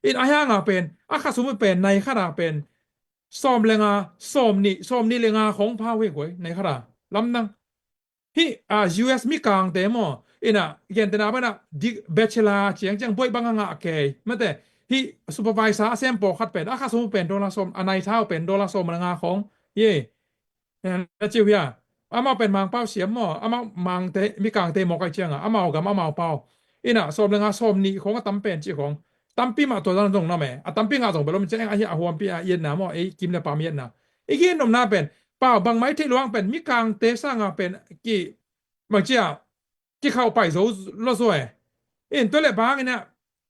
In a hiangah pen, a kha sum pen, nai khat ah pen, sawm le nga, sawm nih, sawm nih le nga khawng pha uh hi guai, nai khat ah. Lamdang. Hih, ah, U S mikangte maw, ina, gentehna bangin a, di-, bachelor ciangciang buai bang a ngah kei. Mate, hih supervisor a sem pawlkhat pen, a kha sum pen dollar sawm, a nai thau pen dollar sawm le nga khawng. Ye. Eh, na ci uh hia. Amau pen Mangpau siam maw, amau Mangte, mikangte mawk ahih ciangah, amau gam, amau pau. Ina, sawm le nga, sawm nih khawng a tam pen cih khawng. Tampi mah tua zang zong na om e. A tampi ngah zong bel om ciang, ahi a huampi a i etna maw, ei kim le pam i etna. I gen nopna pen, pau bangmah i theih lo hang pen, mikangte sangah pen, ki, bangci a, kikhauh pai zo lo zaw e. In tua leh bang ina,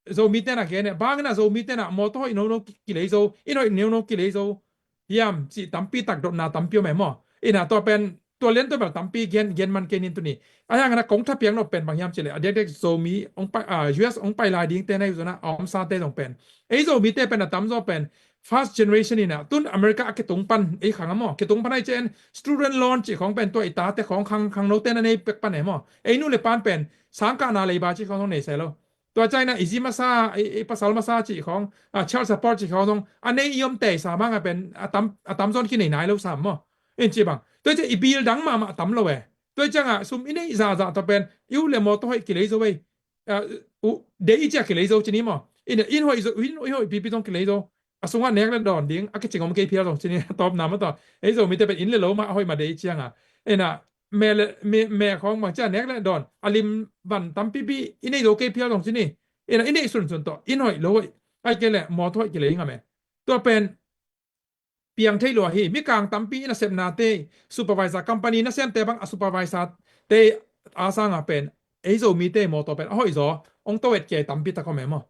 Zomite na gen e, bang ina Zomite na mawtaw hoih nono ki, kilei zo, inn hoih nono kilei zo. Hiam, cih tampi tak dotna tampi om e maw. Ina tua pen, tua lian tua bel tampi gen, gen man kei ning tuni. A hiangin a kong thapiak nop pen bang hiam cih leh, a diakdiak Zomi ong pai, ah, U S ong pai lai dingte na hi uh zong a, a omsate zong pen. Ei Zomite pen a tamzaw pen, first generation ina, tun America a kitung pan, ei khang a maw, kitung pan ahih ciang student loan cih khawng pen tua i tate khawng khang, khangnote na nei pek pan e maw. Ei nu le pan pen, sang kahna leiba cih khawng zong nei se lo. Tua ciangin a i zi masa, i, i pasal masa cih khawng, ah, child support cih khawng zong, a nei i om tei sa bang a pen, a tam, a tamzaw in kinei nai lo sam maw. In ci bang. Tua ciang i bill dang mahmah tam lo e. Tua ciangah sum i neih zahzah tawh pen, i ut le mawtaw hoih kilei zo ei. Ah, u, deih i ciah kilei zo ci ni maw. Inn, inn hoih zo, inn, inn hoih pipi zong kilei zo. A sungah nek le dawn ding, a kicing om kei phial zong ci ni, a tawpna mah tawh. Ei Zomite pen inn le lo mah a hoih mah deih i ciangah. Ina, me le, me, me khawng bang ciah nek le dawn. A lim van tampipi, i neih zo kei phial zong ci ni. Ina, i neih sunsun tawh, inn hoih lo hoih. Ahih kei leh mawtaw hoih kilei ngam e. Tua pen, piang thei lua hi. Mikang tampi in a sepnate, supervisor company nasemte bang a supervisor te a sangah pen, ei Zomite mawtaw pen a hoih zaw, ong to et kei tampi tak om e maw.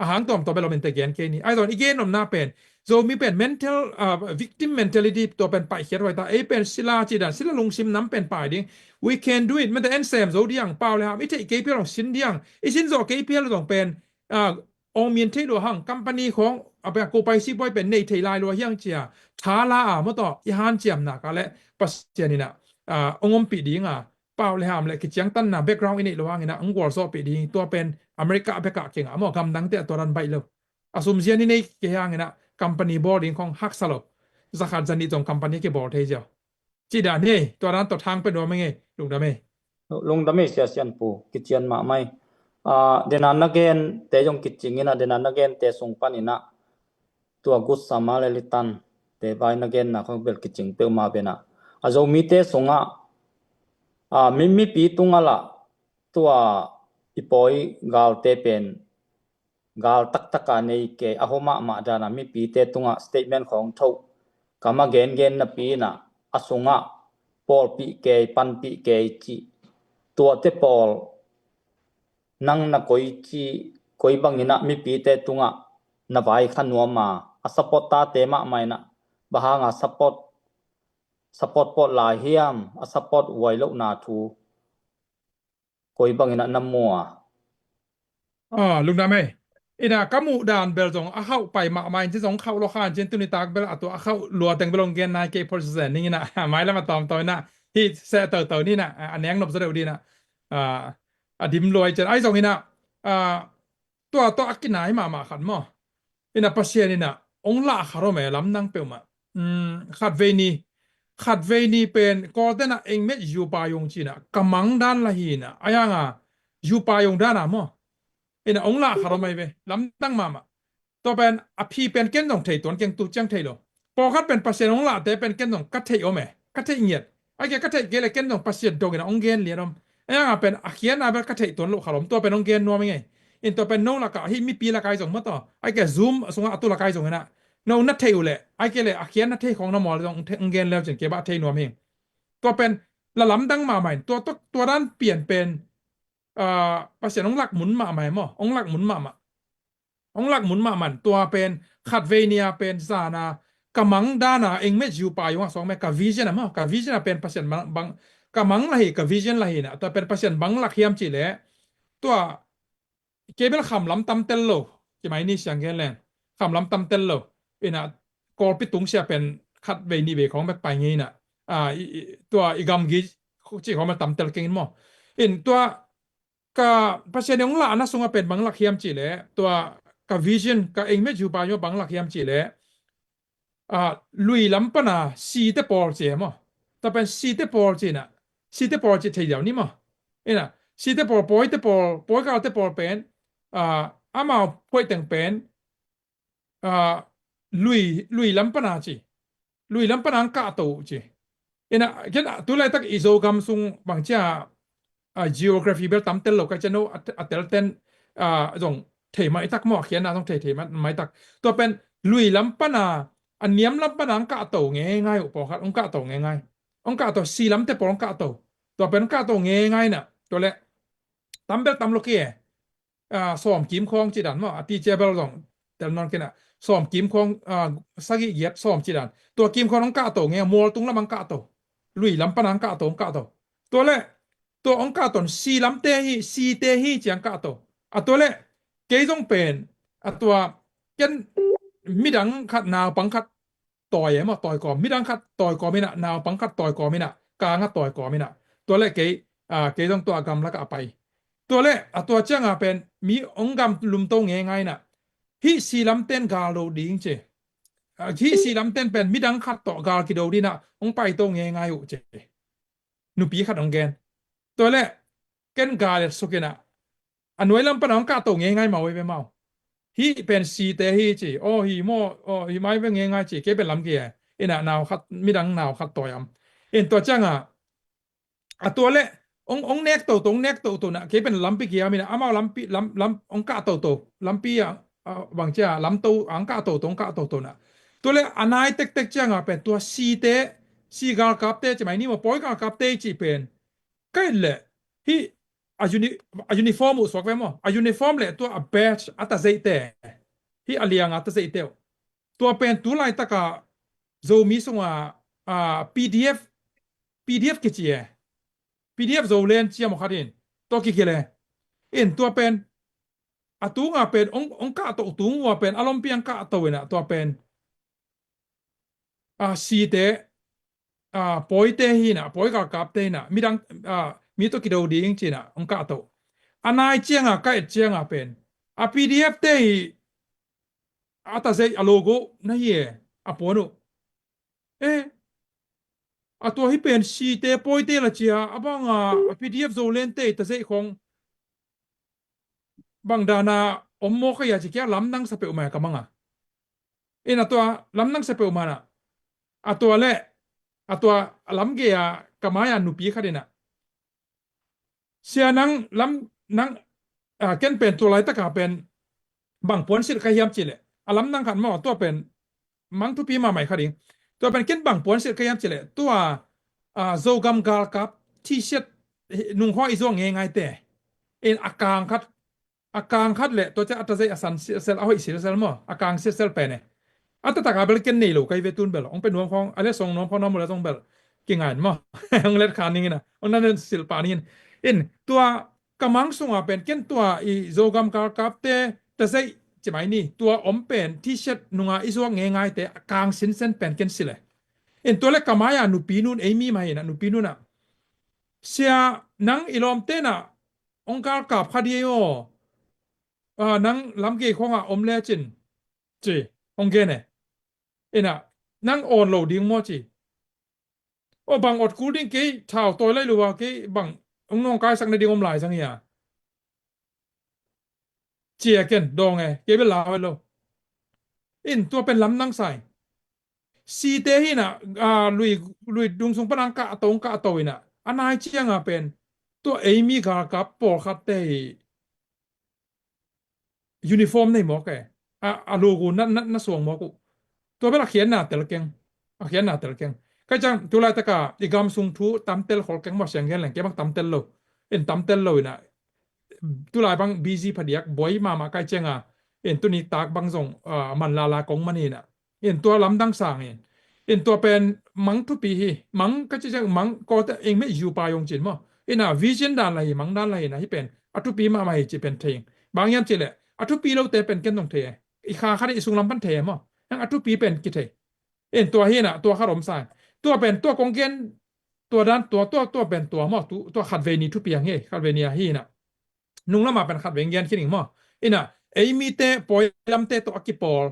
A hang tuamtuam bel om in te gen kei ni. Ahi zongin i gen nopna pen, Zomi pen mental, ah, victim mentality tua pen paihkhiat huai ta. Ei pen sila ci dan, sila lungsim nam pen pai ding. We can do it. Mate, en sem zo diang, pau le ham, i theih kei phial zong sin diang. I sin zawh kei phial zong pen, ah, ong min thei lua hang, company khawng, a pen, ko pai si buai pen nei thei lai lua hiang cia. Tha la a, mawtaw, i hanciamna ka le, Pasian ina, ah, ong ompih ding a, pau le ham le kiciangtanna background i neih lo hang ina, ong gualzawhpih ding, tua pen America bekah kingah maw, gamdangte a tua dan baih lo. A sumzian i nei kei hang ina, company bawl ding khawng haksa lo. Zakhat zanih zong company kibawl thei ziau. Cih dan hi, tua dan tawh thang pen nuam ing ei, lungdam ei. Lungdam ei, Sia Sian Pu, kician mahmah ei. Ah, dena na gen te zong kicing ina, dena na gen te sung pan ina, tua Good Samaritan te vai na genna khong bel kicing peuhmah bena. A Zomite sungah, ah, mi, mipi tungah lah, tua i pawi galte pen, gal taktaka nei kei, a hua mahmah dana mipite tungah statement khawng tho. Kama gengen napi ina, a sungah pawlpih kei, panpih kei cih. Tuate pawl nang na koi cih, koi bangin ah mipite tungah na vai kha nuam a, a support tate mahmah ina, bang hanga support, support pawt lai hiam, a support huai lohna thu koi bangin ah na mu a. Ah, lungdam ei. Ina ka muh dan bel zong a khauh pai mahmah in ci zong khauh lo khan cin tuni tak bel a tua a khauh lua teng bel ong gen nai kei phot zen ning ina. Mailam a tawmtawm ina hi seh toto ni ina, a neng nop zaw deuh di ina. Ah, a dim luai cin ai zong ina, ah, tua tua a kinai mahmah khat maw. Ina Pasian ina ong lah khat om e lamdang peuhmah. um, khat vei ni, khat vei ni pen Kawl ten ah engmet yupa yong ci-in ah ka mang dan la hi-in ah, a yang a yupa yong dan a maw, in ah ong lah khat om ai ve, lamdang mahmah. Tua pen a phi pen ken zong thei tuan keng, tu ciang thei lo. Pawlkhat pen Pasian ong lahte pen ken zong ka theih om e, ka theih ngiat. Ai ke ka theih kei le ken zong Pasian dong in ah ong gen lian om. A yang a pen a khiatna bel ka theih tuan loh khat om, tua pen ong gen nuam ing ei. In tua pen no lakah, hih mipi lakah zong maw, tua ai ke Zoom sungah a tu lakah zong in ah no na theih uh leh, ai ke le a khiatna thei khawng na mawl zong ong gen leu cin kei bah thei nuam hi. Tua pen la lamdang mahmah in, tua, tua, tua dan pian pen, ah, Pasian ong lak mun mahmah e maw, ong lak mun mahmah. Ong lak mun mahmah in, tua pen khat vei ni a pen zan a ka mang dan a engmet yupa yong a sawng me, ka vision a maw, ka vision a pen Pasian mang, bang, ka mang la hi, ka vision la hi-in ah, tua pen Pasian bang lak hiam cih leh, tua kei bel kham lam tam tel lo, ci mai ni, siang gen leng, kham lam tam tel lo. In ah Kawlpi tungsiah pen khat vei ni vei khawng bek pai ngei in ah, ah, i, i, tua i gamgi cih khawng bek tam tel keng in maw. In tua ka Pasian ong lahna sungah pen bang lak hiam cih leh, tua ka vision, ka engmet yupa yong bang lak hiam cih leh, ah, lui lam pan a site pawl ci e maw. Tua pen site pawl ci-in ah, site pawl ci thei diau ni maw. In ah site pawl, pawite pawl, pawi galte pawl pen, ah, amau phuaih teng pen, ah, lui, lui lam pan a ci, lui lam pan a ong kahto uh ci. In ah, ken ah, tu laitak i Zogam sung bang ci a, ah, geography bel tam tel lo ka ci a, no, a, a tel ten, ah, zong thei maitak maw, a khiatna zong thei, thei mai, maitak. Tua pen lui lam pan a, a niam lam pan a ong kahto ngeingai uh, pawlkhat ong kahto ngeingai. Ong kahto, si lamte pawl ong kahto. Tua pen ong kahto ngeingai in ah, tua leh tam bel tam lo kei e. Ah, sawm kim khawng ci dan maw, a ti cia bel zong tel nawn kei in ah, sawm kim khawng, ah, sagih giat sawm ci dan. Tua kim khawng ong kahto ngei, mual tung lam ong kahto. Lui lam pan a ong kahto, ong kahto. Tua leh tua ong kahto in si lamte hi, site hi ci a ong kahto. A tua leh kei zong pen, a tua ken midang khat, naupang khat tawi e maw, tawi kawm, midang khat tawi kawm in ah, naupang khat tawi kawm in ah, kang ah tawi kawm in ah. Tua leh kei, ah, kei zong tua gamlak ah a pai. Tua leh a tua ciang a pen mi ong gamlum to ngeingai in ah, hih si lamten gal do ding ci. Ah, hih si lamten pen midang khat tawh gal kido ding in ah ong pai to ngeingai uh ci. Nupi khat ong gen. Tua leh ken gal et suk in ah, a nuai lam pan a ong kahto ngeingai mau ei ve mau. Hih pen site hi ci. Aw, hi maw, aw, hi mai ve ngeingai ci. Kei pen lamgei e. In ah nau khat, midang nau khat tawi om. In tua ciang a, a tua leh ong, ong nek toto, ong nek toto in ah, kei pen lampi kiam in ah, amau lampi, lam, lam, ong kah toto, lampi a, a, bang ci a, lam to, ong kah toto, ong kah toto in ah. Tua leh a nai tektek ciang a pen tua site, si galkapte ci mai ni maw, pawi galkapte ci pen, ka et leh, hih a uni-, a uniform uh suak ve maw, a uniform leh tua a badge, a tazeihte, hih a liang a tazeihte uh. Tua pen tu laitak a Zomi sung a, a, P D F, P D F kici e. P D F Zoland ci a maw khat in, tua kikhel e. In tua pen, a tung a pen, ong, ong kahto tung ua pen, a lompi ong kahto in ah, tua pen, a, site, a, pawite hi in ah, pawi galkapte hi in ah, midang, a, mi tawh kido ding ci in ah ong kahto. A nai ciang a, ka et ciang a pen, a P D F te hi, a tazeih, a logo na hi e, a puan uh. Eh, a tua hih pen site pawite la ci a, a bang a, a P D F Zoland te tazeih khawng bang dan a om maw ka hia ci kei a, lamdang sa peuhmah ka mang a. In a tua lamdang sa peuhmah in ah, a tua leh, a tua lamgei a ka mai a nupi khat in ah, Sia, nang lam, nang, ah, ken pen tua laitak a pen bang puansilh ka hiam cih leh, a lamdang khat maw, tua pen mang thupi mahmah kha ding. Tua pen ken bang puansilh ka hiam cih leh, tua, ah, Zogam galkap T-shirt nung khawng i zuak ngeingaite in, a kang khat, a kang khat leh tua ciang a tazeih a san silsel, a hoih silsel maw, a kang silsel pen e. A taktak a bel ken nei lo ka hi ve, tun bel ong pe nuam khawng, a letsong nuam khawng na om leh zong bel kingai in maw, ong let kha ning in a, ong na silh pah ning in. In tua ka mang sung a pen ken tua i Zogam galkapte tazeih ci mai ni, tua om pen T-shirt nung a i zuak ngeingaite a kang sinsen pen ken silh e. In tua leh ka mai a nupi nu'n, ei mi mah in a, nupi nu'n ah, Sia, nang i lawmte in ah ong galkap kha ding ei aw, ah, nang lamgei khawng ah om lecin, ci ong gen e. In ah, nang awn lo ding maw ci. Aw bang awt kul ding kei thau tawi lai lo a kei bang hong nawngkaisak na ding om lai zang hi a. Cia ken dawng e kei bel lau lo. In tua pen lamdang sai. Site hi na, a, lui, lui dung sung pan ang kah to, ang kah to hi na. A nai ciang a pen. Tua ei mi galkap pawlkhat te hi. Uniform nei mawk e. A, a logo na, na, na suang mawk uh. Tua bel a khiatna tel keng. A khiatna tel keng. Kai ciang, tulai taka, i gam sung thu, tamtel khol keng maw siang gen leng, kei bang tamtel lo. In tamtel lo hi na. Tulai bang busy phadiak, buai mahmah kai ciang a. In tuni tak bang zong, a, man lala kong man hi na. In tua lamdang sang in. In tua pen mang thupi hi. Mang ka ci ciang mang ko te eng me yu pa yong cin maw. In a vision dan la hi, mang dan la hi na hi pen. A thupi mahmah hi ci pen thei. Bang yan ci le. A thupi lo te pen ken dong thei. I kha kha i sung lam pan thei maw. Yang a thupi pen ki thei. In tua hi na, tua khat om sang. Tua pen tua kong gen, tua dan, tua, tua, tua pen tua maw. Tu, tua khat vei ni thupi ang hi, khat vei ni a hi na. Nung lama pen khat veng gen khin ing maw. Ina, ei mite pawi lamte tawh a kipawl,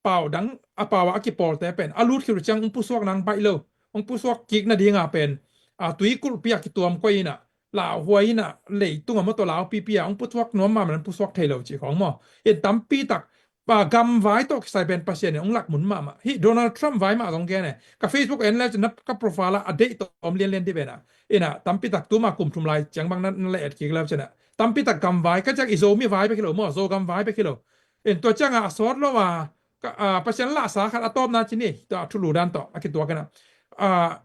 pau dang, a pau a kipawl te pen a lut khit uh ciang ung pusuak nang baih lo, ung pusuak kik nadinga pen, a, tui kulhpi a kituam koi ina, lauhuai ina, leitung a maw tawh laupipi a ung pusuak nuam mahmah, ung pusuak thei lo cih khawng maw. In tampi tak, a, gamvai tawh kisai pen Pasian in ung lak mun mahmah. Hih Donald Trump vai mah zong gen e. Ka Facebook en le cin na ka profile ah a deih tawh om lianlian dih pen a. Ina, tampi tak tuma kum thum lai ciang bang na, na le et kik leu cin a. Tampi tak gamvai, ka ciak i Zomi vai bek hi lo maw, Zogam vai bek hi lo. In tua ciang a, a sawt lo a, ka, a, Pasian lahsa khat a tawpna cin hi, tua a thulu dan tawh, a kituak ina. A,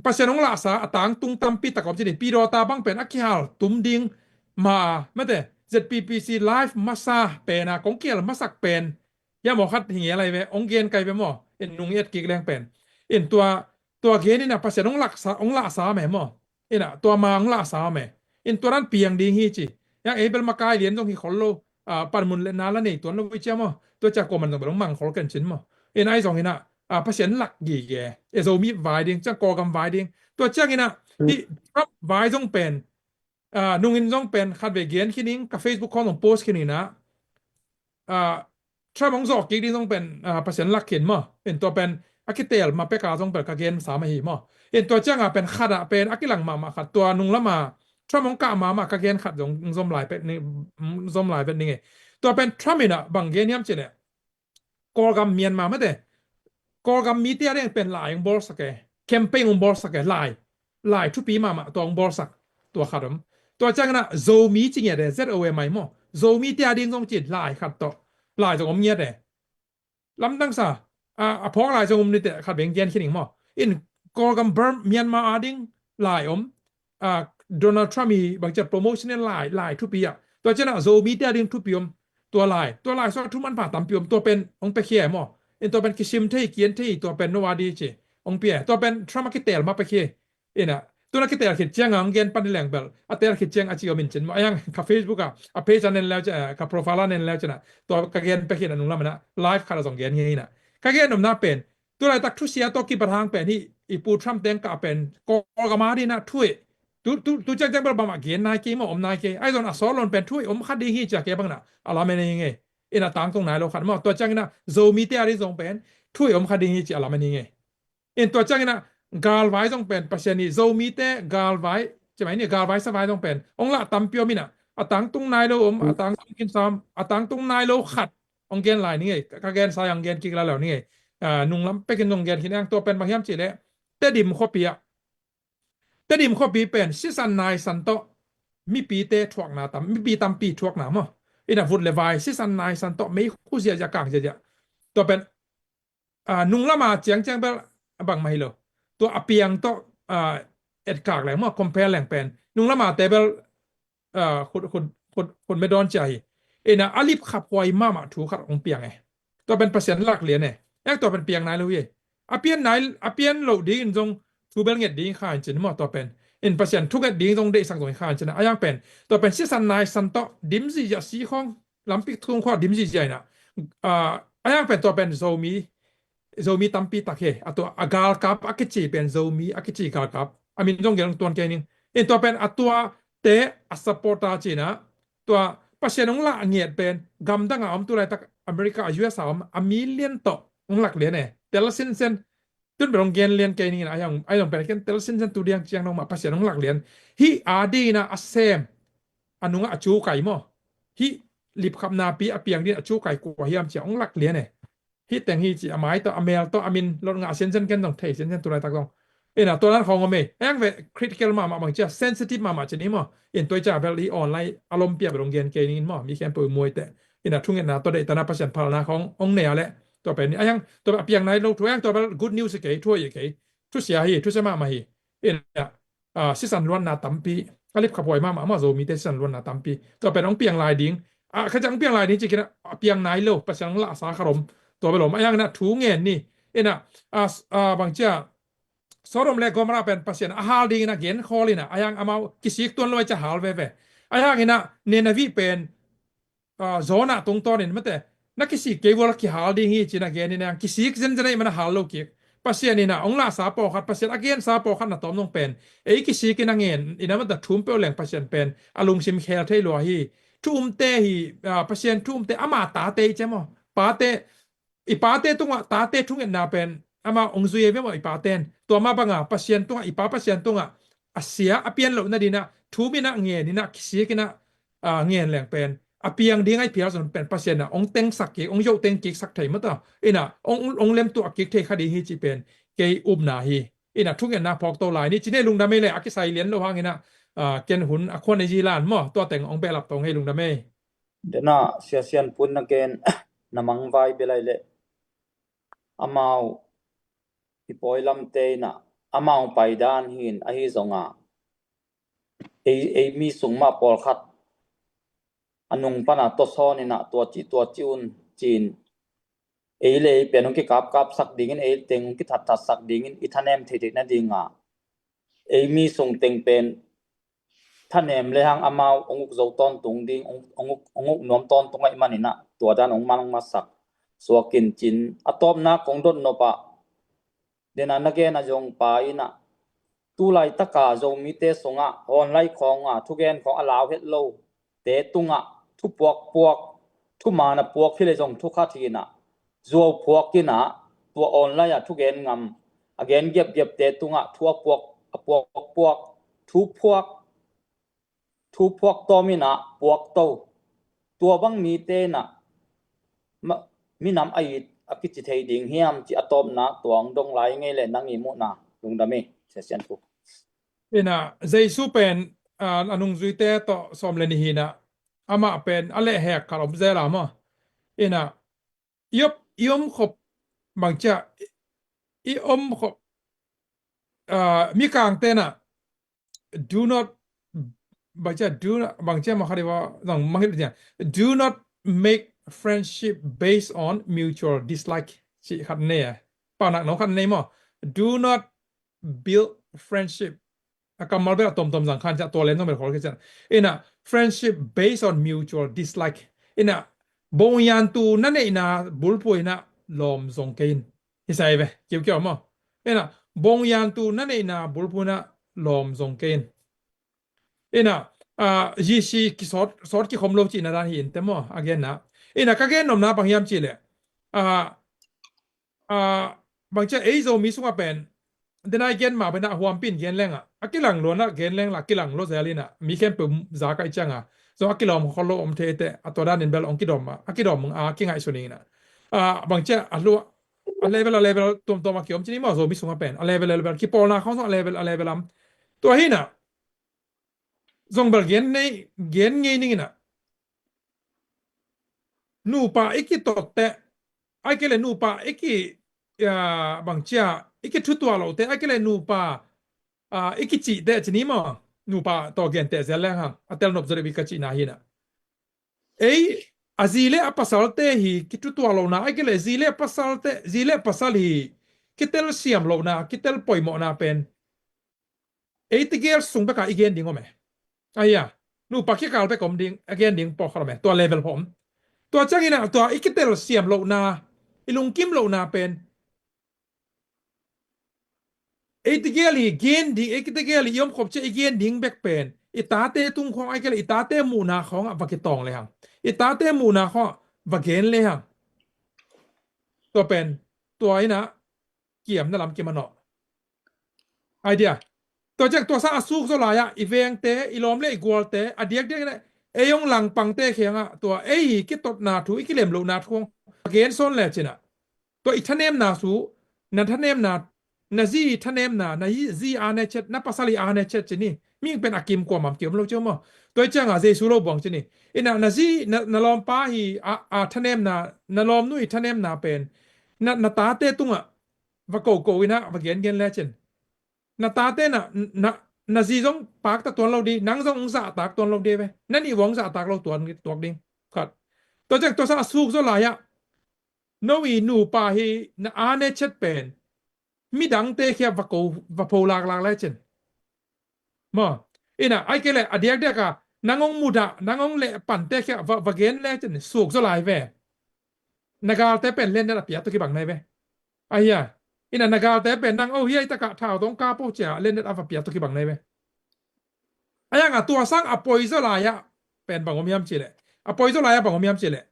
Pasian hong lahsa, a tangtung tampi tak om cin hi, pidawta bang pen, a kihal tum ding, ma, mate, Z P P C live masa pen a, kong kihal masak pen, ya maw khat hi nge lai ve, hong gen kai ve maw, in nung i et kik leng pen. In tua, tua gen ina Pasian hong lahsa, hong lahsa me maw. Ina, tua ma hong lahsa me. In tua dan piang ding hi ci. Yang ei bel makai lian zong hi khol lo. A, panmun le na la nei tuan lo i cia maw. Tua cia kua man zong bel hong mang khol ken cin maw. In ai zong ina, a, Pasian lak gige. E Zomi vai ding, ciang Kawlgam vai ding. Tua ciang ina, hi Trump vai zong pen. A, nungin zong pen khat ve gen khin ing, ka Facebook khawng zong post khin ina. A, Trump hong zawh kik ding zong pen, a, Pasian lak khin maw. In tua pen a kitel ma peka zong pen ka gen sa mah hi maw. In tua cianga pen khat ah pen a kilang mahmah khat tua nung lama Trump hong kah mahmah ka gen khat zong zom lai pek ni, zom lai vet ni nge. Tua pen Trump ina bang gen hiam cih leh. Kawlgam Myanmar mate. Kawlgam mite a ding pen lai hong bawlsak e. Campaign hong bawlsak e lai. Lai thupi mahmah tua hong bawlsak. Tua khat om. Tua ciang ina Zomi ci ngiat e, Z O M I maw. Zomite a ding zong cin lai khat tawh. Lai zong om ngiat e. Lamdang sa. A, a phawk lai zong om nite khat veng gen khin ing maw. In Kawlgam Burma Myanmar a ding lai om. A, Donald Trump hi bang ciat promotion in lai, lai thupi ah. Tua ciang ina Zomite a ding thupi om. Tua lai. Tua lai sua thu manpha tampi om. Tua pen hong pia khia e maw. In tua pen kisim thei, kian thei, tua pen no a di ci. Hong pia e. Tua pen Trump a kitel ma pia khia. Ina, tuna kitel khit ciang ang gen pan leng bel. A tel khit ciang a ci om in cin maw. A yang ka Facebook a, a page a nen leu cin, a, ka profile a nen leu cin a. Tua ka gen pek hi na nung lam ina. Live khat a zong gen nge ina. Ka gen om na pen. Tulaitak thusia tawh kipat hang pen hi, i Pu Trump teng kah pen, Kawlgam a ding na thu e. Tu, tu, tu ciang ciang bel bang mah gen nai kei maw, om nai kei. Ai zong a sawt lon pen thu e om kha ding hi cia kei bang na. A lam en hi nge. Ina tangtung nai lo khat maw. Tua ciang ina Zomite a ding zong pen, thu e om kha ding hi cia a lam en hi nge. In tua ciang ina galvai zong pen Pasian i Zomite galvai, ci mai ni galvai savai zong pen. Hong lah tampi om ina. A tangtung nai lo om, a tangtung khin sam, a tangtung nai lo khat. Hong gen lai ni nge, ka, ka gen sa yang gen kik lai lo ni nge. A, nung lam pekin zong gen khin ang tua pen bang hiam cih leh. Tedim khuapi ah. Tedim khuapi pen, sisan naisan tawh. Mipite thuakna tam, mipi tampi thuakna maw. Ina vut le vai, sisan naisan tawh, mei khu ziazia kang ziazia. Tua pen, a, nung lama ciang ciang bel, a bang mah hi lo. Tua a piang tawh, a, etkak leng maw, compare leng pen. Nung lama te bel, a, khut, khut, khut, khut me dawn cia hi. Ina a lip khap huai mahmah thu khat hong piang e. Tua pen Pasian lak lian e. Ek tua pen piang nai lo hi e. A pian nai, a pian lo ding in zong thu bel nget ding kha in cin maw tua pen. In Pasian thu nget ding zong deihsak zong kha in cin a yang pen. Tua pen sisan naisan tawh dim zizia si khawng. Lampik thung khawng dim zizia ina. A, a yang pen tua pen Zomi. Zomi tampi tak hi. A tua a galkap a kici pen Zomi a kici galkap. A min zong gel tuan kei ning. In tua pen a tua te a supporter cina. Tua Pasian hong lah ngiat pen gamdang a om tulaitak America a U S a om a million tawh hong lak lian e. Tel sinsen. Tun bel hong gen lian kei ning in, a hiang, a hiang pen ken tel sinsen tu diang ciang nong mah Pasian hong lak lian. Hih a ding in a sem. A nungah a cu kai maw. Hih lipkhapna pi a piang ding a cu kai kua hiam cia hong lak lian e. Hih teng hi ci a mai tawh, a mel tawh, a min lot ngah sinsen ken zong thei sinsen tu laitak zong. Ina, tua nan khawng om e. Eng ve critical mahmah bang cia, sensitive mahmah ci ni maw. In tua i ca bel hi online a lom pia bel hong gen kei ning in maw. Mi khempeuh muai teh. Ina, thungetna tawh deih tana Pasian phalna khawng hong nei a leh. Tua pen ni a hiang, tua a piang nai lo thu a hiang, tua bel good news hi kei, thu hi kei. Thusia hi, thusia mahmah hi. Ina, ah, sisan luanna tampi. A lipkhaphuai mahmah maw Zomite sisan luanna tampi. Tua pen hong piang lai ding. Ah, kha ciang hong piang lai ding ci kina, a piang nai lo, Pasian hong lahsa kha rom. Tua bel om, a hiang ina thu ngen ni. Ina, ah, s-, ah, bang cia, Sodom le Gomorrah pen Pasian a hal ding ina gen khawl ina, a hiang amau kisik tuan lo a cia hal veve. A hiang ina Nineveh pen, ah, Jonah tungtawn in mate, na kisik kei vua la kihal ding hi cina gen ina, kisik zenzen a i man a hal lo kik. Pasian ina hong lahsa pawlkhat, Pasian a gensa pawlkhat na tawm nong pen. Ei kisik ina ngen, ina mate thum peuh leng Pasian pen a lungsim khel thei lua hi. Thu umte hi, ah, Pasian thu umte ama tate i cia maw. Pate, i pate tungah tate thungetna pen ama hong zui e ve maw i paten. Tua mah banga Pasian tungah, i pa Pasian tungah a sia a pian loh nadinah thu minah ngen inah kisik inah, ah, ngen leng pen a piang ding a i phial zon pen Pasian ah hong tengsak kik, hong yoh teng kiksak thei mata. Inah hong, hong lemtuah kik thei kha ding hi cih pen kei upna hi. Inah thungetna phawk to lai ni cine lungdam ei le a kisai lian lo hang inah, ah, ken hun a khuan ei zilan maw tua teng hong behlap to ngei lungdam ei. Dena siasian pun na gen na mangvai belai le amau i pawi lamte inah amau paidan hin ahi zonga ei, ei mi sung mah pawlkhat a nung pana tawsawn inah tua cih tua cih un cin ei le ei pen hong kikapkapsak dingin ei teng hong kithatthatsak dingin i thanem theitheih nadinga ei mi sung teng pen thanem le hang amau hong uk zo tawntung ding, hong, hong uk, hong uk nuam tawntung ahih maninah tua dan hong mang masak suakin cin a tawpna kong dot nopah dena na gen a zong pa inah tu laitaka Zomite sungah online khawnga thugen khawng a lau het lo te tungah thu puakpuak, thu man a puak hi le zong thu khat hinah zuau phuak inah tua online ah thugen ngam a gen giapgiapte tungah thu a puak, a puakpuak, thu phuak, thu phuak tawm inah puak to. Tua bang mite inah ma-, minam a it a kici thei ding hiam ci a tawpna tua hong dong lai ngei le nang i muhna lungdam i siasian pu. Inah Jesu pen, ah, a nungzuite tawh sawm le nih hinah amah pen a lehhek khat om zel a maw. Inah i op, i om khop bangcia, i om khop, ah, mikang tenah do not, bangcia do not, bangcia ma khadi wa zang manghil cia. Do not make friendship based on mutual dislike. Ci khat nei a. Paunak no khat nei maw. Do not build friendship. A kammal bel a tomtom zang khan cia tua len zong bel khol kei cia. Inah friendship based on mutual dislike. Inah bongiantu na neihna bulphuh inah lawm zong kei in. Hi sai ve, kiukiau maw. Inah bongiantu na neihna bulphuh inah lawm zong kei in. Inah, ah, G C kisawt, sawt kikhom lo cihna dan hi in te maw, a genna. Inah ka gen nomna bang hiam cih leh. Ah, ah, bangcia ei Zomi sungah pen dena i gen mah pen a huampi in gen lengah a kilang luanah gen lenglah kilang lo zel inah mi khempeuh zakah i cianga zong a kilawm khol lo om thei teh a tua danin bel hong kidawm a, a kidawm a kingaihsun inah, ah, bangcia a hlua a level a level tuamtuam a kiom cini maw Zomi sungah pen a level a level kipawlna khawng zong a level a level am. Tua hinah zong bel gen nei, gen ngei ning inah nupa i kitot teh, ai kei le nupa i ki, ah, bangcia i kithutuah loh teh, ai kei le nupa, ah, i kicih teh cini maw. Nupa tawh gen teh zel leng hang a tel nop zaw deuh i ka cihna hinah ei a zi le a pasalte hi kithutuah lohna, ai kei le zi le a pasalte, zi le a pasal hi kitel siam lohna, kitel poimawhna pen ei tegel sung beka i gen ding om e. Aia, nupa kikal bek om ding, a gen ding pawlkhat om e. Tua level pawh om. Tua ciangin ah tua i kitel siam lohna, i lungkim lohna pen ei tegel hi gen ding, ei tegel hi i omkhop ciah i gen ding bek pen i tate tung khawng ai kei le i tate muhna khawngah va kitawng le hang, i tate muhna khawngah va gen le hang. Tua pen tua inah kiamna lam kimanawh. Idea. Tua ciang tua sang a suk zaw lai-ah i vengte, i lawm le i gualte, a diakdiak in ei hong langpangte kiangah tua ei i kitotna thu, i kilem lohna thu hong gen sawn le cinah, tua i thanemna su, na thanemna, na zi i thanemna, na zi a ne chet, na pasal i a ne chet cini. Mihing pen a kim kuamah kim lo cio maw? Tua i ciangah Jesu lo buang cini. Inah na zi, na, na lawmpa hi a, a thanemna, na lawmnu i thanemna pen na, na tate tungah va koko inah va gengen le cin. Na tate na, na, na zi zong pakta tuan lo di, nang zong hong zahtak tuan lo di ve. Na nih vua hong zahtak lo tuan tuak ding. Khat. Tua ciang tua sang a suk zaw lai-ah no i nupa hi na a ne chet pen midangte khia va ko, va pho laklak le cin. Maw, inah ai kei le a diakdiak a nang hong mudah, nang hong leh pante khia va, va gen le cin suk zaw lai ve. Na galte pen lennet a pia tua kibang nai ve. Ahi a, inah na galte pen nang oh hiai takah thau tong ka po cia lennet a va pia tua kibang nai ve. A yang a tua sang a poi zaw lai-ah pen bang om hiam cileh. A poi zaw lai-ah bang om hiam cileh.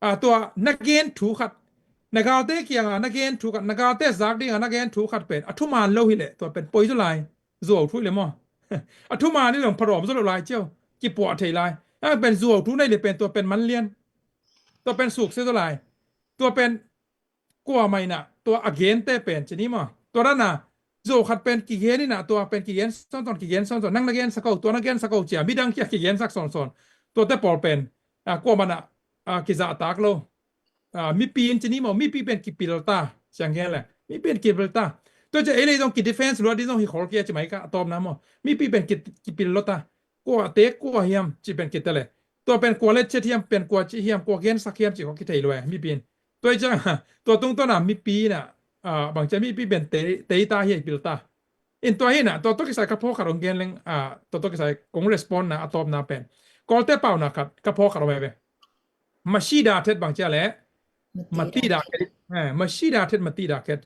A tua na gen thu khat. Na galte kiangah na gen thu khat. Na galte zak dingah na gen thu khat pen a thuman lo hileh tua pen poi zaw lai. Zuau thu hileh maw? A thuman hileh pharawm zaw lo lai cio. Kipuah thei lai. A pen zuau thu nei le pen tua pen manlian. Tua pen sukse zaw lai. Tua pen kuamah inah tua a gente pen cini maw? Tua dana zuau khat pen kigen inah tua pen kigen sawnsawn, kigen sawnsawn, nang na gensak oh, tua na gensak oh cia midang kia kigensak sawnsawn. Tuate pawl pen a kuamah inah a kizahtak lo. A mipi in cini maw, mipi pen kipilta ciang gen le mipi in kipilta. Tua cia ei lei zong kidefense luat ding zong hi khol kia ci mai ka a tawpna maw? Mipi pen ki, kipil lota. Kua te kua hiam ci pen kite le. Tua pen kua let chet hiam, pen kua ci hiam, kua gensak hiam ci kua kithei lua mipi in. Tua i ciang tua tungtawna mipi inah bangcia mipi pen teita hi a pilta. In tua hinah tua tua kisai ka phawk khat hong gen leng, tua tua kisai kong respond na a tawpna pen Kawlte pauna khat ka phawk khat hong ve. Masidah thet bangcia le matidah khet. Masidah thet matidah khet.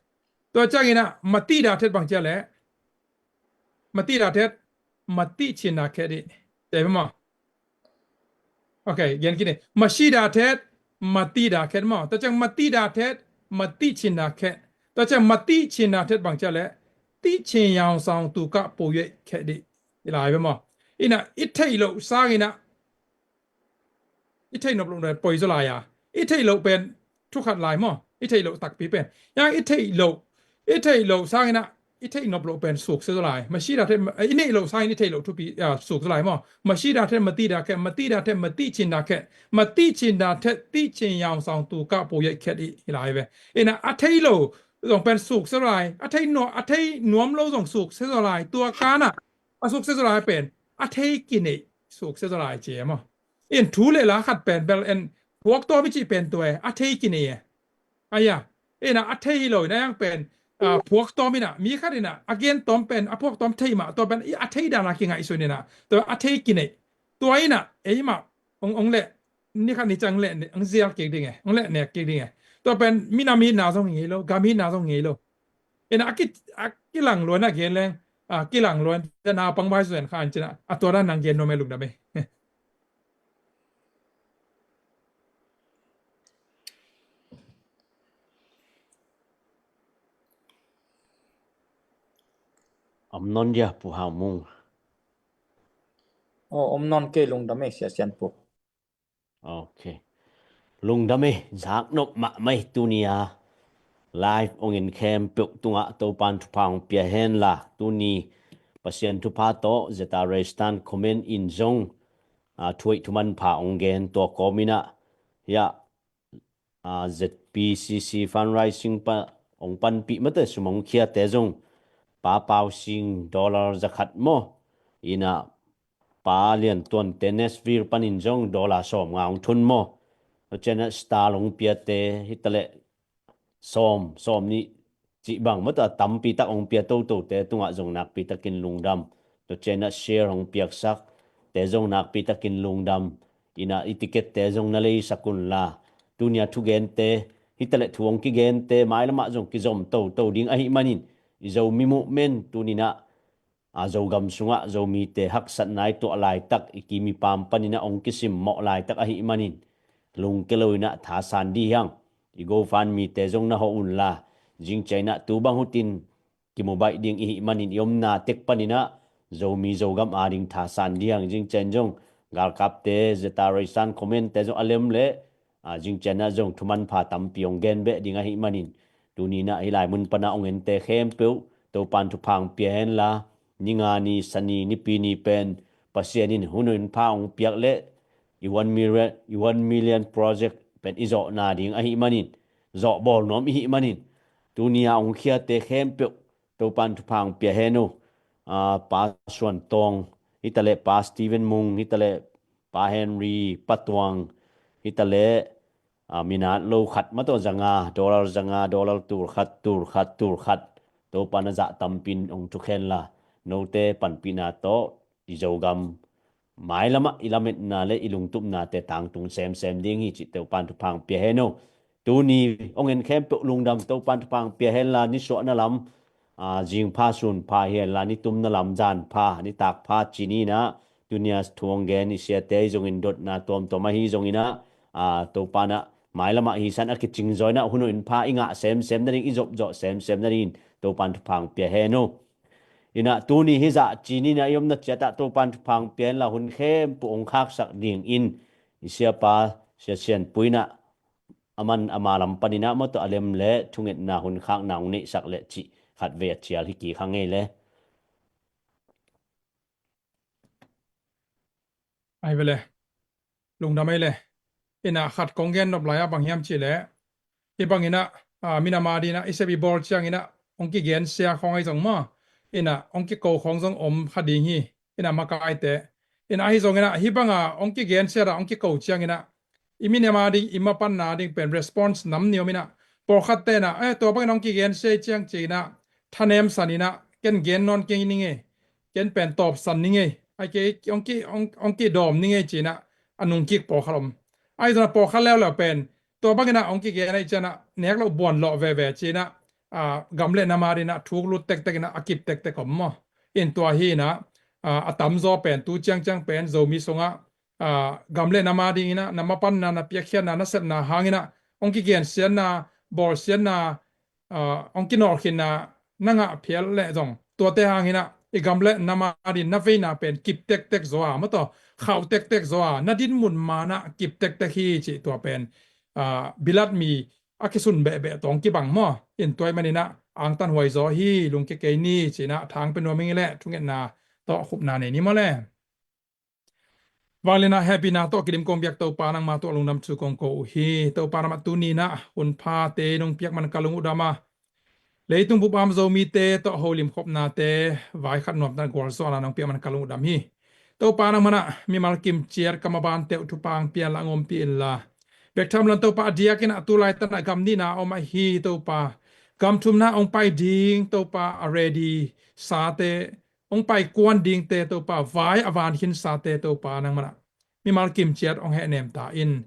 Tua cianginah matidah thet bangcia le matidah thet matih chindah khet i. Tei maw? Ok, gen kini. Masidah thet matidah khet maw? Tua ciang matidah thet matih chindah khet. Tua ciang matih chindah thet bangcia le tih chin yaung saung tu kah po yei khet i. I lai ve maw? Inah i theih loh sanginah i theih nop loh poi zaw lai a, i theih loh pen thukhat lai maw? I theih loh takpi pen yang i theih loh, i theih loh sanginah i theih nop loh pen sukse zaw lai. Masidah thet i neih loh sangin i theih loh thupi suk zaw lai maw? Masidah thet matidah khet, matidah thet matih chindah khet, matih chindah thet tih chin yaung saung tu kah po yei khet i lai ve. Inah a theih loh zong pen sukse zaw lai. A theih nuam, a theih nuam lo zong sukse zaw lai. Tua kanah a sukse zaw lai pen a thei kineih sukse zaw lai cia maw? In thu le la khat pen bel en phuak tawm i cih pen tua e, a thei kineih e. Aia, inah a thei hi lo inah yang pen phuak tawm inah mi khat inah a gen tawm pen a phuak tawm thei mah tua pen a thei dana kingaihsun inah tua a thei kineih. Tua inah ei mah ong, ong leh ni khat ni ciang leh ong zial kik ding e, ong leh nek kik ding e. Tua pen minam hitna zong hi ngei lo, gam hitna zong hi ngei lo. Inah a ki, a kilang luan a gen leng a kilang luan te naupang vai zuen khan cinah a tua dan nang gen nuam e lungdam e. Om nawn dia Pu Hau Mung. Aw, om nawn kei, lungdam e Sia Sian Pu. Ok. Lungdam e, zaknop mahmah e tuni a live ong en khempeuh tungah Topan thupha ong pia henla tuni Pasian thupha tawh zeta restan comment in zong a thuaih thuman pha ong gen tua kawm inah hiah a, Z P C C fundraising pa ong panpih mate sum ong khiate zong Pa Pau Sing dollar zakhat maw? Inah Pa Lian Tuante Nashville panin zong dollar sawm nga ong thun maw? Tua cianah star ong piate hitaleh sawm, sawm nih cih bang mawtah tampi tak hong pia totote tungah zong nakpi takin lungdam. Tua cianah share hong piaksak te zong nakpi takin lungdam. Inah i ticket te zong na leisak unla tunia thugente hitaleh thu hong kigente mailamah zong kizom toto ding ahi manin i Zomi movement tuninah a Zogam sungah Zomite haksatna i tuah laitak i kim i pam paninah hong kisimmawh laitak ahi manin lungke loinah thasan dih hiang. I GoFundMe te zong na hawh unla Zingciang inah tu bang hutin kimu baih ding i hih manin i omna tek paninah Zomi Zogam ading thasan ding. Zingciang zong galkapte, zeta reisan commente zong a lem leh zingciang inah zong thumanpha tampi hong gen beh ding ahih manin tuninah hih lai mun panah hong ente khempeuh Topan thupha hong pia henla, ninga ni, sani, nipi ni pen Pasian in hun hunpha hong piak leh i one million, i one million project pen i zawhna ding ahih manin, zawh bawl nuam i hih manin, tuni a hong khiate khempeuh Topan thupha hong pia hen uh. Pa Suan Tawng hitaleh, Pa Stephen Mung hitaleh, Pa Henry, Pa Tuang hitaleh, minat lo khat mah tawh zanga, dollar zanga, dollar tul khat, tul khat, tul khat Topan a zah tampin hong thuk henla, note panpihna tawh i Zogam mailamah i lametna le i lungtupnate tangtung semsem ding hi cih Topan thupha hong pia hen uh. Tuni hong en khempeuh lungdam, Topan thupha hong pia henla, nisuahna lam zingpha sunpha hi henla, nitumna lam zanpha, nitakpha ci ni inah, tunia thu hong gen i siate ahi zongin, dotna tuamtuam ahi zonginah, Topan ah mailamah hi san a kicing zaw inah hun hunpha i ngah semsem nading, i zopzawh semsem nadingin Topan thupha hong pia hen uh. Inah tuni hih zah ci ni inah i omna ciatah Topan thupha hong pia henla, hun khempeuh hong khaksak dingin i siapa Sia Sian Pui inah aman ama lam paninah mawtaw a lem leh thungetna hun khakna hong neihsak leh cih khatvei a cial hi kik hang ei le. Ai vele. Lungdam ei le. Inah khat kong gen nop lai ah bang hiam cih leh, hih bang inah minam ading inah i sep i bawl ciang inah hong kigensia khawng ahi zong maw, inah hong kiko khawng zong om kha ding hi. Inah makaite, inah ahi zong inah hih banga hong kigensia dah hong kiko ciang inah i minam ading, i mapanna ding pen response nam ni om inah, pawlkhatte inah, eh, tua bangin hong kigensia ciang ci inah thanemsan inah, ken gen nawn kei ning ei, ken pen tawpsan ning ei, ai kei hong ki, hong, hong kidawm ning ei ci inah a nungkik pawlkhat om. Ahi zong inah pawlkhat leuleu pen tua bang inah hong kigen ahih ciang inah nek loh buan lawh veve ci inah, gam le nam ading inah thuk lut tektek inah a kip tektek om maw. In tua hi inah a tamzaw pen tu ciangciang pen Zomi sungah gam le nam ading inah na mapanna, na piakkhiatna, na sepna hang inah hong kigensiatna, bawlsiatna, hong kinawlkhinna na ngah phial leh zong, tuate hang inah i gam le nam ading na veina pen kip tektek zaw a, mawtaw khauh tektek zaw a, na dinmun manah kip tektek hi cih tua pen bilat mi a kisun behbeh tawh hong kibang maw. In tua ahih man inah angtan huai zaw hi, lungkia kei ni ci inah thang pia nuam ing ei le, thungetna tawh khupna nei ni maw le. Vanglian ah hehpihna tawh kidim kong biak Topa, nangma tungah lungdam thu kong ko uh hi. Topa, nangmah tuni inah hunphate nong piak man ka lung uh dam a, leitung bup a om Zomite tawh holim khopnate vaikhat nuamtan gualzawhna nong piak man ka lung uh dam hi. Topa, nangmah inah mimal kimciat ka mabante uh thupha hong pia inla, hong ompih inla, bek tham lo in Topa, a diak inah tu laitak inah gam nihna a om ahi Topa, gam thumna hong pai ding Topa, a ready sate, hong pai kuan dingte Topa, vai a van khinsate Topa, nangmah inah mimal kimciat hong hehnem ta in.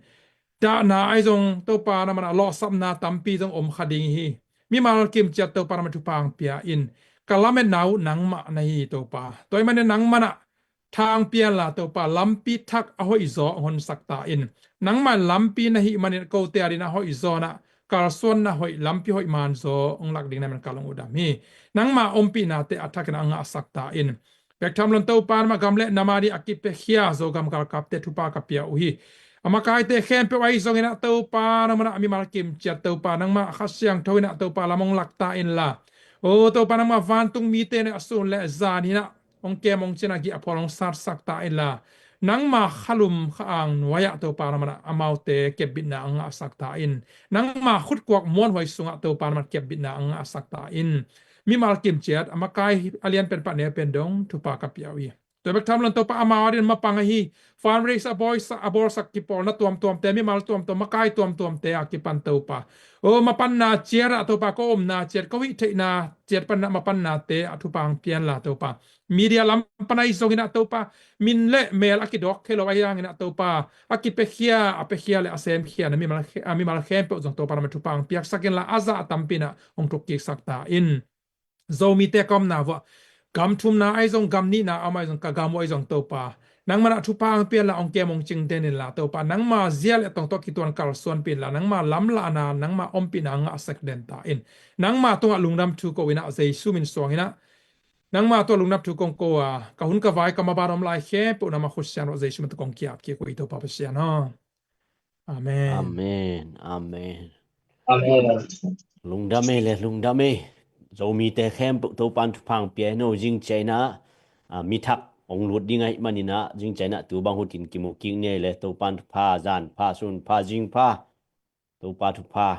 Dahna ahi zong Topa, nangmah inah lawhsapna tampi zong om kha ding hi. Mimal kimciat Topa, nangmah thupha hong pia in. Ka lametna uh nangmah na hi Topa. Tua ahih man inah nangmah inah thang pia inla Topa, lampi thak a hoihzaw hong honsak ta in. Nangmah in lampi na hih man inah kote ading inah hoihzaw inah kalsuanna hoih, lampi hoih manzaw hong lak ding na man ka lung uh dam hi. Nangma ompihnate a thak inah a ngahsak ta in. Bek tham lo in Topa, nangmah gam le nam ading a kipiakhia Zogam galkapte thupha ka pia uh hi. A makaite khempeuh ahi zong inah Topa, nangmah inah mimal kimciat Topa, nangmah Kha Siangtho inah Topa, lam hong lak ta inla, o Topa, nangmah vantung mite inah a sun le zan inah hong kem hong cin a, gih a phual hong satsak ta inla, nangma khalum kha-ang nuai-ah Topa, nangmah inah amaute kepbitna hong ngahsak ta in. Nangma khutkuak muanhuai sungah Topa, nangmah inah kepbitna hong ngahsak ta in. Mimal kimciat a makai a lianpen pan neupen dong thupha ka pia uh hi. Tua bek tham lo in Topa, amau ading mapang ahi, fundraise a bawisak, a bawlsak kipawlna tuamtuamte, mimal tuamtuam, makai tuamtuamte a kipan Topa, o mapanna ciat ah Topa, ko omna ciat, ko hih theihna ciat pan inah mapannate a thupha hong pia inla Topa, media lam pan ahi zong inah Topa, min le mel a kidawk thei lo ahi hang inah Topa, a kipiakhia, a piakhia le a semkhia na mimal khe-, a mimal khempeuh zong Topa, nangmah thupha hong piaksak inla, a zah tampi inah hong thukkiksak ta in. Zomite ka omna vuah gam thumna ahi zong, gam nihna a om ahi zong, ka gam uh ahi zong Topa, Nangmah in ah thupha hong pia inla, hong kem hong cing den inla, Topa, nangma zia le tong tawh kituan kalsuanpih inla, nangma lamlahna, nangma ompihna ngahsak den ta in. Nangma tungah lungdam thu ko in ah, Jesu min suang in ah, nangma tungah lungdam thu kong ko a, ka hun ka vai ka maban om lai khempeuh nangma khut siangtho Jesu min tawh kong ki-ap kik uh hi, Topa Pasian aw. Amen. Amen. Amen. Amen. Lungdam ei le, lungdam ei. Zomite khempeuh Topa'n thupha hong pia hen aw. Zing ciang in ah, a, mi thak hong lut ding ahih manin ah, zing ciang in ah tu bang hutin kimuh kik ni ei le, Topa'n thupha, zan pha, sun pha, zing pha. Topa thupha